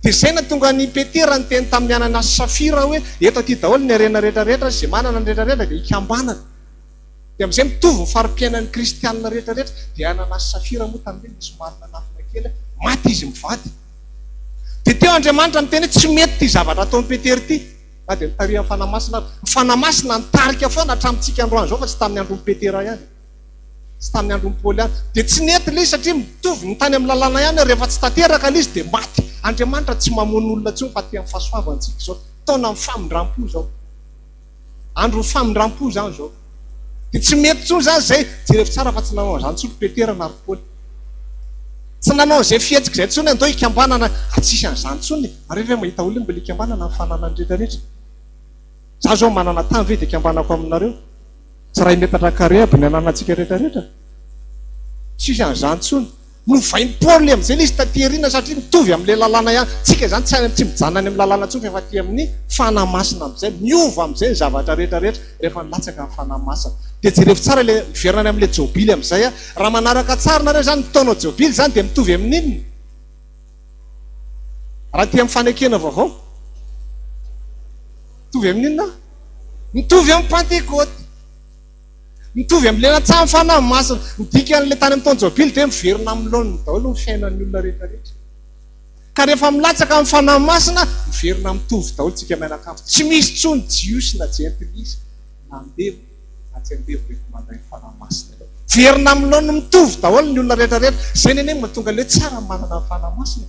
Dia izay nahatonga an'i Petera niteny tamin'i Ananiasy sy Safira hoe, Eto aty daholo ny harena rehetra rehetra sy izay manana ny rehetra rehetra dia hikambanana. Dia amin'izay mitovy ny fari-piainan'ny kristianina rehetra rehetra. Dia Ananiasy sy Safira moa tamin'iny nisy marina nanafina kely, maty izy mivady. Dia teo Andriamanitra niteny hoe tsy mety ity zavatra ataon'i Petera ity, na dia notarihan'ny Fanahy Masina ary. Ny Fanahy Masina nitarika foana hatramintsika androany izao fa tsy tamin'ny andron'i Petera ihany. Tsy tamin'ny andron'i Paoly ihany. Dia tsy nety ilay izy satria mitovy ny tany amin'ny lalàna ihany ary rehefa tsy tanteraka ilay izy dia maty. Andriamanitra tsy mamono olona intsony fa aty amin'ny fahasoavany tsika izao. Taonan'ny famindram-po izao. Andron'ny famindram-po izany izao. Dia tsy mety intsony izany izay. Jerevo tsara fa tsy nanao an'izany intsony Petera na ry Paoly. Tsy nanao an'izay fihetsika izay intsony andao hikambanana. Ary tsisy an'izany intsony. Nareo ve mahita olona mbola hikambanana amin'ny fananany rehetra rehetra? Za izao manana tany ve dia hikambanako aminareo? Tsy iray metatra carré aby ny ananantsika rehetra rehetra. Tsisy an'izany intsony. Novain'i Paoly amin'izay ilay izy taty aoriana satria mitovy amin'ilay lalàna ihany. Tsika izany tsy tsy mijanona any amin'ny lalàna intsony fa efa aty amin'ny Fanahy Masina amin'izay. Miova amin'izay ny zavatra rehetra rehetra rehefa nilatsaka ny Fanahy Masina. Dia jerevo tsara ilay, miverina any amin'ilay Jobily amin'izay aho. Raha manaraka tsara nareo izany, ny taona Jobily izany dia mitovy amin'inona? Raha aty amin'ny fanekena vaovao? Mitovy amin'inona? Mitovy amin'ny Pantekôty. Mitovy amin'ilay natsahan'ny Fanahy Masina. Ny dikan'ilay tany amin'ny taon-jobily dia miverina amin'ny laoniny daholo ny fiainan'ny olona rehetra rehetra. Ka rehefa milatsaka amin'ny Fanahy Masina, miverina mitovy daholo tsika mianakavy. Tsy misy intsony Jiosy na Jentilisa, na andevo na tsy andevo rehefa mandray ny Fanahy Masina ianao. Miverina amin'ny laoniny mitovy daholo ny olona rehetra rehetra. Izay ny anie no mahatonga ilay hoe tsara ny manana ny Fanahy Masina.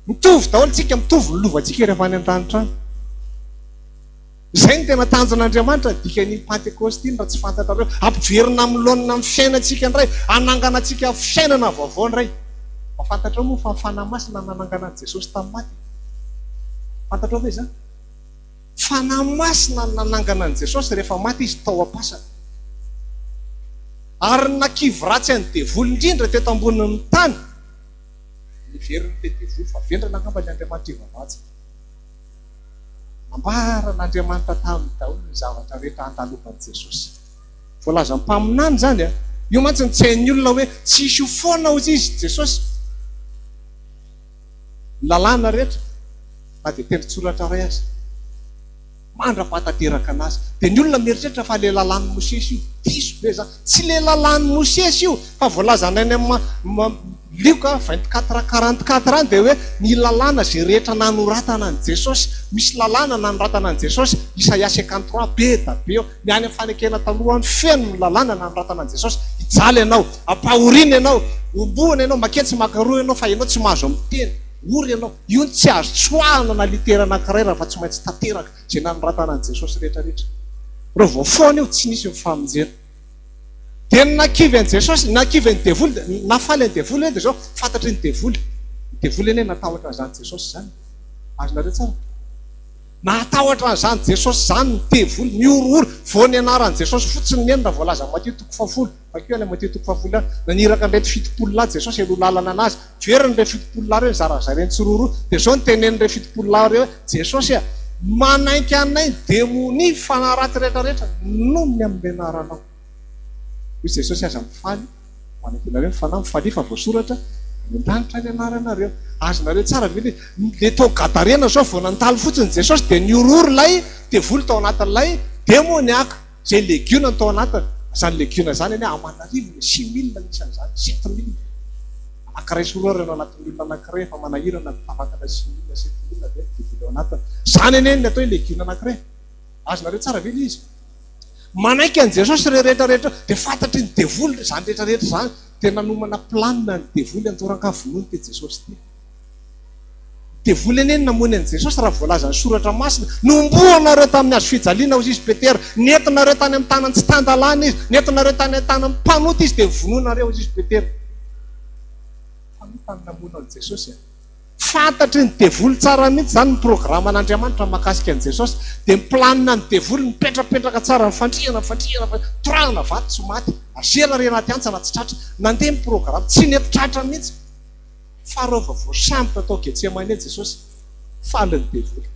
Mitovy daholo tsika, mitovy ny lovantsika rehefa any an-danitra any. Izay no tena tanjon'Andriamanitra, dikan'iny Pantekosta iny raha tsy fantatrareo. Hampiverina amin'ny laonina amin'ny fiainantsika indray, hanangana antsika fiainana vaovao indray. Mba fantatrao moa fa ny Fanahy Masina nanangana an'i Jesosy tamin'ny maty? Fantatrao ve izany? Fanahy Masina no nanangana an'i Jesosy rehefa maty Izy tao am-pasana. Ary ny nakivy ratsy an'ny devoly indrindra teto ambonin'ny tany, Niverina ilay devoly fa vendrana angamba ilay Andriamanitra ivavahantsika. Nambaran'Andriamanitra taminy daholo ny zavatra rehetra handalovan'i Jesosy. Voalazan'ny mpaminany izany a! Io mantsy no tsy hain'ny olona hoe tsy hisy ho foana hozy izy, Jesosy. Ny lalàna rehetra, na dia tendron-tsoratra iray aza. Mandra-pahatanteraka anazy. Dia ny olona mieritreritra fa ilay lalàn'i Mosesy io. Diso be izany. Tsy ilay lalàn'i Mosesy io, fa voalazan'ny any amin'ny Lioka 24 44 any dia hoe ny lalàna izay rehetra nanoratana an'i Jesosy. Misy lalàna nanoratana an'i Jesosy, Isaia 53, be da be eo. Ny any amin'ny fanekena taloha any feno ny lalàna nanoratana an'i Jesosy. Hijaly ianao, ampahoriana ianao, hombohana ianao, maketsy makaroa ianao fa ianao tsy mahazo miteny, ory ianao. Io no tsy azo tsoahana na litera anankiray raha fa tsy maintsy tanteraka izay nanoratana an'i Jesosy rehetra rehetra. Raha vao foana io, tsy nisy ny famonjena. Dia ny nahakivy an'i Jesosy, ny nahakivy an'ny devoly, ny nahafaly an'ny devoly hoe dia izao, fantatry ny devoly. Ny devoly anie natahotra an'izany Jesosy izany. Azonareo tsara? Nahatahotra an'izany Jesosy izany ny devoly, nihorohoro. Vao ny anaran'i Jesosy fotsiny ny eny raha voalazan'i Matio toko fahafolo. Vakio any Matio toko fahafolo any. Naniraka an'ireto 70 lahy Jesosy hialoha lalana an'azy. Very ireo 70 lahy ireo, nizarazara eny tsiroaroa. Dia izao no tenenin'ireo 70 lahy ireo hoe, Jesosy a, manaiky anay ny demonia, fanahy ratsy rehetra rehetra, noho ny amin'ny anaranao. Hoy Jesosy, Aza mifaly, manaiky anareo ny fanahy, mifalia fa voasoratra any an-danitra ny anaranareo. Azonareo tsara ve ilay izy? Ilay tao Gadarena izao, vao nandalo fotsiny Jesosy dia nihorohoro ilay devoly tao anatin'ilay demoniaka. Izay legiona no tao anatiny. Izany legiona izany anie aman'arivony, 6000 ny isan'izany, 7000. Anankiray sy roa ary ao anatin'ny olona anankiray efa manahirana ny tafakatra 6000, 7000 ve ny devoly ao anatiny. Izany anie ny atao hoe legiona anankiray. Azonareo tsara ve ilay izy? Manaiky an'i Jesosy ireo rehetra rehetra ireo, dia fantatry ny devoly izany rehetra rehetra izany, dia nanomana planina ny devoly handoran-kavonoana ity Jesosy ity. Devoly anie no namono an'i Jesosy raha voalazan'ny Soratra Masina. Nohomboanareo tamin'ny hazo fijaliana hozy izy Petera. Nentinareo tany amin'ny tanan'ny tsy tan-dalàna izy. Nentinareo tany an-tanan'ny mpanota izy dia novonoinareo hozy izy Petera. Mpanota no namono an'i Jesosy e. Fantatry ny devoly tsara mihitsy izany ny programan'Andriamanitra mahakasika an'i Jesosy. Dia ny planina ny devoly mipetrapetraka tsara, mifandrihana, mifandrihana, torahana vato tsy maty, azera ary anaty hantsana tsy tratra. Nandeha ny programa, tsy nety tratra mihitsy. Fa rova voasambotra tao Getsemane Jesosy, faly ny devoly.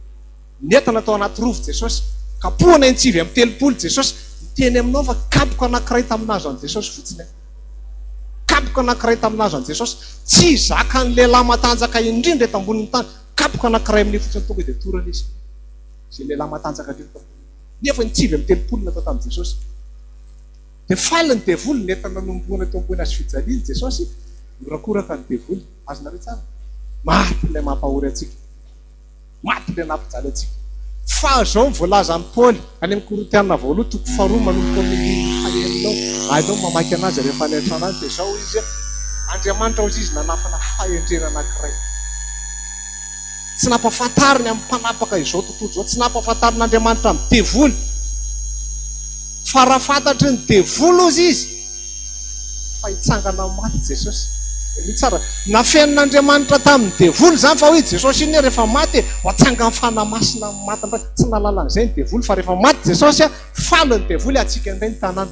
Nentana tao anaty rova Jesosy, kapohana in-39 Jesosy, miteny aminao fa kapoka anankiray tamin'ny nahazo an'i Jesosy fotsiny aho. Kapoka anankiray tamin'ny nahazo an'i Jesosy, tsy zakan'ny lehilahy matanjaka indrindra eto ambonin'ny tany, kapoka anankiray amin'io fotsiny tonga dia torana izy. Izay lehilahy matanjaka indrindra eto ambonin'ny tany. Nefa in-39 natao tamin'i Jesosy. Dia faly ny devoly, nentina nanombohana teo ambony hazo fijaliana Jesosy, nihorakoraka ny devoly. Azonareo tsara? Maty ilay mampahory antsika. Maty ilay nampijaly antsika. Fa izao no voalazan'i Paoly any amin'ny Korintiana voalohany toko faharoa manomboka amin'ny andininy fahenina ao. Aleo mamaky anazy rehefa any an-trano any dia izao hoy izy, Andriamanitra hoy izy nanafina fahendrena anankiray. Tsy nampahafantariny amin'ny mpanapaka izao tontolo izao, tsy nampahafantarin'Andriamanitra amin'ny devoly. Fa raha fantatry ny devoly hozy izy fa hitsangana amin'ny maty Jesosy. Henoy tsara, nafenin'Andriamanitra tamin'ny devoly izany fa hoy Jesosy iny rehefa maty e, ho atsangan'ny Fanahy Masina amin'ny maty indray. Tsy nahalala an'izay ny devoly fa rehefa maty Jesosy, faly ny devoly hatsiaka indray ny tanàna.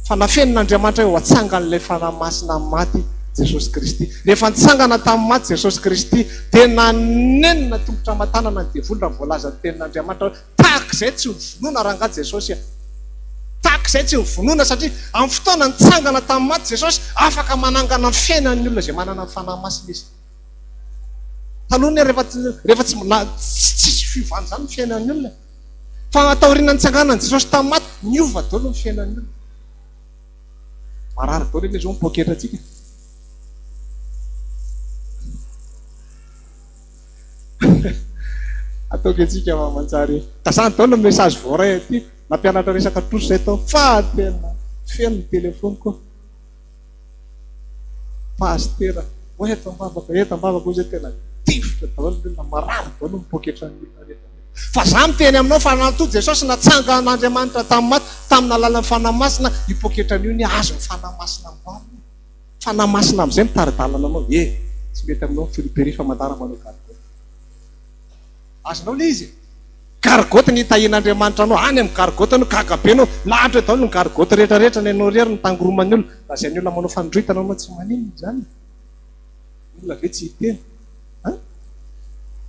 Fa nafenin'Andriamanitra hoe ho atsangan'ilay Fanahy Masina amin'ny maty Jesosy Kristy. Rehefa nitsangana tamin'ny maty Jesosy Kristy, dia nanenina tongotra aman-tanana ny devoly raha voalazan'ny Tenin'Andriamanitra hoe, Tahaka izay tsy hovonoina rangahy Jesosy a! Tahaka izay tsy hovonoina satria amin'ny fotoana nitsangana tamin'ny maty Jesosy, afaka manangana ny fiainan'ny olona izay manana ny Fanahy Masina Izy. Taloha anie rehefa rehefa tsy na tsisy fiovana izany ny fiainan'ny olona. Fa taorian'ny nitsanganan'i Jesosy tamin'ny maty, niova daholo ny fiainan'ny olona. Marary daholo anie izao ny poketrantsika. Ataoko antsika fa manjary tazano daholo ny message voaray aty. Nampianatra resaka trosa izay tao fa tena feno ny telephone-ko. Pasitera, eto am-bavaka, eto am-bavaka hoy izay tena tifitra daholo ny olona, marary daholo ny poketran'ny olona rehetra. Fa za miteny aminao fa natoa Jesosy natsangan'Andriamanitra tamin'ny maty tamin'ny alalan'ny Fanahy Masina, io poketran'io anie azon'ny Fanahy Masina amboarina e. Fanahy Masina amin'izay mitari-dalana anao, e, tsy mety aminao ny friperie fa mandara manao gargote. Azonao ilay izy e. Gargote ny hitahian'Andriamanitra anao, any amin'ny gargote anao, gaga be anao, lahatra eo daholo ny gargote rehetra rehetra, ny anao irery ny tangoroman'ny olona, lazain'ny olona manao fandroritana anao tsy maninona izany e. Olona ve tsy hiteny? An?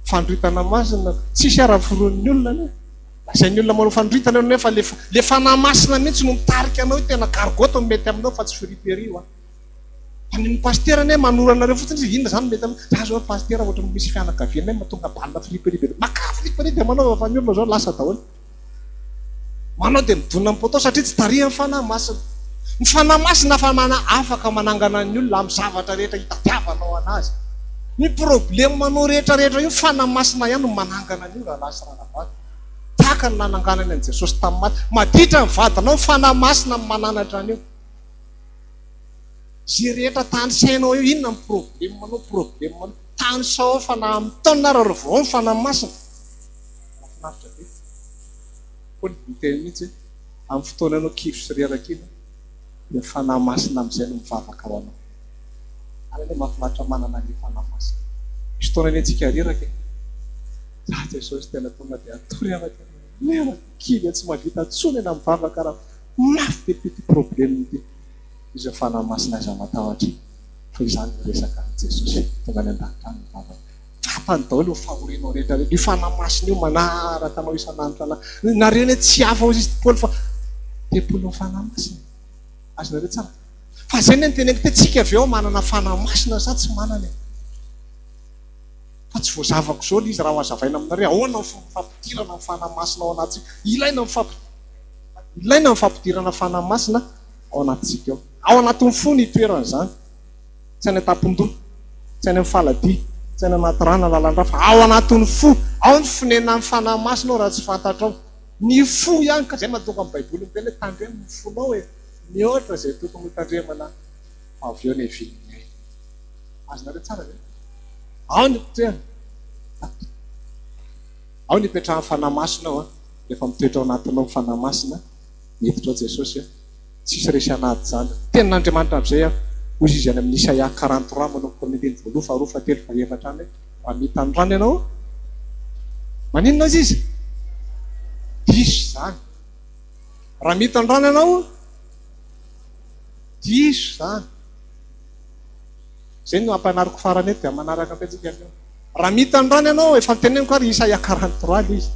Fandroritana masina, tsisy ara foronin'ny olona anie. Lazain'ny olona manao fandroritana anao nefa le le fanahy masina mihitsy no mitarika anao hoe tena gargote no mety aminao fa tsy friperie hoa. Fa ny pasitera anie manoro anareo fotsiny izy, inona izany no mety aminao? Za zao ry pasitera ohatran'ny misy fianakavianay mahatonga balina friperie be dia makà friperie dia manaova fa ny olona zao lasa daholo. Manao dia midona amin'ny poteau satria tsy tarihan'ny Fanahy Masina. Ny Fanahy Masina afa mana afaka manangana ny olona amin'ny zavatra rehetra itadiavanao anazy. Ny problème anao rehetra rehetra io Fanahy Masina ihany no manangana an'io rahalahy sy ranabavy. Tahaka ny nananganany an'i Jesosy tamin'ny maty. Maditra ny vadinao, ny Fanahy Masina no mananatra an'io. Ze rehetra tanisainao eo, inona ny problème anao, problème anao. Tanisao ao fa na amin'ny taonina ary ry vao ny Fanahy Masina. Mahafinaritra be. Paoly niteny mihitsy hoe, amin'ny fotoana ianao kivy sy reraka iny, dia ny Fanahy Masina amin'izay no mivavaka ho anao. Ary anie mahafinaritra manana an'ilay Fanahy Masina. Misy fotoana anie tsika reraka e. Za Jesosy tena tonga dia atory aho tena reraka, kivy aho tsy mahavita intsony na mivavaka raha mafy be ity problème ity. Izy ny Fanahy Masina aiza matahotra fa izany no resaka an'i Jesosy tonga any an-danitra any mivavaka. Fantany daholo ny fahorianao rehetra rehetra. Io Fanahy Masina io manaraka anao isan'andro isan'andro. Nareo anie tsy hafa hozy izy Paoly fa tempolin'ny Fanahy Masina. Azonareo tsara. Fa zay anie no teneniko te tsika avy eo manana Fanahy Masina sa tsy manana e. Fa tsy voazavako zao le izy raha ho azavaina aminareo ahoana ny fomba fampidirana ny Fanahy Masina ao anatintsika. Ilaina ny fampi ilaina ny fampidirana Fanahy Masina ao anatintsika ao. Ao anatin'ny fo ny itoeran'izany. Tsy any an-tampon-doha, tsy any amin'ny faladia, tsy any anaty rà na lalan-drà fa ao anatin'ny fo. Ao ny fonenan'ny Fanahy Masina ao raha tsy fantatrao. Ny fo ihany ka izay mahatonga ny Baiboly miteny hoe tandremo ny fonao e, mihoatra izay tokony ho tandremana fa avy eo ny hevilin'ny aina. Azonareo tsara ve? Ao ny mpitoerana. Ao ny ipetrahan'ny Fanahy Masina ao an. Rehefa mitoetra ao anatinao ny Fanahy Masina, miditra ao Jesosy an. Tsisy resy an'ady izany. Tenin'Andriamanitra amin'izay an. Hoy izy any amin'ny Isaia 43 manomboka amin'ny andininy voaloha, faharoa, fahatelo, fahefatra any hoe, raha mita ny rano ianao, maninona hozy izy? Diso izany. Raha mita ny rano ianao, diso izany. Izay no ampianariko farany eto dia manaraka indray tsika avy eo. Raha mita ny rano ianao, efa noteneniko ary Isaia 43 ilay izy.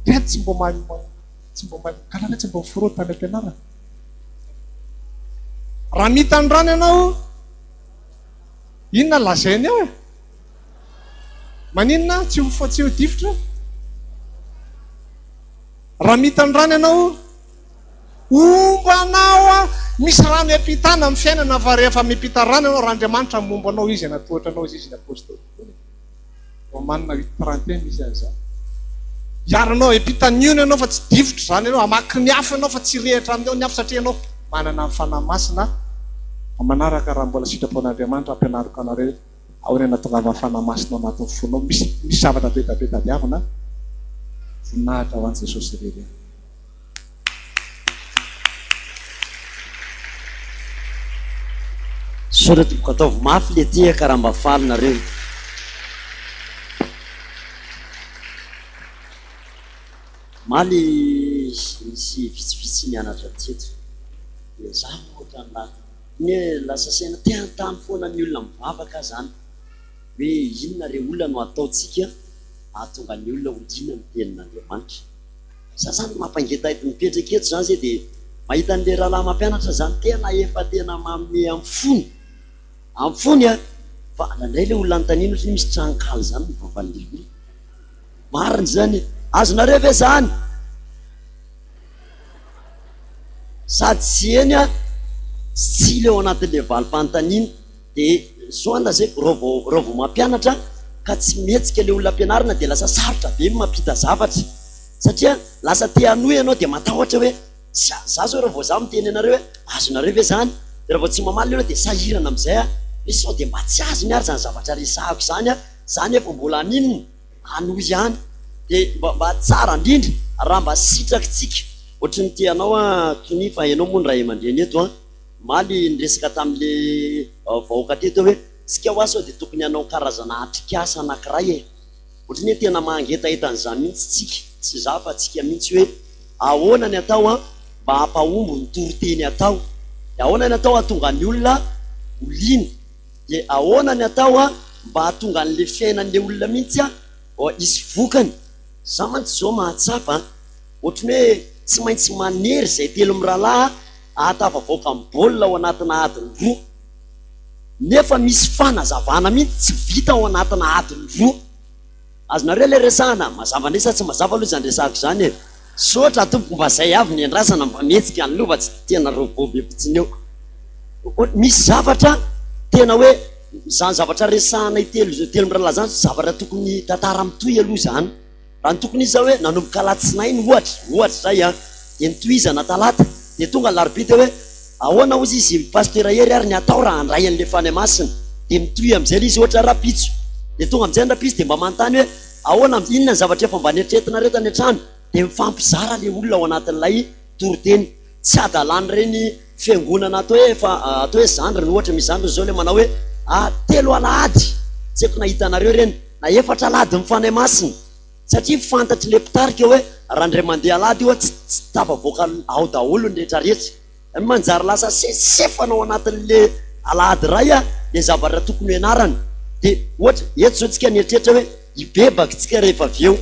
Reto tsy mba mahay tsy mba mahay karaha tsy mba miforona tany am-pianarana. Raha mita ny rano ianao, inona lazainy eo e? Maninona tsy ho tsy ho difotra? Raha mita ny rano ianao, Homba anao aho. Misy rano hiampitana amin'ny fiainana fa rehefa miampita rano ianao, raha Andriamanitra momba anao Izy hanatohatra anao izy ny Apostoly Paoly e. Romanina huit 31 misy an'izany. Hiaro anao hiampita ny ony ianao fa tsy difotra izany ianao, hamaky ny afo ianao fa tsy hirehitra amin'ny ao ny afo satria ianao manana ny Fanahy Masina manaraka raha mbola sitrapon'Andriamanitra hampianariko anareo ahoana ny hahatongavan'ny Fanahy Masina ao anatin'ny fonao. Misy misy zavatra be dia be tadiavina. Voninahitra ho an'i Jesosy irery ihany. Misaotra tompoko ataovy mafy le tehaka raha mba faly nareo. Omaly nisy vitsivitsy nianatra teto dia za moa ohatran'ny la iny hoe lasa saina te hanontany foana ny olona mivavaka aho zany hoe inona re olona no ataontsika hahatonga ny olona ho liana amin'ny tenin'Andriamanitra. Za zany mampangetaheta mipetraka eto zany zay de mahita an'le rahalahy mampianatra zany tena efa tena manome am fony am fony a! Fa indraindray le olona anontaniana ohatran'ny misy tranonkala zany ny vavan'le olona. Marina zany e! Azonareo ve zany? Sady tsy eny a, tsy tsilo ao anatin'le valim-panontaniana. Dia zao an lazaiko, raha vao raha vao mampianatra ka tsy mihetsika ilay olona ampianarina dia lasa sarotra be ny mampita zavatra satria lasa te hanohy ianao dia matahotra hoe za za zao raha vao za miteny anareo hoe azonareo ve zany dia raha vao tsy mamaly ilay olona dia sahirana amin'izay aho hoe sao dia mba tsy azony ary zany zavatra resahako zany an, za nefa mbola haninona? Hanohy ihany dia mba mba tsara indrindra raha mba sitrakitsika ohatry ny te hanao an Tonia fa ianao moa ny ray aman-dreny eto an. Omaly niresaka tamin'le vahoaka teto aho hoe tsika hoa sao dia tokony hanao karazana atrikasa anakiray e! Ohatran'ny hoe tena mangetaheta an'izany mihitsy tsika, tsy za fa tsika mihitsy hoe ahoana ny atao an mba hampahomby ny toriteny atao, dia ahoana ny atao hahatonga ny olona ho liana, dia ahoana ny atao an mba hahatonga an'le fiainan'le olona mihitsy an hisy vokany. Za mantsy zao mahatsapa an, ohatran'ny hoe tsy maintsy manery izay telomirahalahy ahatafavoaka ny baolina ao anatina adiny roa, nefa misy fanazavana mihitsy tsy vita ao anatina adiny roa. Azonareo ilay resahana? Mazava indray sa tsy mazava aloha izany resahako izany e? Misaotra tompoko mba zay avy ny andrasana mba mihetsika ny loha fa tsy tena robot be fotsiny eo. Misy zavatra tena hoe zany zavatra resahanay telo telo mirahalahy zany zavatra tokony tantara mitohy aloha zany. Raha ny tokony izy zao hoe nanomboka alatsinainy ohatra, ohatra zay an, dia nitohizana talata, dia tonga alarobia dia hoe ahoana hozy izy Pasteur Hery ary ny atao raha handray an'ilay Fanahy Masina, dia mitohy amin'izay ilay izy ohatra rahampitso, dia tonga amin'izay ny rahampitso dia mba manontany hoe ahoana, inona ny zavatra efa mba neritreretinareo tany an-trano, dia mifampizara ilay olona ao anatin'ilay toriteny. Tsy adalan'ireny fiangonana atao hoe efa atao hoe zandriny ohatra, misy zandriny izao ilay manao hoe telo alahady, tsy haiko na hitanareo ireny, na efatra alahady ny Fanahy Masina, satria fantatr'ilay mpitarika hoe raha indray mandeha alahady io tsy tsy tafavoaka ao daholo ny rehetra rehetra. Manjary lasa sesefana ao anatin'ilay alahady iray ilay zavatra tokony ho ianarana. Dia ohatra, eto izao tsika nieritreritra hoe hibebaka tsika rehefa avy eo.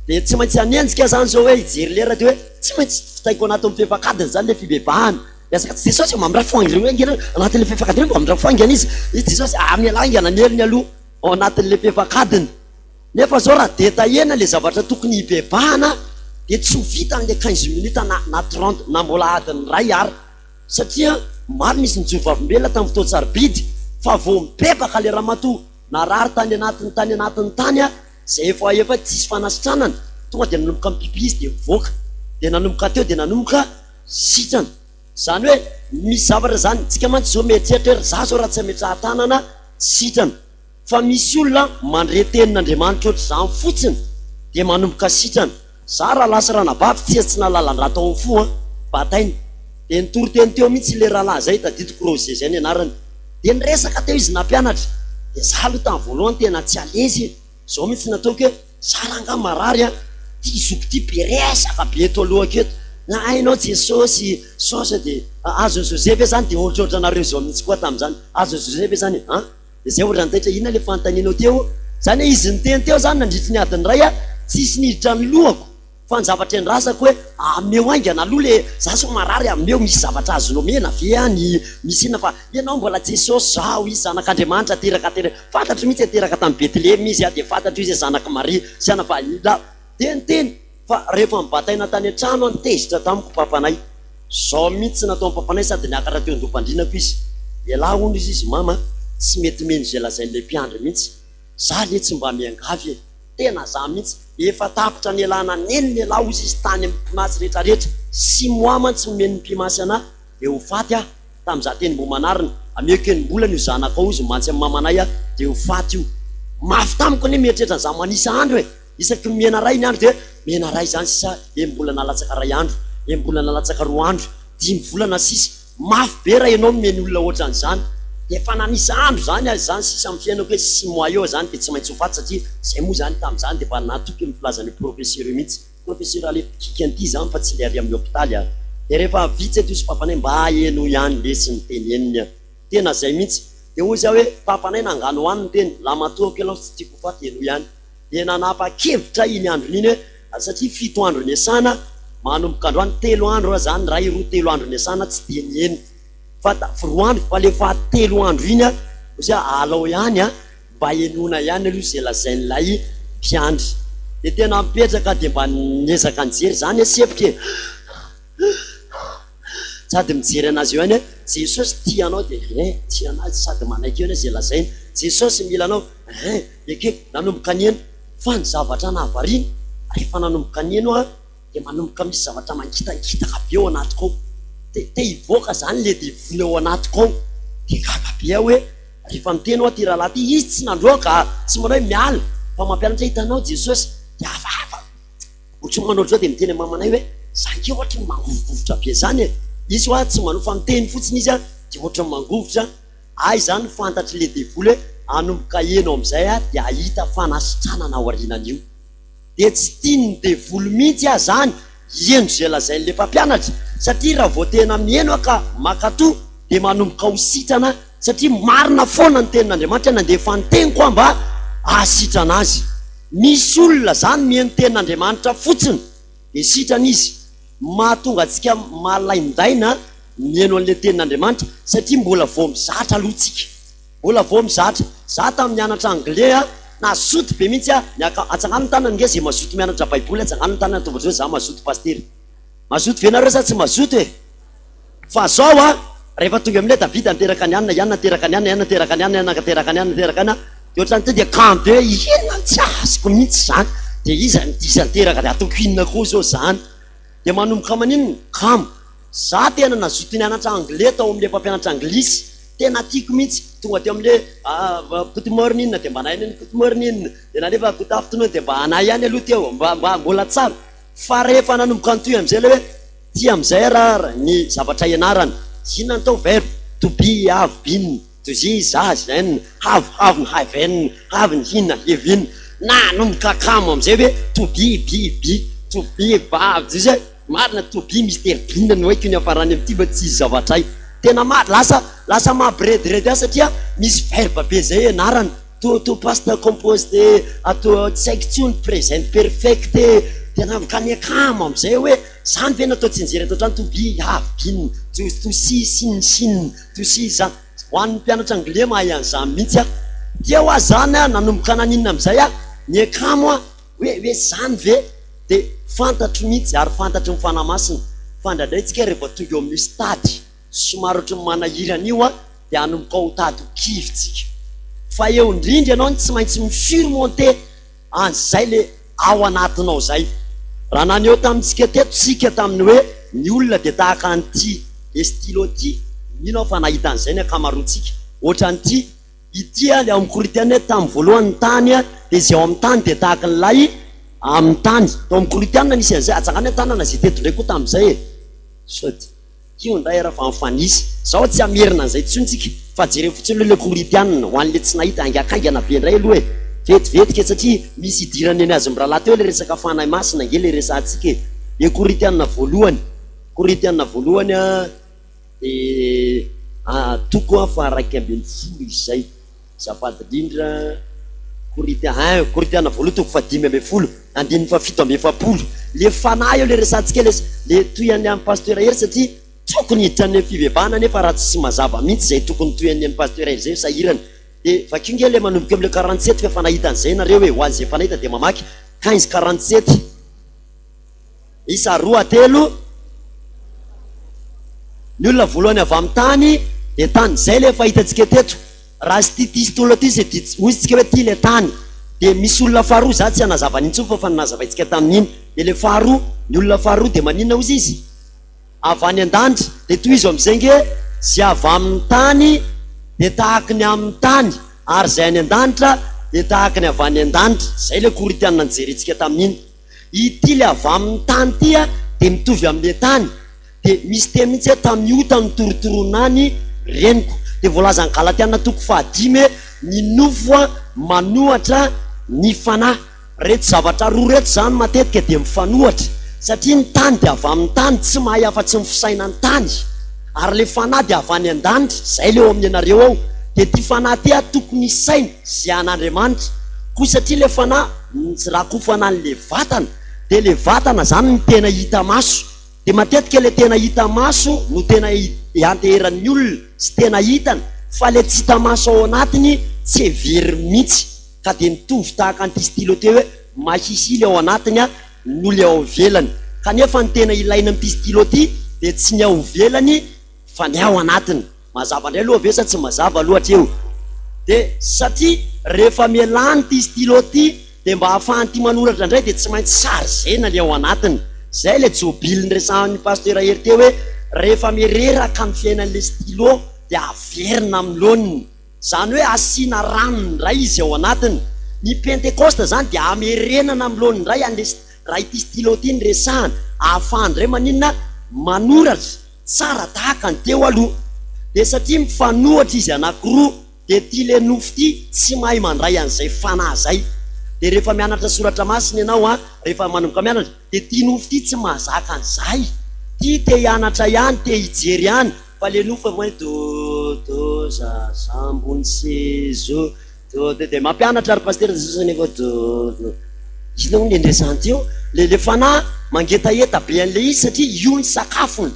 Dia tsy maintsy hanenjika izany izao hoe hijery lera dia hoe tsy maintsy vitaiko anatin'ny fefak'adiny izany ilay fibebahana. Miezaka tsy Jesosy mamindra fo haingana haingana anatin'ilay fefak'adiny mba mamindra fo haingana izy. Izy Jesosy ah mialà haingana ny helony aloha ao anatin'ilay fefak'adiny. Nefa zao raha detaillena le zavatra tokony hibebahana dia tsy ho vita an'le quinze minutes na na trente na mbola adiny iray ary satria maro nisy nijoro vavolombelona tamin'ny fotoan-tsarobidy fa vao mibebaka le ramatoa narary tany anatiny tany anatiny tany zay efa efa tsisy fanasitranana tonga dia nanomboka mipipi izy dia mivoaka dia nanomboka teo dia nanomboka sitrana. Zany hoe misy zavatra zany tsika mantsy zao mieritreritra hoe ry za zao raha tsy ametrahan-tanana tsy sitrana. Fa misy olona mandre tenin'Andriamanitra ohatr'izany fotsiny dia manomboka sitrana. Za rahalahy sy ranabavy tsia tsy nahalala ny raha tao amin'ny fo an! Bataina. Dia nitory teny teo mihitsy ilay rahalahy izay, tadidiko Roger izay ny anarany. Dia niresaka teo izy nampianatra. Dia za aloha tamin'ny voalohany tena tsy à l'aise e! Izao mihitsy nataoko hoe, za rangahy marary an! Ty zoky ty be resaka be eto alohako eto. Na hainao Jesosy, saosa dia azon'i José ve zany? Dia ohatrohatranareo izao mihitsy koa tamin'izany. Azon'i José ve zany e? An! Dia zay ohatran'ny taitra, inona ilay fanontanianao teo? Zany hoe izy niteny teo zany nandritry ny adiny iray a, tsisy niditra ny lohako fa ny zavatra iandrasako hoe ameo haingana aloha le za sao marary ameo misy zavatra azonao omena ve any, misy inona fa ianao mbola Jesosy zao izy zanak'Andriamanitra teraka tena fantatro mihitsy hoe teraka tany Bethlehema izy a, dia fantatro izy hoe zanak'i Maria sy ana fa ila dia niteny. Fa rehefa nibataina tany an-trano aho, tezitra tamiko papanay. Zao mihitsy nataon'i papanay sady niakatra teo an-doham-pandrinako izy. Ialahy hono izy izy mama tsy mety mino izay lazain'ilay mpiandry mihitsy. Za letsy mba miangavy e! Tena za mihitsy. Efa tapitra nialana nenina ialahy hozy izy tany amin'ny mpimasy rehetrarehetra. Six mois mantsy nomen'ny mpimasy anah dia ho faty aho. Tamin'izaho teny Ambohimanarina. Ameko enim-bolana io zanakao hozy mantsy amin'ny mamanay aho dia ho faty io. Mafy tamiko anie mieritreritra an'izaho manisa andro e! Isaky ny mihena ray ny andro dia mihena ray izany sisa, enim-bolana latsaka ray andro, enim-bolana latsaka roa andro, dimy volana sisa. Mafy be raha ianao nomeny olona ohatran'izany. Dia efa nanisa andro izany aho izany sisa amin'ny fiainako hoe six mois eo izany dia tsy maintsy ho faty satria izay moa izany tamin'izany dia mba natoky ny filazan'io professeur io mihitsy. Professeur ale mpikika an'ity izany fa tsy ilay ary amin'ny hopitaly a. Dia rehefa vitsy eto izy papanay mba henoy ihany lesy ny teneniny a. Tena izay mihitsy. Dia hoy izy aho hoe papanay nangano ho any ny teny, lamatoako ianao tsy tiako ho faty henoy ihany. Dia nanapa-kevitra iny androny iny hoe satria fito andro niasana, manomboka androany, telo andro aho izany, iray, roa, telo andro niasana tsy dia niheno fa roa andro fa ilay fahatelo andro iny aho, hoy izy alao ihany an, mba henoina ihany aloha izay lazain'ilay mpiandry. Dia tena nipetraka dia mba niezaka nijery izany aho sepotra e! Sady mijery anazy eo ihany hoe Jesosy tia anao dia hein tia anazy sady manaiky eo ihany izay lazainy. Jesosy mila anao hein ekeko. Nanomboka niheno fa ny zavatra nahavariana rehefa nanomboka niheno aho dia manomboka misy zavatra mangitakitaka be ao anatiko ao. Te te hivoaka izany le devoly ao anatiko ao. Dia gaga be aho hoe rehefa miteny hoa ity rahalahy ity izy tsy nandroaka tsy manao hoe miala fa mampianatra hitanao Jesosy dia hafahafa. Ohatry ny manao ohatr'izao dia miteny amin'ny mamanay hoe za ange ohatry ny mangovigovitra be zany e! Izy hoa tsy manao fa miteny fotsiny izy dia ohatry ny mangovitra, hay zany fantatr'le devoly hoe hanomboka heno amin'izay aho dia hahita fanasitranana aorianan'io. Dia tsy tian'ny devoly mihitsy aho zany hiheno izay lazain'le mpampianatra satria raha vao tena miheno aho ka mankato dia manomboka ho sitrana satria marina foana ny tenin'Andriamanitra nandefa ny teniko aho mba hahasitrana azy. Misy olona zany miheno tenin'Andriamanitra fotsiny dia sitrana izy. Mahatonga antsika malaindaina miheno an'ilay tenin'Andriamanitra satria mbola vao mizatra aloha tsika. Mbola vao mizatra. Za tamin'ny nianatra anglais a, Nazoto be mihitsy aho. Ny aka, atsangano ny tanana nge ze mazoto mianatra baiboly, atsangano ny tanana ataovy ohatran'ny hoe za mazoto pasitera. Mazoto ve nareo sa tsy mazoto e? Fa zao a, rehefa tonga amin'ilay Davida niteraka an'i Anna, i Anna niteraka an'i Anna, i Anna niteraka an'i Anna, i Anna niteraka an'i Anna, niteraka an'i Anna, dia ohatran'ny tonga dia kamo be hoe inona no tsy azoko mihitsy izany, dia iza no iza niteraka dia ataoko inona koa izao izany. Dia manomboka maninona? Kamo. Za tena nazoto nianatra anglais tao amin'ilay mpampianatra anglisy, tena tiako mihitsy, tonga teo amin'ilay good morning dia mba nahay ny good morning, dia nalefa good afternoon dia mba nahay ihany aloha teo, mba mba mbola tsara. Fa rehefa nanomboka nitohy amin'izay ilay hoe tia amin'izay ary ny zavatra ianarana, inona no atao verbe to be, have, been, to zi, za, zen, have, havin, haven, havin, hina, hevin, nanomboka kamo amin'izay hoe to be, be, be, to be, ba, zay marina to be Mister Bean no haiko ny hafarany amin'ity fa tsisy zavatra hay. Tena marina, lasa lasa mampirediredy ahy satria misy verbe be zay ianarana. To to past composed e, ato tsy haiko intsony present perfect e, dia nanomboka niakama amizay hoe zany ve no atao tsianjery ato an-trano to be, have been, to to see, seen, seen, to see zany, ho an'ny mpianatra anglais mahay an'izany mihitsy aho, teo aho zany an nanomboka naninona amizay aho, niakamo aho hoe hoe zany ve, dia fantatro mihitsy ary fantatry ny Fanahy Masina fa indraindray tsika rehefa tonga eo amin'io stade somary ohatry ny manahirana io an, dia hanomboka ho tady ho kivy tsika. Fa eo indrindra ianao no tsy maintsy mi-surmonter an'izay le ao anatinao zay. Raha naneho tamintsika teto isika tamin'ny hoe ny olona dia tahaka an'ity le stylo ity, mino aho fa nahita an'izay ny ankamaroantsika, ohatran'ity, ity le ao amin'ny Korintiana hoe tamin'ny voalohany ny tany dia izay ao amin'ny tany dia tahaka an'ilay amin'ny tany. Tao amin'ny Korintiana nisy an'izay, atsangano ny tanana izay teto indray koa tamin'izay e. Sao dia. Io indray ary fa mifanisy. Zao tsy hamerina an'izay intsony tsika fa jereo fotsiny aloha ilay Korintianina ho an'ilay tsy nahita haingankaingana be indray aloha e! Vetivetika satria misy idiran'ny an'i azy mirahalahy teo ilay resaka Fanahy Masina ange ilay resahantsika e! Ilay Korintianina voalohany, Korintianina voalohany a dia toko faha 11 izay. Azafady indrindra Korintia un Korintiana voalohany toko faha 15 andininy faha 47 le fanahy eo le resahantsika le le tohian'ny an'i Pasteur Hery satria tokony hiditra any amin'ny fivevahana nefa raha tsy mazava mihitsy izay tokony tohian'ny an'i Pasteur Hery izay sahirana de vakio nge le manomboka eo amin'ny le 47 fa efa nahita an'izay nareo e ho an'izay efa nahita de mamaky 15 47 Isa roa, telo. Ny olona voalohany avy amin'ny tany dia tany. Izay ilay efa hitantsika teto. Raha ity ity ity izay dia hoy isika hoe ity ilay tany. Dia misy olona faharoa, izaho tsy hanazava an'iny intsony fa efa nazavaintsika tamin'iny. Dia ilay faharoa, ny olona faharoa dia maninona hozy izy? Avy any an-danitra. Dia tohizo amin'izay ange, izay avy amin'ny tany dia tahaky ny amin'ny tany, ary izay any an-danitra dia tahaky ny avy any an-danitra. Izay ilay Korintiana nojerentsika tamin'iny. Ity le avy amin'ny tany ity a dia mitovy amin'le tany. Dia misy teny mihitsy hoe tamin'ny ota notorotoroana ny reniko. Dia voalazan'ny Galatiana toko fahadimy hoe ny nofo a manohatra ny fanahy. Reto zavatra roa reto izany matetika dia mifanohatra. Satria ny tany dia avy amin'ny tany, tsy mahay afa-tsy ny fisainan'ny tany. Ary le fanahy dia avy any an-danitra, izay le ao amin'ny anareo ao. Dia ity fanahy ity a tokony hisaina izay an'Andriamanitra. Koa satria le fanahy Ny tsy rakofana an'le vatana dia le vatana zany no tena hita maso dia matetika le tena hita maso no tena ianteheran'ny olona sy tena hitany fa le tsy hita maso ao anatiny tsy heveriny mihitsy ka dia mitovy tahaka an'ity stylo teo hoe mahihily ao anatiny no le ao ivelany kanefa ny tena ilaina amin'ity stylo ity dia tsy ny ao ivelany fa ny ao anatiny. Mazava indray aloha ve sa tsy mazava aloha hatreo? Dia satria rehefa mialany ity stylo ity dia mba ahafahan'ity manoratra indray dia tsy maintsy chargena ny ao anatiny. Izay ilay jobily niresahan'ny Pasteur Hery teo hoe rehefa mireraka ny fiainan'ilay stylo dia averina amin'ny laoniny. Izany hoe asiana rano indray izy ao anatiny. Ny Pentekosta izany dia amerenana amin'ny laoniny indray an'ilay raha ity stylo ity no resahana, ahafahany indray maninona? Manoratra. Tsara tahaka ny teo aloha. Dia satria mifanohatra izy anakiroa dia ity le nofo ity tsy mahay mandray an'izay fanahy zay. Dia rehefa mianatra soratra masina ianao an, rehefa manomboka mianatra dia ity nofo ity tsy mahazaka an'izay. Ity te hianatra ihany, te hijery ihany fa le nofo efa hoe do do za za ambony sezo. Do do dia mampianatra ry pasitera Jesosy anie do do. Inona hono le niresahany teo? Le le fanahy mangetaheta be an'le izy satria io ny sakafony.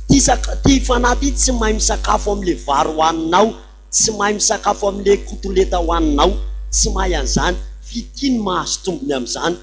Ty sak ty fanahy ty tsy mahay misakafo am'le vary hohaninao, tsy mahay misakafo am'le kotoleta hohaninao. tsy mahay an'izany, f'ity no mahazo tombony amin'izany.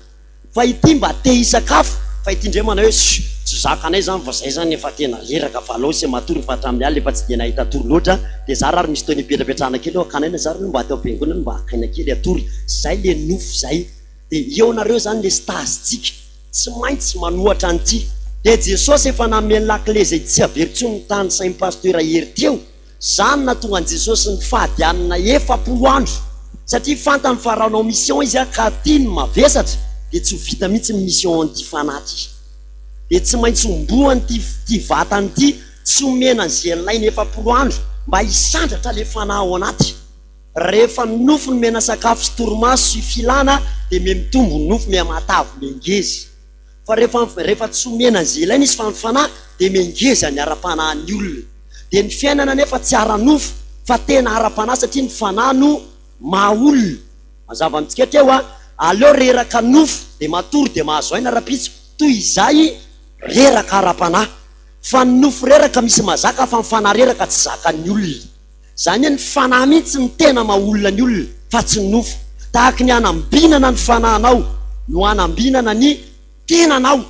Fa ity mba te hisakafo, fa ity indray manao hoe shh, tsy zakanay izany fa zay izany efa tena reraka fa alao se matory fa hatramin'ny alina efa tsy dia nahita tory loatra, dia zara ary misy fotoana hipetrapetrahana kely eo hakana aina zara aloha mba ato am-piangonana mba haka aina kely hatory, zay le nofo zay. Dia eo nareo izany le stage-tsika. Tsy maintsy manohatra an'ity. Dia Jesosy efa nanome ny lakile izay tsy havery intsony ny tany sain'i Pasteur Hery teo. Izany nahatonga an'i Jesosy nifady hanina 40 andro. Satria fantany fa raha hanao mission izy ka aty ny mavesatra dia tsy ho vita mihitsy ny mission an'ity fanahy ity. Dia tsy maintsy hombohany ity ity vatany ity tsy omena an'izay ilainy 40 andro mba hisandratra ilay fanahy ao anaty. Rehefa ny nofo nomena sakafo sy torimaso sy filana dia miha mitombo ny nofo, miha matavy, miha ngeza. Fa rehefa rehefa tsy omena an'izay ilaina izy fa ny fanahy dia miha ngeza ny ara-panahin'ny olona. Dia ny fiainana anefa tsy ara-nofo fa tena ara-panahy satria ny fanahy no maha olona. Mazava amintsika hatreo a! Aleo reraka nofo dia matory dia mahazo aina rahampitso toy izay reraka ara-panahy. Fa ny nofo reraka misy mahazaka fa ny fanahy reraka tsy zakan'ny olona. Izany hoe ny fanahy mihitsy no tena maha olona ny olona fa tsy ny nofo. Tahaky ny hanambinana ny fanahinao no hanambinana ny tenanao.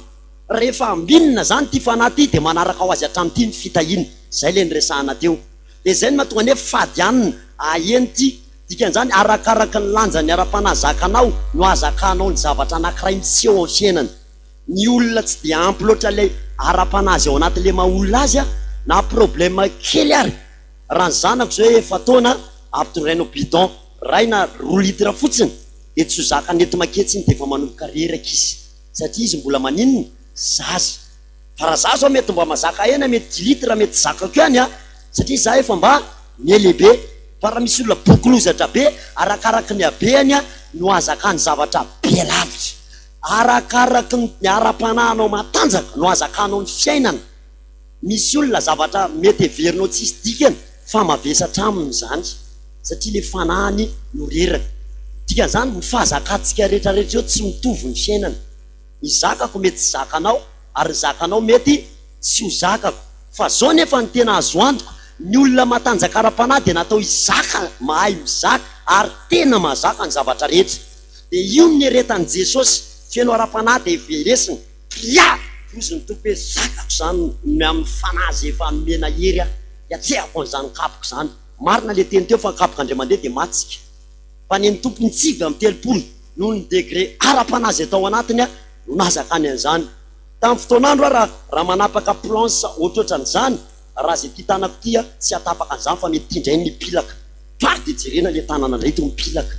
Rehefa ambinina izany ity fanahy ity dia manaraka ho azy hatrany ity ny fitahiana. Izay ilay niresahana teo. Dia izay no mahatonga ny hoe fady hanina aheno ity. Dikan'izany arakaraky ny lanjan'ny ara-panahy zakanao no ahazakanao ny zavatra anankiray miseho amin'ny fiainana. Ny olona tsy dia ampy loatra ilay ara-panahy izay ao anatin'ilay maha olona azy na problème kely ary. Raha ny zanako zao efa-taona ampitondrainao bidon ray na roa litre fotsiny dia tsy ho zakany eto maketsy iny dia efa manomboka reraka izy satria izy mbola maninona? Zaza. Fa raha za zao mety mba mazaka hena mety dix litre mety zakako ihany an satria za efa mba mihalehibe fa raha misy olona boky lozatra be arakaraky ny habehany no ahazakany zavatra be lavitra. Arakaraky ny ara-panahinao matanjaka no ahazakanao ny fiainana. Misy olona zavatra mety heverinao tsisy dikany fa mavesatra aminy izany satria le fanahiny no reraka. Dikan'izany ny fahazakantsika rehetra rehetra eo tsy mitovy ny fiainana. Ny zakako mety tsy zakanao ary ny zakanao mety tsy ho zakako. Fa zao nefa ny tena azo antoka, ny olona matanjaka ara-panahy dia natao hizaka, mahay mizaka ary tena mahazaka ny zavatra rehetra. Dia io no nieretan'i Jesosy, feno ara-panahy dia velesina. Pia! Hozy ny Tompo hoe, Zakako izany ny amin'ny fanahy izay efa nomena hery ahy, hiatrehako an'izany kapoka izany. Marina ilay teny teo fa kapoka indray mandeha dia maty isika. Fa ny an'ny Tompo ny 39 noho ny degré ara-panahy izay tao anatiny no nahazakany an'izany. Tamin'ny fotoan'andro aho raha raha manapaka planche ohatrohatran'izany, raha izay ity tanako ity tsy hatapaka an'izany fa mety ity indray no hipilaka. Fa dia jerena ilay tanana indray toa mipilaka.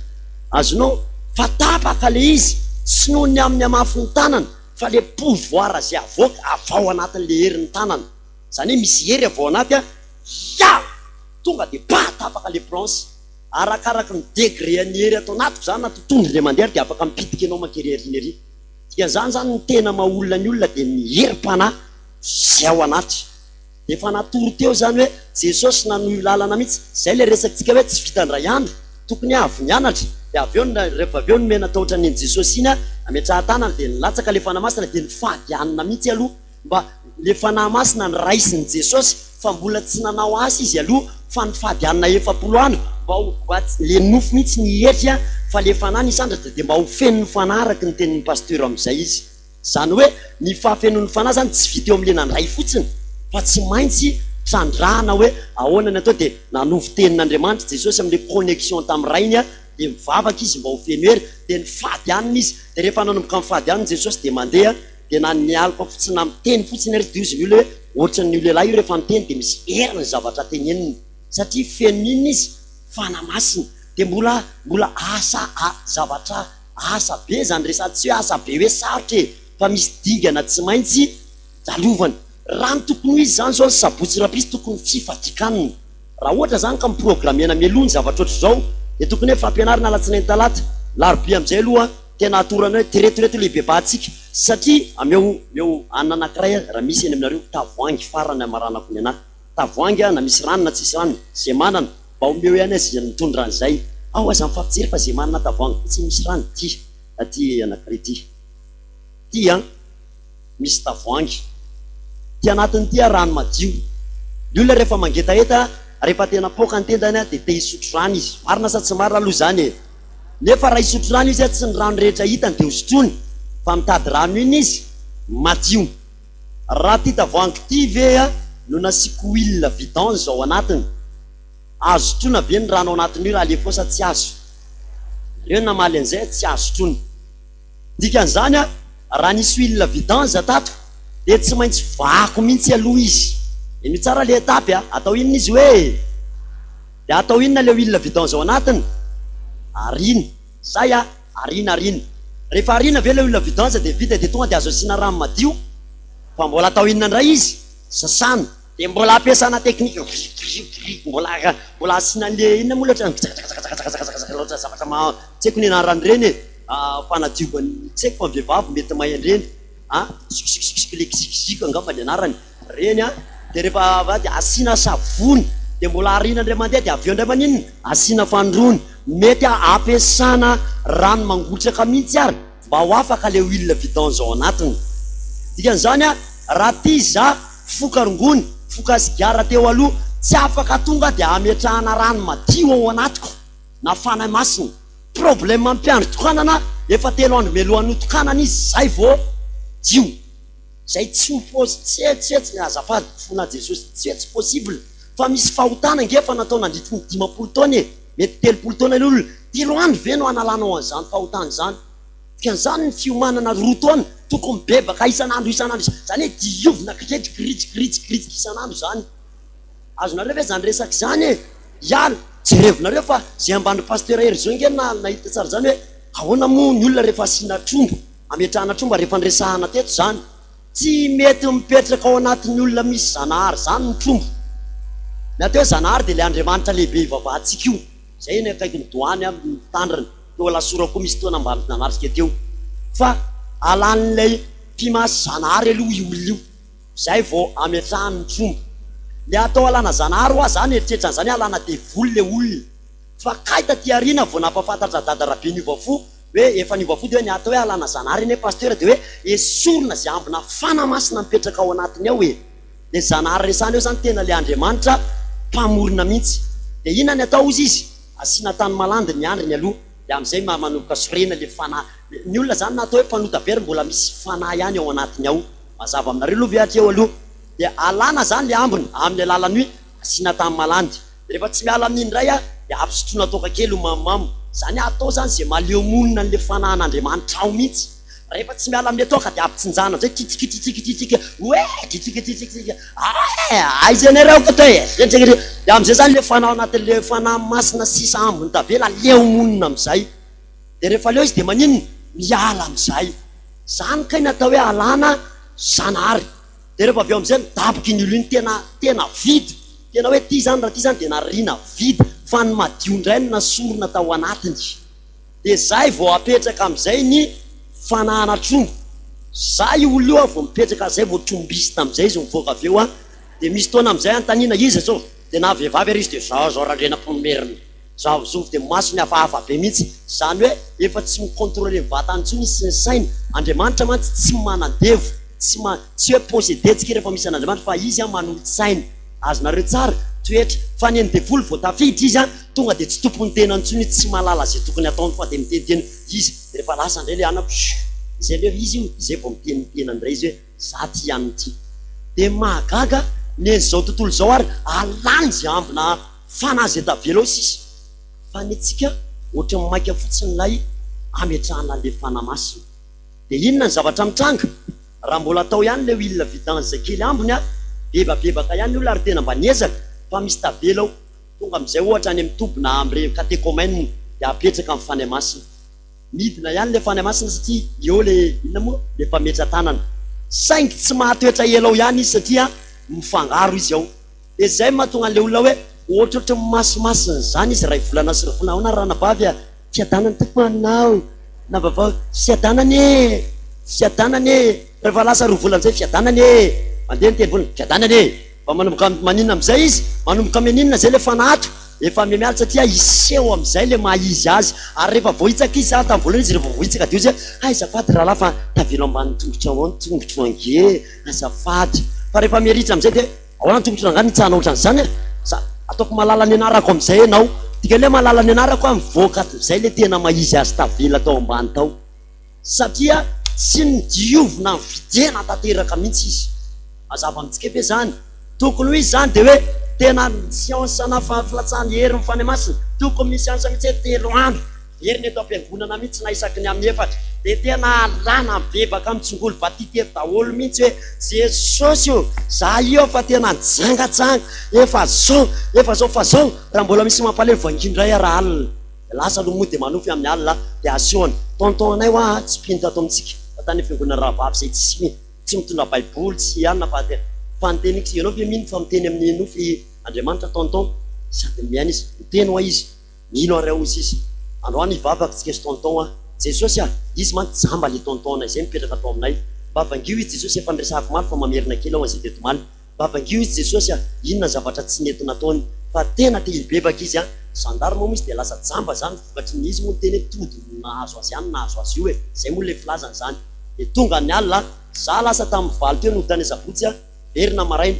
Azonao? Fa tapaka ilay izy, tsy noho ny amin'ny hamafin'ny tanana, fa ilay pouvoir izay avoaka avy ao anatin'ilay herin'ny tanana. Izany hoe misy hery avy ao anaty an, ya! Tonga dia pa! Tapaka ilay planche. Arakaraky ny degré an'ny hery ato anatiko izany na totohondry indray mandeha ary dia afaka mipitika ianao mankery aoriana ery. Dikan'izany izany ny tena maha olona ny olona dia ny herim-panahy izay ao anaty. Efa natoro teo izany hoe Jesosy nanohy io lalana mihitsy, izay ilay resakitsika hoe tsy vita indray andro, tokony avy nianatra dia avy eo rehefa avy eo nomena tao ohatran'iny Jesosy iny nametrahan-tanana dia nilatsaka ilay Fanahy Masina dia nifady hanina mihitsy aloha mba ilay Fanahy Masina noraisin'i Jesosy fa mbola tsy nanao asa izy aloha fa nifady hanina 40 andro mba ho mba ilay nofo mihitsy nihetry fa ilay Fanahy nisandratra dia mba ho feno ny Fanahy araka ny tenin'ny Pasteur amin'izay izy. Izany hoe ny fahafenoan'ny fanahy izany tsy vita eo amin'ilay nandray fotsiny fa tsy maintsy trandrahana hoe ahoana ny atao dia nanovo tenin'Andriamanitra Jesosy amin'ilay connexion tamin'ny Rainy dia mivavaka izy mba ho feno hery dia nifady hanina izy dia rehefa nanomboka nifady hanina Jesosy dia mandeha dia na nialoka fotsiny na miteny fotsiny ary izy dia hozy ny olona hoe ohatran'io lehilahy io rehefa miteny dia misy hery ny zavatra teneniny satria feno inona izy? Fanahy Masina dia mbola mbola asa zavatra Asa be zany resaka, tsy hoe asa be hoe sarotra e, fa misy dingana tsy maintsy lalovana. Raha ny tokony ho izy zany zao ny sabotsy rahampitso tokony fifadikanina. Raha ohatra zany ka mi-programmer-na mialoha ny zavatra ohatr'izao dia tokony hoe fampianarana alatsinainy talata, larobia amin'izay aloha tena atoro anay hoe tireto ireto ilay hibebahantsika satria ameo omeo hanina anankiray aho raha misy eny aminareo tavoahangy farany hamaranako ny anahy. Tavoahangy na misy rano na tsisy rano, ze manana. Mba omeo ihany aza izy mitondra an'izay. Ao aza mifampijery fa ze manana tavoahangy fotsiny misy rano ity aty anankiray ity. Ity an! Misy tavoahangy. Ity anatiny ity an rano madio. Ny olona rehefa mangetaheta, rehefa tena poaka ny tendany an, dia te hisotro rano izy. Marina sa tsy marina aloha izany e? Nefa raha hisotro rano izy tsy ny rano rehetra hitany dia hosotroiny fa mitady rano inn izy? Madio. Raha ty tavoahangy ty ve no nasiako huile vidange ao anatiny? Azo sotroina ve ny rano ao anatin'io raha alefa ao sa tsy azo? Nareo namaly an'izay tsy azo sotroina. Dikan'izany raha nisy huile vidange tato dia tsy maintsy vahako mihitsy aloha izy. Henoy tsara le étape a! Atao inona izy hoe? Dia atao inona le huile vidange ao anatiny? Ariana. Zay a! Ariana, ariana. Rehefa ariana ve le huile vidange dia vita dia tonga dia azo asiana rano madio? Fa mbola atao inona indray izy? Sasana. Dia mbola ampiasana technique vri vri vri mbola mbola asiana an'le inona moa le ohatran'ny kjakjakjakjakjakjakjak loatra zavatra ma tsy haiko ny anaran'ireny e! Fanadiovan'ny tsy haiko fa ny vehivavy mety mahay an'ireny a! Zikzikzikzik le kizikiziko angamba ny anarany. Reny a! Dia rehefa avy eo dia asiana savony, dia mbola arina indray mandeha, dia avy eo indray maninona? Asiana fandroana. Mety ampiasana rano mangotraka mihitsy ary mba ho afaka ilay huile vidange ao anatiny. Dikan'izany a, raha tia za foka rongony, foka sigara teo aloha, tsy afaka tonga dia ametrahana rano madio ao anatiko na fanahy masina. Problème mpiandry tokanana, efa telo andro mialohan'ny hotokanana izy zay vao dio. Zay tsy ho pos tsy tsy tsy azafady fona Jesosy tsy tsy possible fa misy fahotana ange efa natao nandritry ny 50 taona e mety 30 taona ilay olona telo andro ve no hanalanao an'izany fahotana izany dikan'izany ny fiomanana roa taona tokony mibebaka isan'andro isan'andro isa zany hoe diovina kiretriky ritsiky ritsiky ritsiky isan'andro izany azonareo ve zany resaka izany e hiala jerevonareo fa zay ambany pasteur Hery zao ange na nahita tsara zany hoe ahoana moa ny olona rehefa asiana tromba Ametrahana tromba rehefa niresahana teto izany. Tsy mety mipetraka ao anatin'ny olona misy Zanahary izany ny tromba. Ny atao hoe Zanahary dia ilay Andriamanitra lehibe ivavahantsika io. Izay eny akaikin'ny doany amin'ny mpitandrina. Teo Alasora koa misy taona mba nanatrika teo. Fa alan'ilay mpimasy Zanahary aloha io olona io. Izay vao ametrahany ny tromba. Ilay atao alana Zanahary hoa izany eritreritra an'izany hoe alana devoly ilay olona. Fa kay taty aoriana vao nampafantatra Dada Rabe niova fo hoe efa niova fo dia hoe ny atao hoe alana Zanahary anie Pasteur dia hoe esorina ze ambina fanahy masina mipetraka ao anatiny ao e! Le Zanahary resahana eo zany tena le Andriamanitra mpamorona mintsy. Dia inona ny atao ozy izy? Asiana tany malandy ny andriny aloha dia amizay ma manomboka sorena le fanahy. Ny olona zany na atao hoe mpanota be ary mbola misy fanahy ihany ao anatiny ao. Mazava aminareo aloha ve hatreo aloha? Dia alana zany le ambiny amin'ny alalan'ny hoe asiana tany malandy. Rehefa tsy miala amin'iny indray aho dia ampisotroina toaka kely ho mamomamo. Izany hoe atao izany izay mahaleo monina an'ilay fanahin'Andriamanitra ao mihitsy. Rehefa tsy miala amin'ilay toaka dia ampitsinjana amin'izay titsikititsikititsika, oe titsikititsikitsika, ae aiza ianareo koto e! Dia amin'izay izany ilay fanahy ao anatin'ilay fanahy masina sisa ambiny tavela leo monina amin'izay. Dia rehefa leo izy dia maninona? Miala amin'izay. Izany kay ny atao hoe alana Zanahary. Dia rehefa avy eo amin'izay midaboka iny olona iny tena tena vide, tena hoe ity izany raha ity izany dia nariana vide fa ny madio indray no nasorina tao anatiny. Dia izay vao apetraka amin'izay ny fanahana tromba. Zay io olona io vao mipetraka zay vao trombiste amin'izay izy mivoaka avy eo an. Dia misy taona amin'izay anontaniana iza zao? Dia na vehivavy ary izy dia zao zao Randrianampoinimerina. Zavozovy dia masony hafahafa be mihitsy, izany hoe efa tsy mi-controler ny vatany intsony izy sy ny sainy, Andriamanitra mantsy tsy manandevo, tsy ma, tsy hoe posséder tsika rehefa misy an'Andriamanitra fa izy an manolo-tsaina, azonareo tsara, toetra, fa ny an'ny devoly vao tafiditra izy an tonga dia tsy tompon'ny tenany intsony izy, tsy mahalala izay tokony ataony fa dia miteniteny izy, dia rehefa lasa indray ilay anako, shh, izay indray izy io, izay vao miteny ny tenany indray izy hoe za ty ihany ity. Dia mahagaga ny an'izao tontolo izao ary alany izay ambina Fanahy izay tavela ao sisa fa ny antsika ohatran'ny maika fotsiny ilay ametrahana an'ilay Fanahy Masina. Dia inona ny zavatra mitranga? Raha mbola atao ihany ilay huile vidange kely ambiny a, bebabebaka ihany ny olona ary tena mba niezaka fa misy tavela ao. Tonga amin'izay ohatra any amin'ny toby na amin'ireny catéchomène dia apetraka ny Fanahy Masina. Midina ihany ilay Fanahy Masina satria eo ilay inona moa? Ilay mpametra-tanana. Saingy tsy mahatoetra ela ao ihany izy satria mifangaro izy ao. Dia izay no mahatonga an'ilay olona hoe ohatrohatry ny masimasina izany izy iray volana sy roa volana. Ahoana ranabavy a? Fiadanana tompoko anao. Na vaovao, fiadanana e! Fiadanana e! Rehefa lasa roa volana izay, fiadanana e! Mandeha ny telo volana, fiadanana e! Fa manomboka maninona amin'izay izy? Manomboka meninona izay ilay fanahy ato? Efa memiala satria hiseho amin'izay ilay maha izy azy. Ary rehefa voahitsaka izy, tamin'ny voalohany izy rehefa voahitsaka dia hoy izy hoe, hay azafady rahalahy fa tavela ambany tongotrao ao ny tongotro ange, azafady. Fa rehefa miha-ritra amin'izay dia. Ahoana ny tongotro rangahy mitsahana ohatran'izany e? Za ataoko mahalala ny anarako amin'izay ianao. Dikany hoe mahalala ny anarako aho mivoaka ato. Zay le tena maha izy azy tavela tao ambany tao. Satria tsy nodiovina videna tanteraka mihitsy izy. Mazava amintsika ve zany? Tokony ho izy zany de hoe tena siansa na filatsahan'ny herin'ny Fanahy Masina. Tokony misy siansa mihitsy hoe 3 andro verina eto am-piangonana mihitsy na isaky ny amin'ny 4 dia tena alana mibebaka mitsongolo batity eto daholo mihitsy hoe Jesosy ô, za io fa tena nijangajanga, efa zao, efa zao fa zao, raha mbola misy mampalahelo vangio indray aho raha alina. Dia lasa aloha moa dia manofy amin'ny alina dia asehony, tonton anay hoa tsy mpino tato amintsika fa tany fiangonana rahavavy izay tsy tsy mitondra baiboly tsy anona fa tena fa niteny izy, ianao ve mino fa miteny amin'ny nofy Andriamanitra tonton? Sady mihaino izy, miteny hoa izy. Mino ary aho hozy izy. Androany hivavaka tsika sy tonton a. Jesosy a! Izy mantsy jamba le tonton anay zay mipetraka ato aminay. Mba vangio izy Jesosy efa niresahako omaly fa mamerina kely aho an'izay teto omaly. Mba vangio izy Jesosy a! Inona zavatra tsy nety nataony fa tena te hibebaka izy a! Gendarme moa izy dia lasa jamba zany vokatry ny izy moa niteny hoe tody no nahazo azy ihany nahazo azy io e! Zay moa le filazany zany. Dia tonga ny alina, za lasa tamin'ny 8 teo nody tany asabotsy a, verina maraina,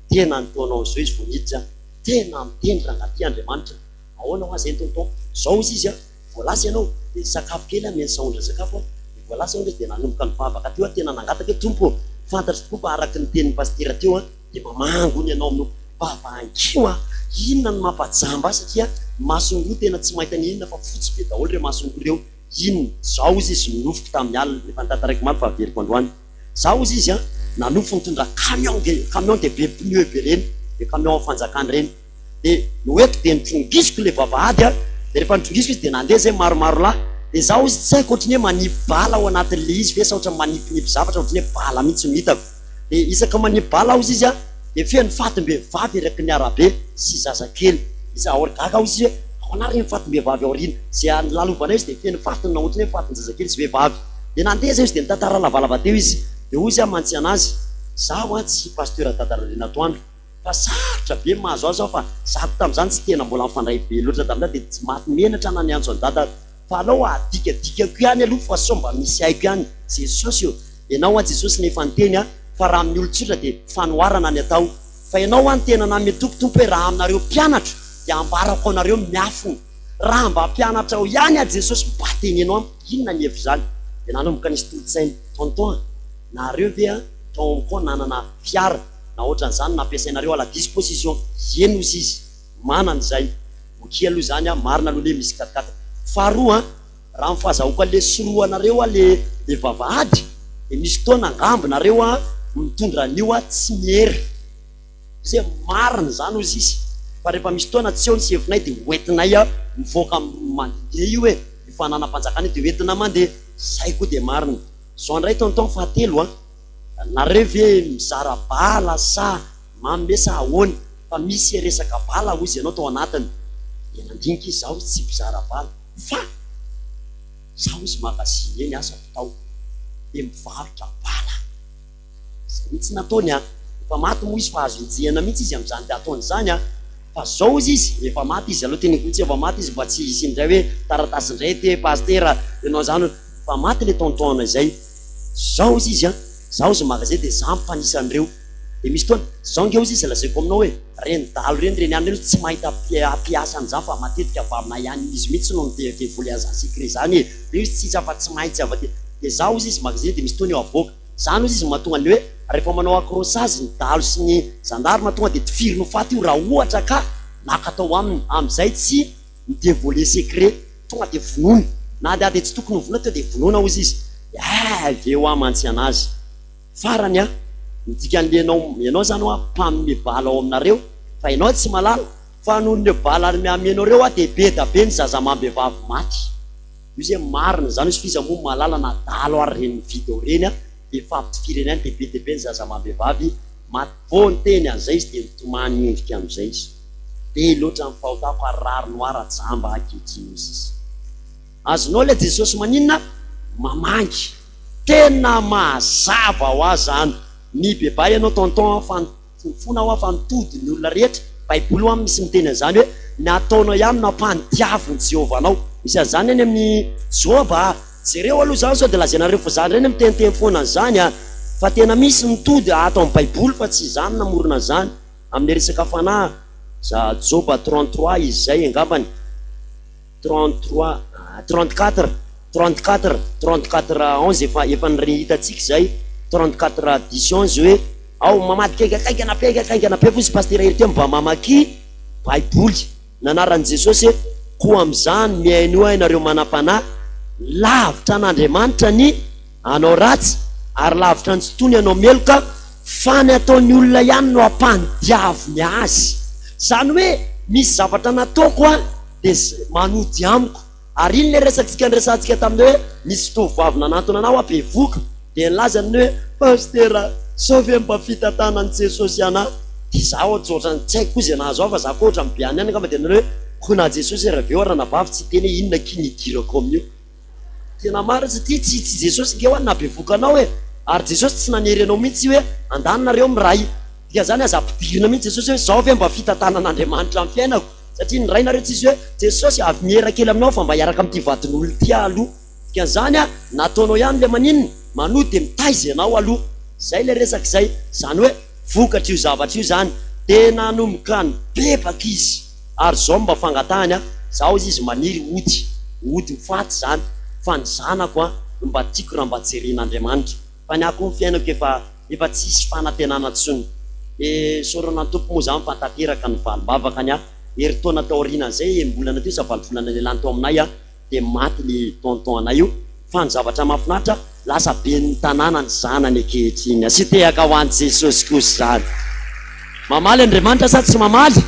tena nitaona an'izao izy vao niditra. Tena miteny rangahy ty Andriamanitra ahoana hoa zay tonton zao ozy izy a vao lasa ianao de nisakafo kely aho mihaino sahondra sakafo aho de vao lasa ianao de nanomboka nivavaka teo aho tena nangataka hoe Tompo ô fantatro tokoa fa araky ny tenin'ny pasitera teo a de mamangy hono ianao amin'io mba vangio a inona no mampajamba ahy satria masony roa tena tsy mahita ny inona fa fotsy be daholo ireo masony roa ireo inona zao ozy izy nofiko tamin'ny alina efa notantaraiko omaly fa averiko androany Za ozy izy an, nanofy nitondra camion nge, camion de be pneu be reny, le camion fanjakana reny, de noentiko de nitrongisiko le vavahady an, de rehefa nitrongisiko izy de nandeha zay maromaro lahy, de za ozy tsy haiko ohatry ny hoe manipy bala ao anatin'le izy ve sa ohatry ny manipinipy zavatra ohatry ny hoe bala mihitsy no hitako, de isaka manipy bala ozy izy an, de feno fatim-behivavy eraky ny arabe sy zazakely, iza ao gaga ozy izy hoe ahoana ary ny fatim-behivavy aoriana, ze lalovanay izy de feno fatiny na ohatry ny hoe fatin-jazakely sy vehivavy. Dia nandeha izay izy dia nitantara lavalava teo izy. Dia hoy izy aho mantsy anazy, Zaho an tsy Pasteur Dada Randrianatoandro fa sarotra be ny mahazo azy aho fa za koa tamin'izany tsy tena mbola nifandray be loatra tamin'i Dada dia tsy maty menatra na niantso an'i Dada aho fa alao adikadikako ihany aloha fa sao mba misy haiko ihany. Jesosy ô! Ianao an Jesosy no efa niteny an fa raha amin'ny olon-tsotra dia fanoharana ny atao fa ianao an tena nanome toky Tompo hoe raha aminareo mpianatro dia ambarako anareo miafina. Raha mba mpianatra ao ihany aho Jesosy mba teneno amiko inona ny hevitr'izany? Dia nanomboka nisy tolo-tsaina, Tonton a, nareo ve a tao amiko ao nanana fiara na ohatran'izany nampiasainareo à la disposition? Eny ozy izy, manana izay. Ok aloha izany a, marina aloha le misy quat-quatre. Faharoa a, raha ny fahazahoako an'le sorohanareo a le le vavahady dia misy fotoana angamba nareo a mitondra an'io a tsy miery. Ze marina izany hozy izy fa rehefa misy fotoana tsy eo ny sefonay dia hoentinay mivoaka mandeha io e, io fananam-panjakana io dia hoentina mandeha, zay koa dia marina. Zao indray tonton fahatelo an, nareo ve mizara bala sa manome sa ahoana fa misy resaka bala hozy ianao tao anatiny, dia nandinika izy zaho tsy mpizara bala fa zaho hozy magasinier ny asako tao dia mivarotra bala. Izay mihitsy nataony an! Efa maty moa izy fa azo enjehina mihitsy izy amin'izany ataony izany an! Fa zao hozy izy, efa maty izy, aleo teneniko mihitsy efa maty izy mba tsy hisy indray hoe taratasy indray ety hoe pasitera ianao izany hoe, efa maty le tonton anay izay, zao hozy izy an, za hozy magasin dia za mpanisa an'ireo, dia misy fotoana, zao nge hozy izy lazaiko aminao hoe, reny dahalo reny, reny any reny tsy mahita mpiasa an'izany fa matetika avy aminay ihany izy mihitsy no mi-devoler an'izany secret izany e, reo izy tsisy afa tsy maintsy avy aty, dia za hozy izy magasin dia misy fotoana eo avoaka. Zany ozy izy mahatonga anle hoe rehefa manao accrochage ny dahalo sy ny gendarme tonga dia tifiriny ho faty io raha ohatra ka naka tao aminy, amizay tsy mi devoiler secret, tonga dia vonoina, na dia tsy tokony ho vonoina tonga dia vonoina ozy izy, eh avy eo aho mantsy anazy. Farany an, ny dikan'le enao, enao zany hoa mpanome bala ao aminareo fa enao tsy mahalala fa noho ny bala amenao reo hoa dia be da be ny zaza amam-behivavy maty. Io zay marina zany ozy f'iza moa mahalala na dahalo ary reny mividy ao reny a de ifampitifirana ihany de be dia be ny zaza amam-behivavy maty vao niteny an'izay izy de nitomany miondrika am'izay izy be loatra ny fahotako ary rariny ho ahy raha jamba aho ankehitriny ozy izy azonao ilay Jesosy maninona mamangy tena mazava ho ahy zany mibebaha ianao tonton a fa Fofona hoa fa nitody ny olona rehetra, baiboly hoa misy miteny an'izany hoe ny ataonao ihany no ampanidiavin'i Jehovah anao. Misy an'izany any amin'ny Joba a! Jereo aloha izany sao dia lazainareo fa za indray no miteniteny foana an'izany a! Fa tena misy mitody ato amin'ny baiboly fa tsy izaho no namorona an'izany. Amin'ilay resaka fanahy, za Joba 33 izy izay angambany. 33, 34, 34, 34 11 efa efa nre hitantsika izay, 34 10 11 hoe ao mamadika haingankaingana be haingankaingana be fotsy Pasitera Hery teo mba mamakia baiboly ny anaran'i Jesosy e, koa amin'izany mihainoa ianareo manam-panahy, lavitra an'Andriamanitra ny hanao ratsy ary lavitra ny tsy tony hanao meloka fa ny ataon'ny olona ihany no ampandiaviny azy. Izany hoe misy zavatra nataoko an dia manody amiko. Ary iny ilay resatsika niresahantsika tamin'ny hoe nisy tovovavy nanantona anah hoa bevoka dia nilaza ny hoe Pasitera sao ve mba fitantanan'i Jesosy anah dia za ohatry ohatran'ny tsy haiko koa izay nahazo ahy fa za koa ohatran'ny be any ihany angamba dia nanao hoe koa na Jesosy ary avy eo ranabavy tsy hiteny hoe inona akia ny hidirako amin'io. Tena marina satria tsy tsy Jesosy nge hoa nahabevoka anao e! Ary Jesosy tsy nanery anao mihitsy hoe andany nareo miray. Dikan'izany aza ampidirina mihitsy Jesosy hoe zao ve mba fitantanan'Andriamanitra ny fiainako? Satria ny Ray nareo tsisy hoe Jesosy avy miera kely aminao fa mba hiaraka amin'ity vadin'olona ity aho aloha. Dikan'izany a, nataonao ihany ilay maninona? Manohy dia mitaiza ianao aloha. Izay ilay resaka izay. Izany hoe vokatr'io zavatra io izany dia nanomboka nibebaka izy. Ary izao no mba fangatahany a, za hozy izy maniry hody, hody ho faty izany, fa ny zanako a no mba tiako raha mba jeren'Andriamanitra. Fa ny ahy koa ny fiainako efa efa tsisy fanantenana intsony. Dia isaorana ny Tompo moa izany fa tanteraka ny valim-bavakany a. Herintaona taorianan'izay, enim-bolana teo sa valo volana nialany tao aminay a, dia maty le tonton anay io. Fa ny zavatra mahafinaritra, lasa ben'ny tanàna ny zanany ankehitriny. Asio tehaka ho an'i Jesosy kosa izany. Mamaly Andriamanitra sa tsy mamaly?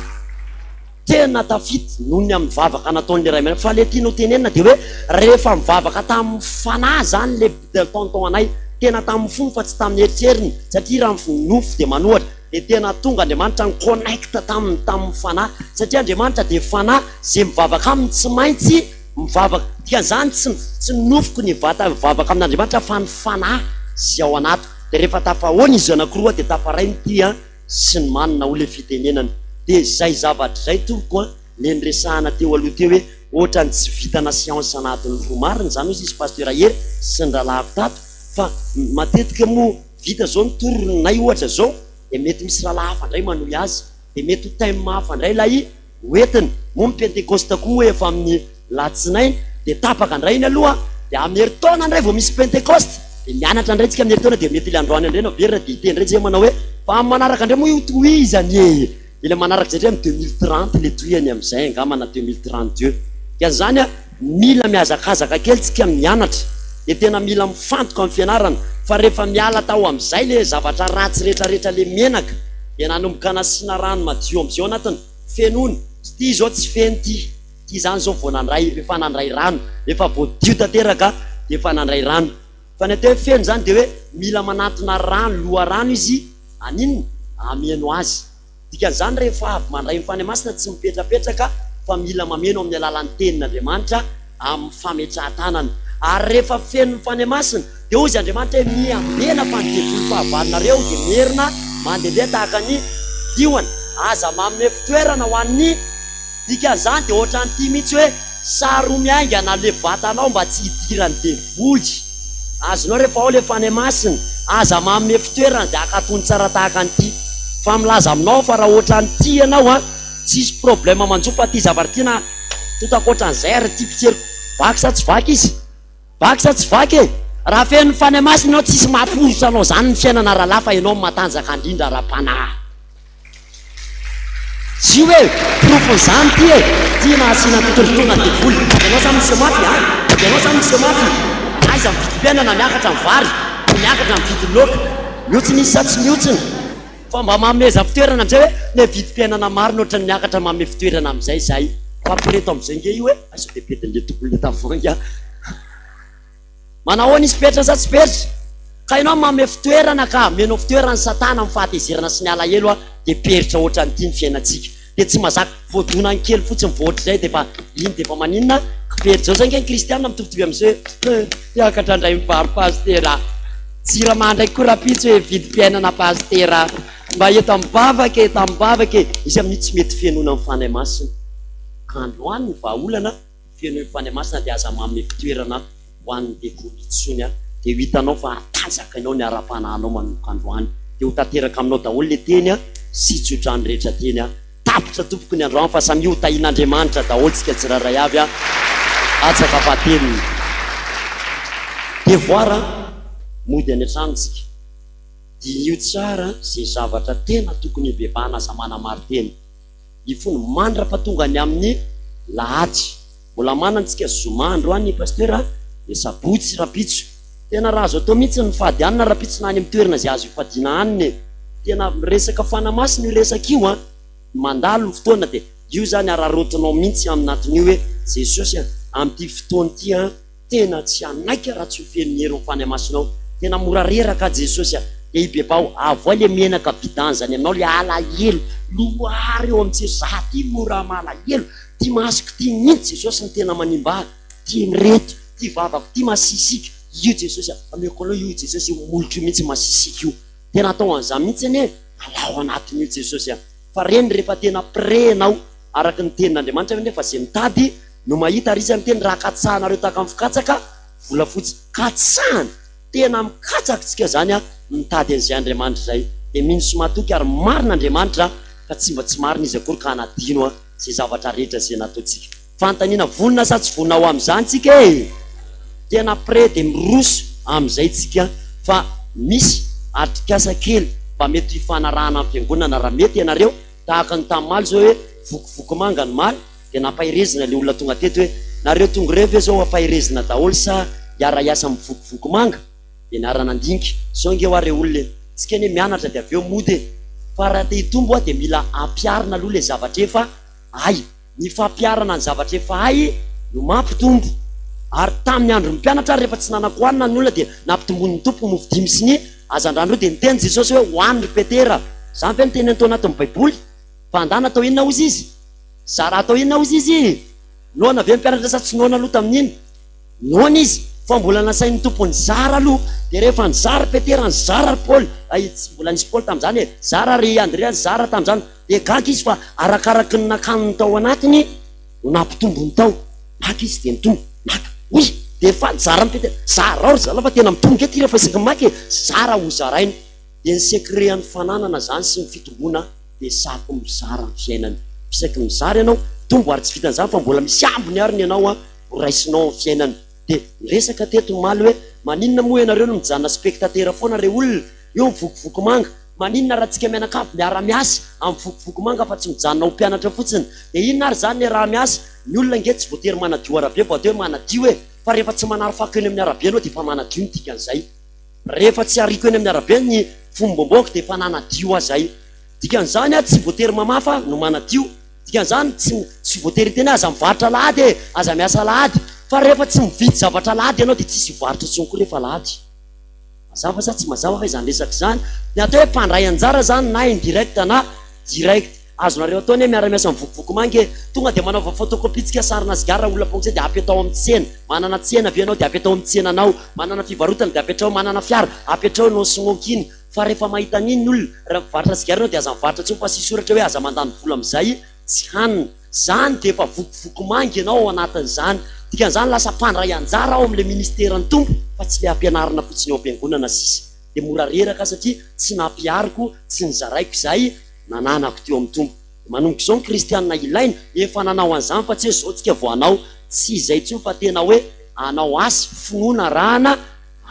Tena tafita noho ny amin'ny vavaka nataon'ilay ray aman-dreny. Fa ilay tiana ho tenenina dia hoe rehefa mivavaka tamin'ny fanahy izany ilay tonton anay, tena tamin'ny fony fa tsy tamin'ny eritreriny, satria raha ny nofo dia manohatra, dia tena tonga Andriamanitra ni-connecte taminy tamin'ny fanahy, satria Andriamanitra dia fanahy, izay mivavaka aminy tsy maintsy mivavaka. Dikan'izany tsy tsy ny nofoko ny vata mivavaka amin'Andriamanitra fa ny fanahy izay ao anatiko. Dia rehefa tafahoana izy anankiroa dia tafaray ny tia sy ny manina hoy le fitenenana. Dia izay zavatra izay tompoko an, le niresahana teo aloha teo hoe ohatrany tsy vitana séance anadiny roa marina izany hozy izy Pasteur Hery sy ny rahalahiko tato fa matetika moa vita zao ny tour nay ohatra zao dia mety misy rahalahy hafa indray manohy azy dia mety ho thème hafa indray ilay ho entiny, moa ny pentekosta koa moa efa amin'ny latsinainy dia tapaka indray iny aloha dia amin'ny herintaona indray vao misy pentekosta dia mianatra indray tsika amin'ny herintaona dia mety ilay androany indray no averina dia hiteny indray tsika manao hoe fa amin'ny manaraka indray moa io tohizany e! Ilay manaraka izay indray amin'ny 2030 ilay tohihany amin'izay angamba na 2032 dikan'izany a mila mihazakazaka kely tsika mianatra dia tena mila mifantoka amin'ny fianarana fa rehefa miala tao amin'izay ilay zavatra ratsy rehetrarehetra ilay menaka dia nanomboka nasiana rano madio amin'izay ao anatiny, fenoina, ity izao tsy feno ity, ity izany izao vao nandray, efa nandray rano, efa voadio tanteraka dia efa nandray rano. Fa ny atao hoe feno izany dia hoe mila manantona rano, loharano izy haninona? Hameno azy. Dikan'izany rehefa avy mandray ny Fanahy Masina tsy mipetrapetraka fa mila mameno amin'ny alalan'ny Tenin'Andriamanitra amin'ny fametrahan-tanana. Ary rehefa feno ny Fanahy Masina, dia hozy Andriamanitra hoe, Miambena fa ny devoly fahavalonareo dia merina mandehandeha tahaka ny liona. Aza manome fitoerana ho an'ny. Dikan'izany dia ohatran'ity mihitsy hoe, saromy haingana le vatanao mba tsy hidiran'ny devoly. Azonao rehefa ao le Fanahy Masina, aza manome fitoerana dia akatony tsara tahaka an'ity. Fa milaza aminao aho fa raha ohatran'ity ianao an, Tsisy problème manjo fa ty zavatra ty na totako otran'izay ary ty pijeriko vaky sa tsy vaky izy? Vaky sa tsy vaky e? Raha feno ny Fanahy Masina ianao tsisy mahaporitra anao zany ny fiainana rahalahy fa ianao no matanjaka indrindra ara-panahy. Tsy io e! Porofon'izany ty e! Ty nahasiana totototoana ny devoly. Ianao zany miseho mafy a! Ianao zany miseho mafy. Aiza ny vidim-piainana miakatra ny vary, miakatra ny vidin'ny laoka. Mihontsina izy sa tsy mihontsina? Fa mba manomeza fitoerana amizay hoe le vidim-piainana marina ohatran'ny miakatra manome fitoerana amizay zahay fa pireto amizay nge io e! Hay sao de bedin'le tompon'le tavoahangy ah! Manahoana izy peritra sa tsy peritra? Ka ianao manome fitoerana ka amenao fitoerana satana amin'ny fahatezerana sy ny alahelo ah de peritra ohatran'ity ny fiainantsika de tsy mazaka voadonany kely fotsiny vao ohatr'izay de efa iny de efa maninona kiperitra zao zay nge ny kristianina mitovitovy amizay hoe eh, hiakatra ndray ny vary pasitera jirama ndray koa rapitso e vidim-piainana pasitera mba eto am-bavaka e eto am-bavaka e izy amin'io tsy mety fenoina ny Fanahy Masina ka androany ny vahaolana fenoy ny Fanahy Masina dia aza manome fitoerana ho an'ny devoly intsony a dia ho hitanao fa hatanjaka ianao ny ara-panahinao manomboka androany dia ho tanteraka aminao daholo le teny a sy tsodrano rehetra teny a Tapitra tompoko ny androany fa samia ho tahian'Andriamanitra daholo tsika tsirairay avy a. Latsaka fahatelony. Devoir a, mody any an-trano tsika. Diniho tsara ze zavatra tena tokony hibebahana aza manamari-tena. Ifony mandra-pahatonga ny amin'ny lahady. Mbola manana tsika zoma androany Pasteur a, dia sabotsy rapitso. Tena raha azo atao mihitsy ny mifady hanina rapitso na any amin'ny toerana izay azo ifadiana hanina e. Tena resaka fanahy masina io resaka io an. Mandalo ny fotoana dia io izany araraotinao mihitsy aminatin'io hoe Jesosy a, amin'ity fotoana ity an, Tena tsy hanaiky aho raha tsy ho feno ny herin'ny Fanahy Masinao. Tena mora reraka aho Jesosy a! Dia ibebaho avoay le menaka vidange any aminao le alahelo loary eo amin'ny Jesosy za ty mora malahelo ty masoko ty mihitsy Jesosy no tena manimba ahy ty mireto ty vavako ty masisika io Jesosy a! Ameko anao io Jesosy io molotro io mihitsy masisika io tena atao an'izany mihitsy anie alao anatin'io Jesosy a! Fa reny rehefa tena prêt enao araka ny tenin'Andriamanitra ve nefa ze mitady no mahita ary iza miteny raha katsahanareo tahaka ny fikatsaka volafotsy katsahana tena mikatsaka tsika zany a mitady an'izay Andriamanitra izay dia mino sy matoky ary marina Andriamanitra fa tsy mba tsy marina izy akory ka hanadino a ze zavatra rehetra ze nataontsika fanontaniana vonona sa tsy vonona ho amin'izany tsika e tena prêt dia miroso amin'izay tsika fa misy atrikasa kely mba mety hifanarahana amin'ny fiangonana raha mety ianareo Tahaka ny tamin'ny maly zao hoe vokivoky manga ny maly dia nampaherezina ilay olona tonga teto hoe nareo tonga ireo ve zao ampaherezina daholo sa hiara-hiasa amin'ny vokivoky manga? Dia niara-nandinika. Zao ange hoa re olona e! Tsika anie mianatra dia avy eo mody e! Fa raha te hitombo hoa dia mila ampiharina aloha ilay zavatra efa hay. Ny fampiharana ny zavatra efa hay no mampitombo. Ary tamin'ny andron'ny mpianatra ary rehefa tsy nanan-kohanina ny olona dia nampitomboin'ny Tompo ny mofo dimy sy ny hazandrano roa dia niteny Jesosy hoe hohano ry Petera. Izany ve no teneno tao anatin'ny Baiboly? Fa andana atao inona hozy izy? Zara atao inona hozy izy? Noana ve ny mpianatra sa tsy noana aloha tamin'iny? Noana izy fa mbola nasain'ny Tompo nizara aloha. Dia rehefa nizara ry Petera, nizara ry Paoly, ay tsy mbola nisy Paoly tamin'izany e, zara ry Andrea, nizara tamin'izany. Dia gaga izy fa arakaraky ny nakany ny tao anatiny no nampitombony tao. Maka izy dia nitombo. Maka. Hoy! Dia faly zara an'i Petera. Zarao ry zalahy fa tena mitombo nge ty rehefa isaky ny maka e! Zara ho zaraina. Dia ny secret an'ny fananana zany sy ny fitomboana dia saky mizara ny fiainana. Isaky ny mizara ianao, mitombo ary tsy vitan'izany fa mbola misy ambiny ary ny anao an, ho raisinao amin'ny fiainana. Dia niresaka teto omaly hoe maninona moa ianareo no mijanona spectateur foana re olona? Eo mivokovoko manga. Maninona raha tsika mianakavy miara miasa amin'ny vokovoko manga fa tsy mijanona ho mpianatra fotsiny? Dia inona ary izany ny raha miasa? Ny olona ange tsy voatery manadio arabe vao atao hoe manadio e! Fa rehefa tsy manary fako eny amin'ny arabe ianao dia efa manadio ny dikan'izay. Rehefa tsy ariako eny amin'ny arabe ny fombomboako dia efa nanadio aho izay. Dikan'izany aho tsy voatery mamafa no manadio. Dikan'izany tsy tsy voatery hiteny hoe aza mivarotra alahady e! Aza miasa alahady. Fa rehefa tsy mividy zavatra alahady ianao dia tsisy hivarotra intsony koa rehefa alahady. Mazava sa tsy mazava ve izany resaka izany? Ny atao hoe mpandray anjara izany na indirect na direct. Azonareo atao anie miara-miasa amin'ny vokovoko manga e! Tonga dia manaova photocopie-tsika sarina sigara olona ponce dia apetao amin'ny tsena. Manana tsena ve ianao dia apetao amin'ny tsenanao. Manana fivarotana dia apetrao, manana fiara, apetrao no smoking. Fa rehefa mahita an'iny ny olona, raha mivarotra sigara ianao dia aza mivarotra intsony fa asio soratra hoe aza mandany vola amin'izay tsy hanina. Zany dia efa vokovoko manga ianao ao anatin'izany. Dikan'izany lasa mpandray anjara ao amin'ilay ministeran'ny Tompo fa tsy ilay ampianarina fotsiny ao am-piangonana sisa. Dia mora reraka aho satria tsy nampihariko, tsy nozaraiko izay nananako teo amin'ny Tompo. Dia manomboka izao ny kristiana ilaina, efa nanao an'izany fa tsy hoe izao tsika vao hanao, tsy izay intsony fa tena hoe hanao asa, finoana arahana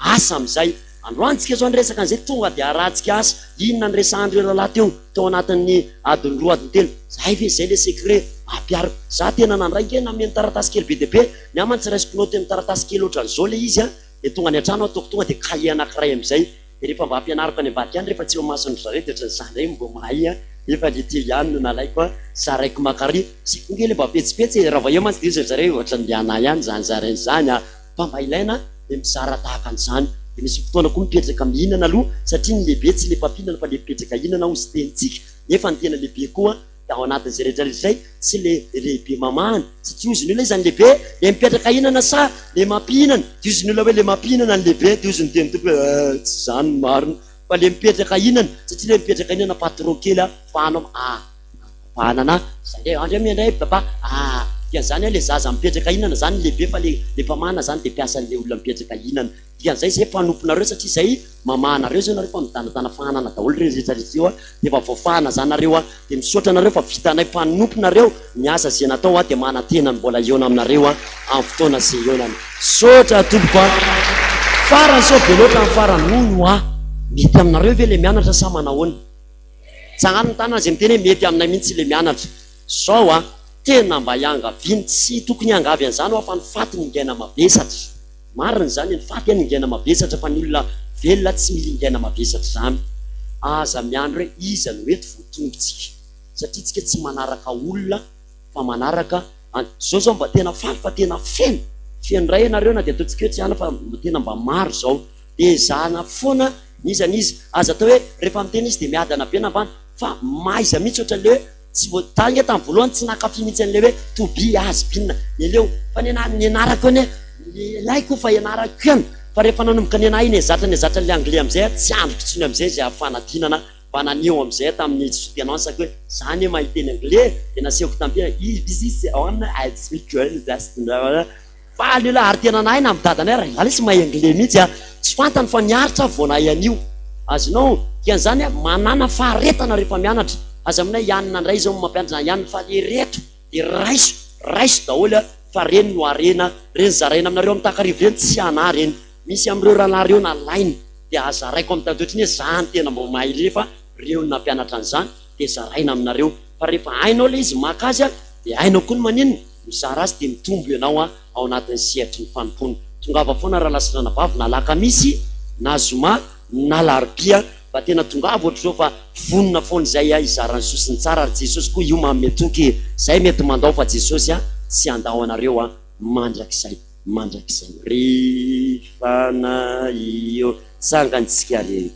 asa amin'izay. Androany tsika zao niresaka an'izay tonga dia arahantsika asa, inona niresahan'ireo rahalahy teo tao anatin'ny adiny roa adiny telo, zay ve zay le secret ampihariko, za tena nandray nge nameno taratasy kely be dia be, ny ahy mantsy raisiko note amin'ny taratasy kely ohatran'izao le izy an, dia tonga any an-trano aho ataoko tonga dia cahier anakiray amin'izay, dia rehefa mba ampianariko any ambadika any rehefa tsy eo imason'dry zareo dia ohatran'ny za indray mbo mahay an, nefa le teo ihany no nalaiko an, zaraiko makary, zay koa nge le mba petsipetsy e, raha vao eo mantsy dia hoy ry zareo ohatran'ny le anah ihany zany zaraina izany an. Fa mba ilaina dia mizara tahaka an'izany. Dia misy fotoana koa mipetraka mihinana aloha satria ny lehibe tsy le mpampihinana fa le mipetraka hihinana hozy tenintsika. Nefa ny tena lehibe koa dia ao anatin'izay rehetra rehetra izay tsy le lehibe mamahana satria hozy ny olona iza ny lehibe? Le mipetraka hihinana sa le mampihinana? Dia hozy ny olona hoe le mampihinana ny lehibe dia hozy ny tenin'ny Tompo hoe eh tsy izany no marina fa le mipetraka hihinana satria le mipetraka hihinana pas trop kely ah fa anao ah Banana, zay ndray andry amy ndray papa ah! Dikan'izany hoe le zaza mipetraka hinana zany lehibe fa le le mpamahana zany dia mpiasan'le olona mipetraka hinana. Dikan'izay zay mpanomponareo satria zay mamaha anareo zao nareo fa midanadana fahanana daholo reo rehetra rehetra eo a, dia efa voafahana zany nareo a, dia misaotra anareo fa vitanay mpanomponareo ny asa ze natao a, dia manantena ny mbola hihaona aminareo a amin'ny fotoana ze hihaonana. Misaotra tompoko a. Farany sao be loatra ny farany hono a, mety aminareo ve le mianatra sa manahoana? Tsangano ny tanana ze miteny hoe mety aminay mihitsy le mianatra. Zao a, tena mba iangaviany, tsy tokony hiangavy an'izany hoa fa ny faty ningaina mavesatra. Marina izany, ny faty ningaina mavesatra fa ny olona velona tsy mila ingaina mavesatra izany. Aza miandry hoe iza no eto vao tonga tsika. Satria tsika tsy manaraka olona fa manaraka an. Zao zao mba tena faly fa tena feno, feno indray ianareo na dia ataontsika hoe tsy any fa tena mba maro izao. Dia ezahana foana n'iza n'iza. Aza atao hoe rehefa miteny izy dia miadana be na ambany fa mahaiza mihitsy ohatran'ilay hoe tsy vao za ange tamin'ny voalohany tsy nankafy mihitsy an'ilay hoe to be has been aleo fa nianarako anie ilaiko fa ianarako ihany fa rehefa nanomboka nianah iny zatra nizatra an'ilay anglais amin'izay aho tsy andriko intsony amin'izay izay fanadinana mba naneho amin'izay aho tamin'ny soutenance-ko hoe za anie mahay teny anglais dia nasehoko tamin'ny mpianatra this is on I speak just Faly io lahy ary tena nahay na am dadanay ary za lesy mahay anglais mihitsy a! Tsy fantany fa niaritra aho vao nahay an'io. Azonao? Dikan'izany a, manàna faharetana rehefa mianatra. Aza aminay i Anna indray izao no mampianatra na i Anna fa ereto dia raiso, raiso daholo a, fa reny no harena, reny zaraina aminareo amin'ny takariva ireny tsy anah reny. Misy amin'ireo rahalahy ireo nalainy dia zaraiko amin'ny tady ohatry ny hoe za no tena mba mahay indrindra fa reo no nampianatra an'izany dia zaraina aminareo. Fa rehefa hainao ilay izy maka azy a, dia hainao koa ny maninona? Mizara azy dia mitombo ianao ao anatin'ny sehatry ny fanompoana. Tongava foana rahalahy sy ranabavy na alakamisy na zoma na alarobia mba tena tongava ohatr'izao fa vonona foana izay hizara ny soa sy ny tsara ary Jesosy koa io manome toky e! Zay mety mandao fa Jesosy tsy handao anareo mandrakizay mandrakizay. Ry Fanahy ô, tsangantsika re.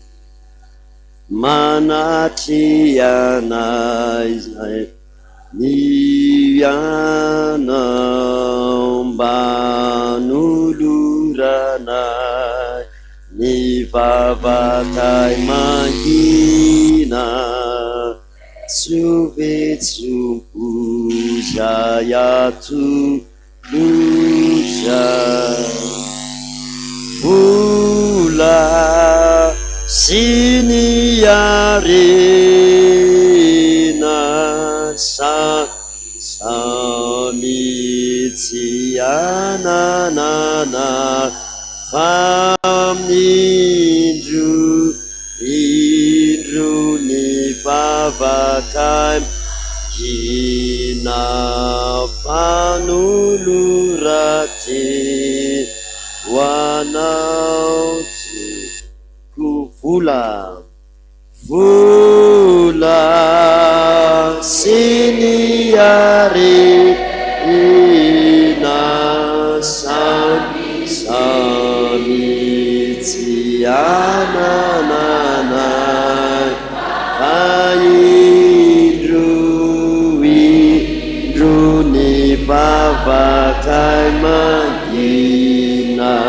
Manatreha anay. Ny Anao mba noloranay ny vavakay mangina, Tsy ho vetsom-po izay atolotra. Vola sy ny harena samy tsy ananana fa indro Indro ny vavakay mangina fanoloran-teny ho anao Tompoko. Vola, vola sy ny harena samy Samy tsy anananay fa indro indro ny vavakay mangina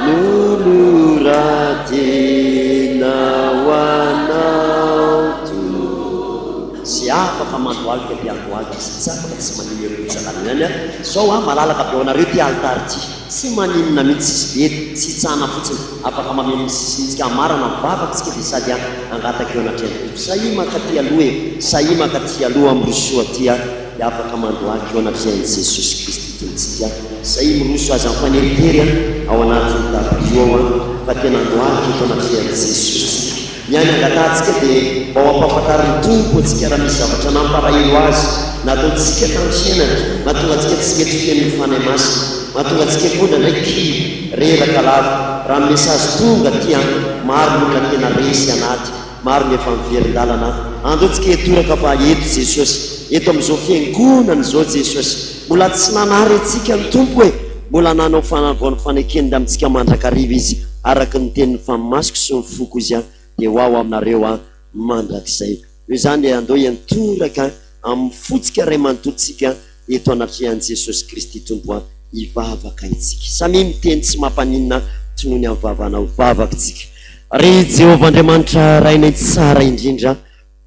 Noloran-tena ho anao Tompo. Tsy afaka mandohalika dia andohalika izy, tsy afaka tsy maninona eo mitsanganana ihany a, zao a malalaka be ho anareo ity alitara ity, tsy maninona mihitsy tsisy bedy, tsy hitsahana fotsiny, afaka mameno ny sisiny tsika hamarana ny vavaka tsika dia sady hangataka eo anatrehan'ny Tompo, sahia mankaty aloha e, sahia mankaty aloha mirosoa aty a, dia afaka mandohalika eo anatrehan'i Jesosy Kristy Tompontsika, sahia miroso aza mifaneritery a, ao anatin'ny dabilio ao a, fa tena andohalika eto anatrehan'i Jesosy tsika. Ny any angatahantsika dia mba ho ampahafantarin'ny Tompo antsika raha misy zavatra nampalahelo Azy, nataontsika tamin'ny fiainana, mahatonga antsika tsy mety feno ny Fanahy Masina, mahatonga antsika koa indraindray kivy, reraka lava. Raha ny message tonga aty an, maro ny olona tena resy anaty, maro ny efa miverin-dalana an. Andao tsika hitoraka fa eto Jesosy, eto amin'izao fiangonana izao Jesosy. Mbola tsy nanary antsika ny Tompo e! Mbola nanao fanavao ny fanekeny tamintsika mandrakariva Izy, araka ny tenin'ny fa ny masoko sy ny foko Izy dia ho ao aminareo mandrakizay. Noho izany dia andao hiantoraka amin'ny fontsika iray manontolo tsika eto anatrehan'i Jesosy Kristy Tompo hivavaka isika. Samia miteny tsy mampaninona tonony amin'ny vavanao. Vavaka tsika. Ry Jehovah Andriamanitra Rainay tsara indrindra,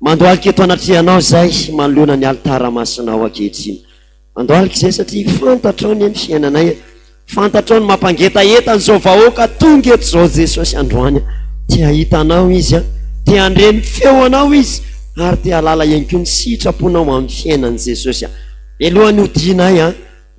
mandohalika eto anatrehanao izahay manoloana ny alitara masinao ankehitriny. Andohalika izay satria fantatrao anie ny fiainanay e. Fantatrao ny mampangetaheta an'izao vahoaka tonga eto izao Jesosy androany a. Te hahita anao izy a, te handre ny feo anao izy ary te hahalala ihany koa ny sitraponao amin'ny fiainany Jesosy a. Mialohan'ny hodianay a,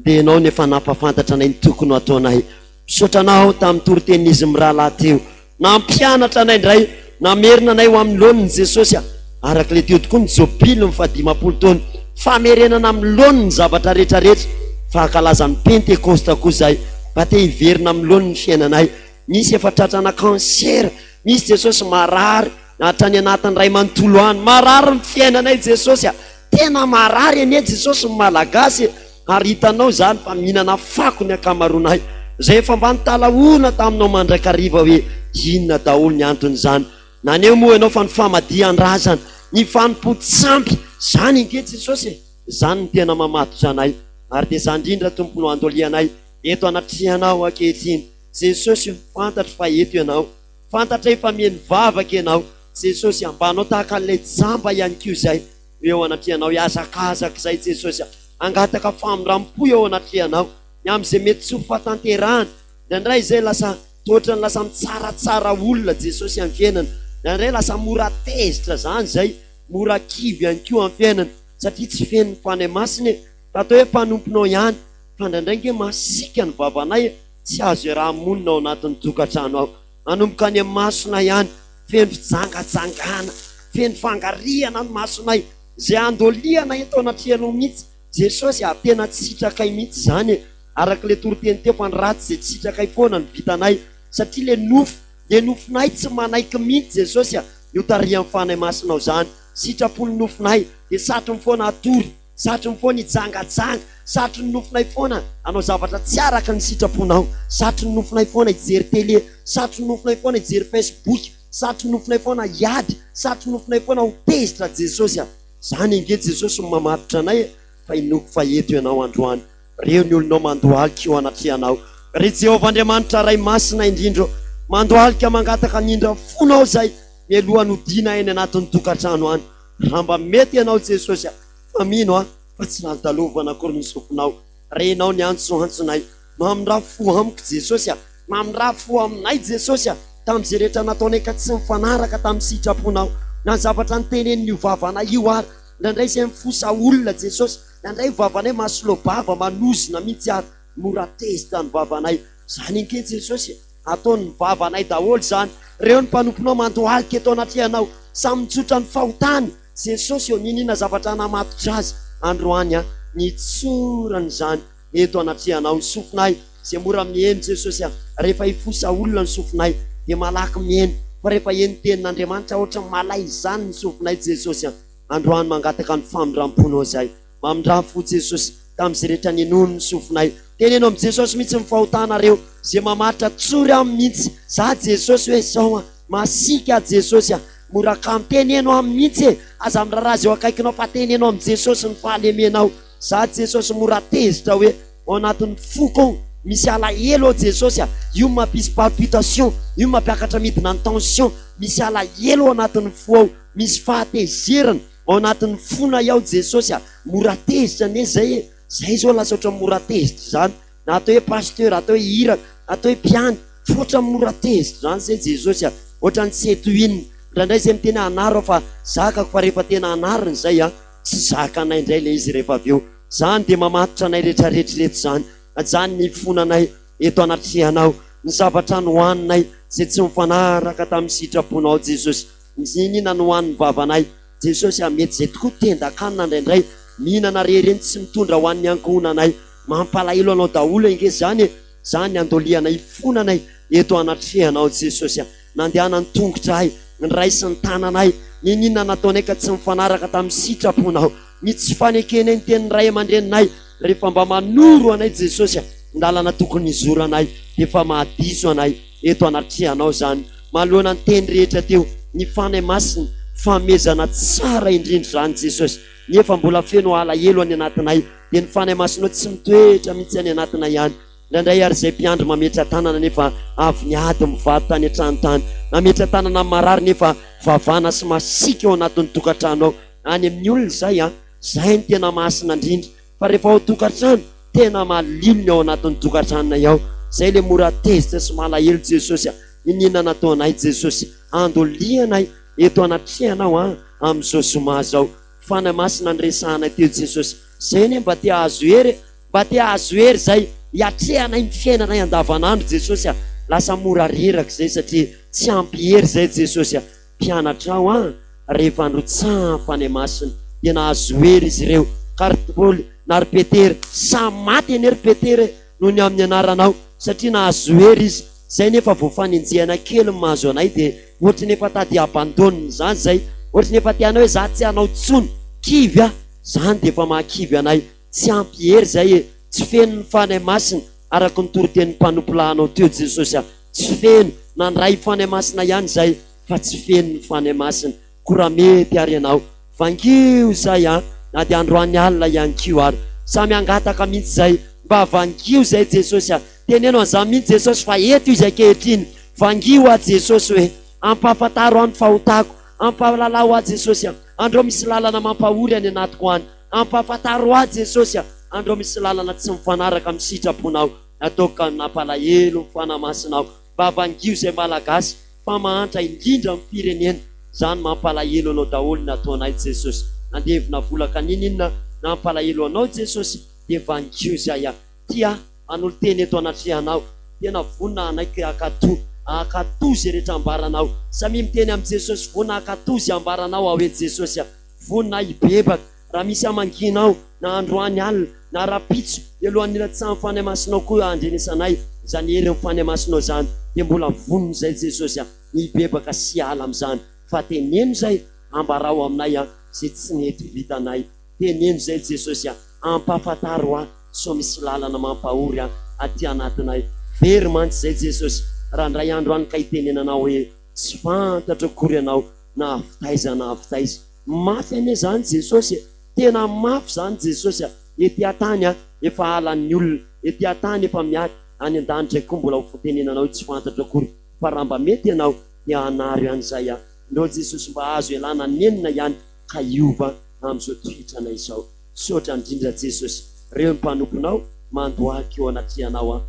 dia ianao no efa nampahafantatra anay ny tokony ho ataonay. Misaotra anao tamin'ny toritenin'izy mirahalahy teo. Nampianatra anay indray, namerina anay ho amin'ny laoniny Jesosy a! Araka ilay teo tokoa ny jobily ny fahadimampolo taona, famerenana amin'ny laoniny ny zavatra rehetra rehetra, fa hankalaza ny Pentekosta koa izahay, mba te hiverina amin'ny laoniny ny fiainanay. Misy efa tratrana cancer, misy Jesosy marary hatrany anatin'ny ray manontolo any, marary ny fiainanay Jesosy a! Tena marary anie Jesosy ny Malagasy e! Ary hitanao izany fa mihinana fako ny ankamaroanay izay efa mba nitalahoana taminao mandrakariva hoe inona daholo ny anton'izany. Naneho moa ianao fa ny famadihan-drazana, ny fanompoan-tsampy, izany ange Jesosy e! Izany no tena mamatotra anay. Ary dia izany indrindra Tompo no andolianay eto anatrehanao ankehitriny. Jesosy o, fantatro fa eto Ianao. Fantatray fa mihaino vavaka Ianao. Jesosy a, mba hanao tahaka an'ilay jamba ihany koa izay. ho eo anatrehanao hihazakazaka izay Jesosy a! Hangataka famindram-po eo anatrehanao ny amin'izay mety tsy ho fahatanterahana. Indraindray izay lasa toa ohatran'ny lasa mitsaratsara olona Jesosy amin'ny fiainana. Indraindray lasa mora tezitra izany izay, mora kivy ihany koa amin'ny fiainana satria tsy feno ny Fanahy Masina e! Ka atao hoe mpanomponao ihany fa indraindray ange masiaka ny vavanay e! Tsy azo iaraha-monina ao anatin'ny tokantrano ao. Manomboka any amin'ny masonay any, feno fijangajangana, feno fangarihana ny masonay, izay andoliana eto anatrehanao mihitsy Jesosy a, tena tsy sitrakay mihitsy izany e, araka ilay toriteny teo fa ny ratsy izay tsy sitrakay foana no vitanay, satria ilay nofo, ilay nofonay tsy manaiky mihitsy Jesosy a, ny hotarihan'ny Fanahy Masinao izany, sitrapon'ny nofonay dia satriny foana hatory, Satriny foana hijangajanga, satrin'ny nofonay foana hanao zavatra tsy araka ny sitraponao, satrin'ny nofonay foana hijery télé, satrin'ny nofonay foana hijery Facebook, satrin'ny nofonay foana hiady, satrin'ny nofonay foana ho tezitra Jesosy a! Zany ange Jesosy no mamatotra anay e! Fa inoako fa eto Ianao androany, reo ny olonao mandohalika eo anatrehanao. Ry Jehovah Andriamanitra Ray Masina indrindra ô, mandohalika mangataka ny indra fonao izay mialoha nodiana eny anatin'ny tokantrano any. Raha mba mety Ianao Jesosy a! Fa mino aho fa tsy naldalovana akory ny sofinao. Renao ny antsoantsonay. Mamindrà fo amiko Jesosy a! Mamindrà fo aminay Jesosy a! Tamin'izay rehetra nataonay ka tsy nifanaraka tamin'ny sitraponao. Na ny zavatra notenenin'io vavanay io ary. Indraindray izay mifosa olona Jesosy. Indraindray io vavanay mahasolobava, manozona mihitsy ary. Mora tezitra ny vavanay. Izany ange Jesosy e! Ataon'ny vavanay daholo izany. Reo ny mpanomponao mandohalika eto anatrehanao. Samy mitsotra ny fahotany. Jesosy ô, niniana zavatra namatotra azy androany an, nitsorany izany eto anatrehanao. Ny sofinay izay mora miheno Jesosy a, rehefa hifosa olona ny sofinay dia malaky miheno, fa rehefa heno tenin'Andriamanitra ohatran'ny malay izany ny sofinay Jesosy a. Androany mangataka ny famindramponao izay. Mamindrà fo Jesosy tamin'izay rehetra ninoany ny sofinay. Teneno amin'i Jesosy mihitsy ny fahotanareo. Izay mamaritra tsory aminy mihitsy. Za Jesosy hoe zao an. Masiaka aho Jesosy a. Mora kamo. Teneno aminy mihitsy e. Aza miraharaha izay eo akaikinao fa teneno amin'i Jesosy ny fahalemenao. Za Jesosy mora tezitra hoe ao anatin'ny foko ao misy alahelo ao Jesosy a. Io no mampisy palpitation, io no mampiakatra midina ny tension. Misy alahelo ao anatin'ny fo ao, misy fahatezerana. Ao anatin'ny fonay ao Jesosy a! Mora tezitra anie zay e! Zay zao lasa ohatran'ny mora tezitra izany, na atao hoe pasteur, atao hoe iraka, atao hoe mpiandry, fa ohatran'ny mora tezitra izany zay Jesosy a! Ohatran'ny tsy eto inona. Indraindray zay miteny hoe anaro aho fa zakako fa rehefa tena anarina izay a, tsy zakanay indray ilay izy rehefa avy eo. Zany dia mamatotra anay retraretra ireto izany. Zany ny fonanay eto anatrehanao, ny zavatra nohaninay izay tsy mifanaraka tamin'ny sitraponao Jesosy. Mihinana no hanin'ny vavanay. Jesosy a, mety izay tokoa tendan-kanina indraindray, mihinana re ireny tsy mitondra ho an'ny ankohonanay. Mampalahelo anao daholo ange izany e! Izany andoliana hifonanay eto anatrehanao Jesosy a. Nandehanan'ny tongotray, niraisin'ny tananay, niniana nataonay ka tsy nifanaraka tamin'ny sitraponao. Ny tsy fanekenay ny tenin'ny ray aman-dreninay rehefa mba manoro anay Jesosy a, ny lalana tokony hizoranay dia efa mahadiso anay. eto anatrehanao izany. Manoloana ny teny rehetra teo, ny Fanahy Masina, fanomezana tsara indrindra izany Jesosy. Nefa mbola feno alahelo any anatinay, dia ny Fanahy Masinao tsy mitoetra mihitsy any anatinay any. Indraindray ary izay mpiandry mametra-tanana nefa avy niady mivady tany an-trano tany. Nametra-tanana amin'ny marary nefa vavana sy masiaka ao anatin'ny tokantrano ao. Any amin'ny olona izay an! Izay no tena masina indrindra. Fa rehefa ao an-tokantrano, tena malilo ny ao anatin'ny tokantranonay ao. Zay le mora tezitra sy malahelo Jesosy a! Iniana nataonay Jesosy, andolianay eto anatrehanao an, amin'izao zoma zao. Fanahy Masina niresahanay teo Jesosy. Zay anie mba te hahazo hery e! Mba te hahazo hery zay hiatrehanay ny fiainanay andavanandro Jesosy a! Lasa mora reraka zay satria tsy ampy hery zay Jesosy a! Mpianatrao an! Rehefa nirotsahan'ny Fanahy Masina dia nahazo hery izy ireo ka ry Paoly na ry Petera samy maty anie ry Petera e! Noho ny amin'ny anaranao satria nahazo hery izy zay nefa vao fanenjehana kely ny mahazo anay dia ohatry ny efa tady abandonne zany zay ohatry ny efa te hanao hoe za tsy hanao tsony kivy aho zany dia efa mahakivy anay Tsy ampy hery zay e! Tsy feno ny Fanahy Masina araka ny toritenin'ny mpanompolahinao teo Jesosy a! Tsy feno, nandray Fanahy Masina ihany zay fa tsy feno ny Fanahy Masina. Koa raha mety ary ianao, vangio zay a! Na dia androany alina ihany koa ary. Samy hangataka mihitsy zay, mba vangio zay Jesosy a! Teneno an'izany mihitsy Jesosy fa eto izy ankehitriny. Vangio aho Jesosy hoe, ampahafantaro ahy ny fahotako, ampahalalao ahy Jesosy a! Andrao misy lalana mampahory any anatiko any. Ampahafantaro ahy Jesosy a! Andrao misy lalana tsy mifanaraka amin'ny sitraponao nataoko ka nampalahelo ny Fanahy Masinao. Mba vangio izay Malagasy fa mahantra indrindra amin'ny firenena. Zany mampalahelo anao daholo ny ataonay Jesosy. Nandevina vola ka niniana nampalahelo anao Jesosy dia vangio izay a! Tia hanolo-tena eto anatrehanao. Tena vonona hanaiky hankatò, hankatò izay rehetra ambaranao. Samia miteny amin'i Jesosy, vonona hankatò izay ambaranao aho eto Jesosy a! Vonona hibebaka raha misy hamangianao na androany alina na rahampitso mialohan'ny hilatsahan'ny Fanahy Masinao koa handrenesanay izany herin'ny Fanahy Masinao izany dia mbola vonona izay Jesosy a! ny hibebaka sy hiala amin'izany fa teneno izay ambarao aminay a! izay tsy nety vitanay teneno izay Jesosy a! ampahafantaro ahy sao misy lalana mampahory ahy aty anatinay very mantsy izay Jesosy raha indray andro any ka hitenenanao hoe tsy fantatro akory ianao na avy taiza na avy taiza. Mafy anie zany Jesosy e! Tena mafy zany Jesosy a! Ety an-tany a, efa halan'ny olona, ety an-tany efa miady, any an-danitra koa mbola ho fitenenanao hoe tsy fantatro akory fa raha mba mety ianao dia hanary ihany zay a! Ndao Jesosy mba azo ialana nenina ihany ka hiova amin'izao toetranay izao. Misaotra indrindra Jesosy, reo mpanomponao mandohalika eo anatrehanao a,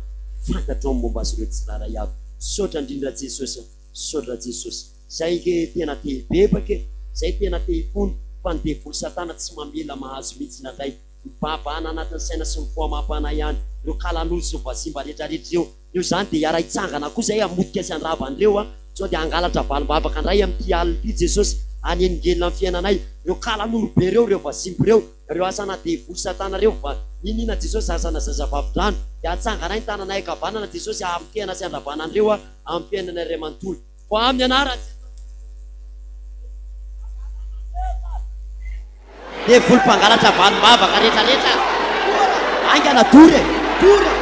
fantatrao ny momba azy ireo tsirairay avy. Misaotra indrindra Jesosy a! Misaotra Jesosy. Zay nge tena te hibebaka e! Zay tena te hifona fa ny devoly satana tsy mamela mahazo mihitsy indraindray. Mibahabahana anatin'ny saina sy ny fo amam-panahy ihany ireo kalanoro sy vazimba retraretra ireo. Eo zany dia hiara-hitsangana koa zay hamotika sy handrava an'ireo a! Sao dia hangalatra valim-bavaka indray amin'ity alina ity Jesosy hanelingelina ny fiainanay. Ireo kalanoro be ireo, ireo vazimba ireo, ireo asana devoly satana ireo va niniana Jesosy asana zazavavindrano. Dia hatsanganay ny tananay ankavanana Jesosy hamotehana sy handravana an'ireo a amin'ny fiainanay iray manontolo. Koa amin'ny anaran'i Jesosy Devoly mpangalatra valim-bavaka rehetra rehetra haingana dory e! Dory e!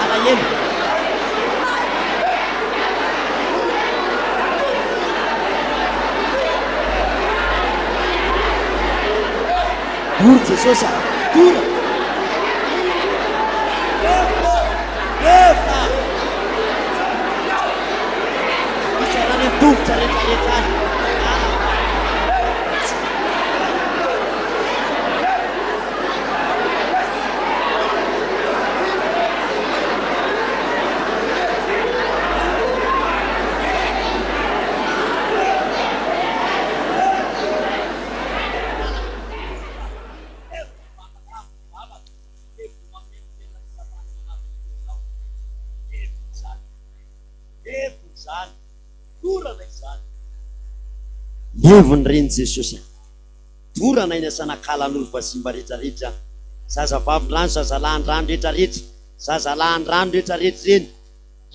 Alahelo. Doro Jesosy a! Doro! Levona! Misaora any an-tongotra rehetra rehetra any. Levona izany. Dorana izany. Levona ireny Jesosy a. Dorana iny asanakalan'olo vazimba rehetra rehetra a. Zazavavindrano, zazalahindrano rehetra rehetra, zazalahindrano rehetra rehetra ireny.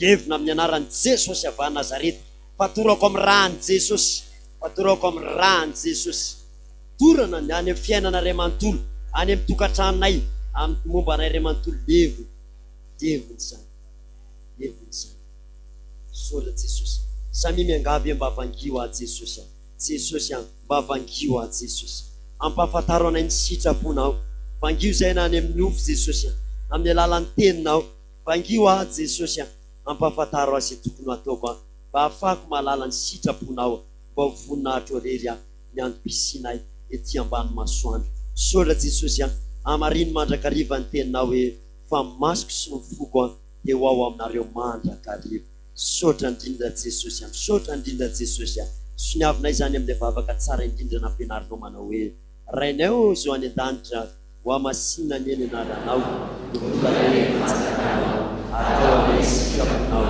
Levona amin'ny anaran'i Jesosy avy any Nazareta. Fatorako amin'ny ràn'i Jesosy. Fatorako amin'ny ràn'i Jesosy. Dorana ny any amin'ny fiainana iray manontolo, any amin'ny tokantranonay, amin'ny momba anay iray manontolo. Levona. Levona izany. Heviny izany. Misaotra Jesosy. Samia miangavy hoe mba vangio aho Jesosy a. Jesosy a, mba vangio aho Jesosy. Ampahafantaro anay ny sitraponao. Vangio izay na any amin'ny nofy Jesosy a. Amin'ny alalan'ny teninao. Vangio aho Jesosy a. Ampahafantaro ahy izay tokony ho ataoko a. Mba hahafahako mahalala ny sitraponao a. Mba ho voninahitrao irery aho ny antom-pisianay ety ambany masoandro. Misaotra Jesosy a. Hamarino mandrakariva ny teninao hoe fa ny masoko sy ny foko a. dia ho ao aminareo mandrakariva. Misaotra indrindra Jesosy a! Misaotra indrindra Jesosy a! Soniavinay izany amin'ilay vavaka tsara indrindra nampianarinao manao hoe, Rainay ô izao any an-danitra, ho hamasinina anie ny anaranao, ho tonga anie ny fanjakanao, atao anie ny sitraponao,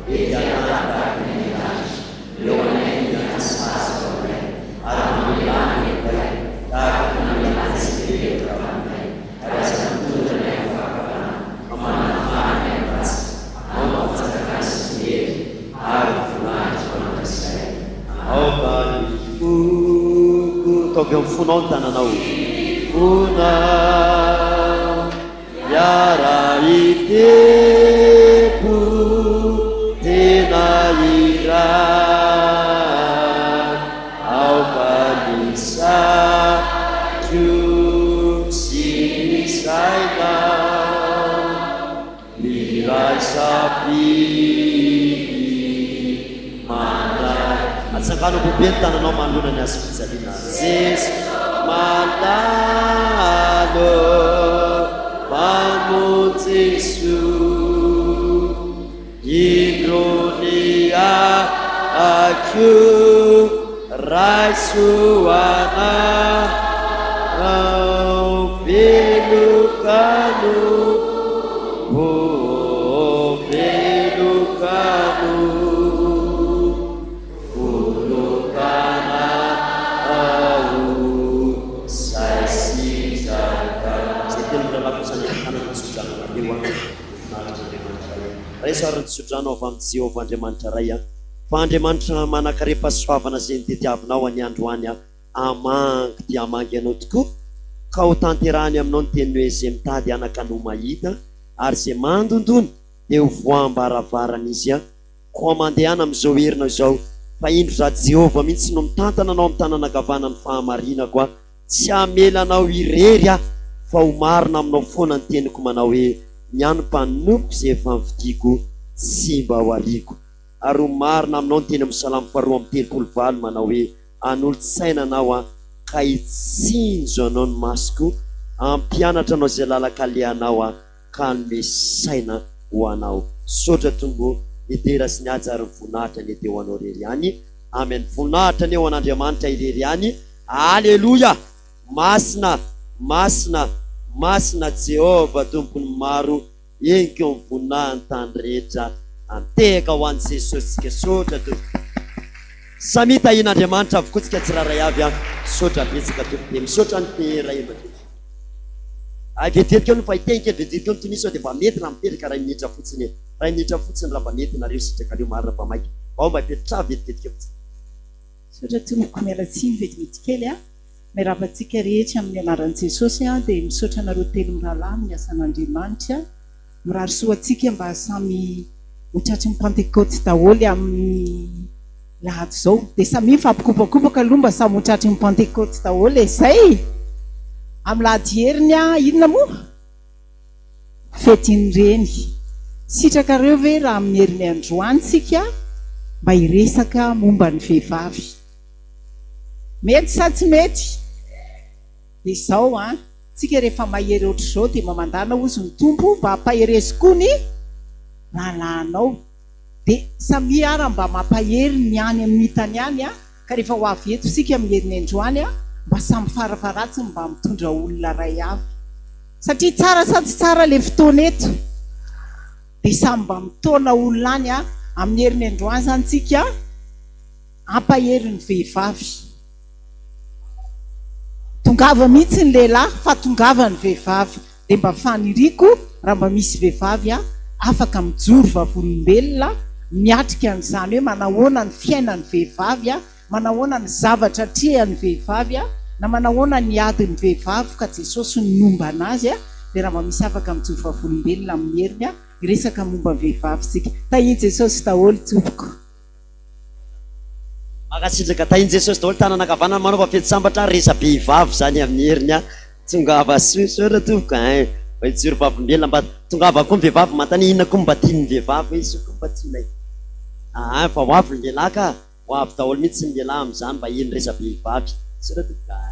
ety an-tany tahaka ny any an-danitra. Omeo anay ny andro sahaza ho anay, ary mamelà ny helokay, tahaka ny namelanay izay meloka taminay. Ary aza mitondra ny amin'ny fakam-panahy, fa manafà ny amin'ny ratsy. Anao no fanjakana sy ny hery ary ny voninahitra mandrakizay. Aoka ny foko. Ataovy amin'ny fonao ny tananao. Fonao hiara-hitempo tena iray. Aoka ny saiko sy ny saina hiray safidy mandray. Atsangano ambony be ny tananao manoloana ny hazo fijaliana. Jeso mandalo mpamonjy soa. Indro ny ahiko, raiso anao, veloka no, oh, veloka no, volokana aho, zay sitraka. Izay telo mirahalahy kosa ny tanana tsodrano anareo an. Voninahitr' Andriamanitra Ray. Raiso ary ny tsodrano avy amin'i Jehovah Andriamanitra Ray a! Fa Andriamanitra manan-karem-pahasoavana izay notediavinao anie androany a! Hamangy dia hamangy anao tokoa, ka ho tanterahiny aminao ny teniny hoe, Izay mitady anaka no mahita, ary izay mandondona dia ho voaham-baravarana izy a! Koa mandehana amin'izao herinao izao, fa indro Izaho Jehovah mihitsy no mitantana anao amin'ny tanana ankavanan'ny fahamarinako a! Tsy hamela anao irery aho, fa ho marina aminao foana ny teniko manao hoe, Ny an'ny mpanompoko izay efa nofidiko, tsy mba ho ariako. Ary ho marina aminao ny teny amin'ny Salamo faharoa amby 38 manao hoe, Hanolo-tsaina anao aho, ka hitsinjo anao ny masoko, hampianatra anao izay lalan-kalehanao aho, ka hanome saina ho anao. Misaotra Tompo ô, ny dera sy ny haja ary ny voninahitra anie dia ho anao irery ihany. Amen. Voninahitra anie ho an'Andriamanitra irery ihany. Aleloia! Masina, masina, masina Jehovah Tompon'ny maro, henoko ny voninahiny tany rehetra. Antehaka ho an'i Jesosy tsika. Misaotra Tompoko. Samia tahian'Andriamanitra avokoa tsika tsirairay avy an. Misaotra betsaka Tompoko. Dia misaotra ny PE ray aman-dreny. Ay vetivety kely no fa hiteny kely vetivety kely ny tonia sao dia mba mety raha mipetraka iray minitra fotsiny e. Iray minitra fotsiny raha mba mety nareo sitrakareo marina fa maika. Ao mba hipetraha vetivety kely fotsiny. Misaotra tompoko, miala tsiny vetivety kely a. Miarahaba antsika rehetra amin'ny anaran'i Jesosy a, dia misaotra anareo telo mirahalahy amin'ny asan'Andriamanitra. Mirary soa antsika mba samy ho tratry ny Pantekoty daholo amin'ny lahady izao. Dia samia mifampikopakopaka aloha mba samy ho tratry ny Pantekoty daholo e. Zay! Amin'ny lahady heriny a, inona moa? Fetin'ny Reny. Sitrakareo ve raha amin'ny heriny androany tsika mba hiresaka momba ny vehivavy? Mety sa tsy mety? Dia izao an, tsika rehefa mahery ohatr'izao dia mba mandàna hozy ny Tompo mba ampaherezo koa ny rahalahinao. Dia samia ara mba mampahery ny any amin'ny hitany any an, ka rehefa ho avy eto isika amin'ny heriny androany an, mba samy farafaharatsiny mba mitondra olona iray avy. Satria tsara sa tsy tsara le fotoana eto? Dia samy mba mitaona olona any an, amin'ny heriny androany izany tsika hampahery ny vehivavy. Tongava mihitsy ny lehilahy fa tongava ny vehivavy. Dia mba faniriako raha mba misy vehivavy afaka mijoro vavolombelona miatrika an'izany hoe manahoana ny fiainan'ny vehivavy, manahoana ny zavatra atrehan'ny vehivavy na manahoana ny adin'ny vehivavy ka Jesosy no nomba anazy dia raha mba misy afaka mijoro vavolombelona amin'ny heriny. Hiresaka momba ny vehivavy isika. Tahin'i Jesosy daholo tompoko. Mankasitraka, tahin'i Jesosy daholo tanana ankavanana manaova fety sambatra resa-behivavy zany amin'ny heriny a! Tongava soa misaotra tompoko ein! Mba hijoro vavolombelona mba tongava koa ny vehivavy manontania inona koa mba tian'ny vehivavy hoe izao koa mba tianay aa fa ho avy ny lehilahy ka! Ho avy daholo mihitsy ny lehilahy amin'izany mba hino resa-behivavy. Misaotra tompoko a!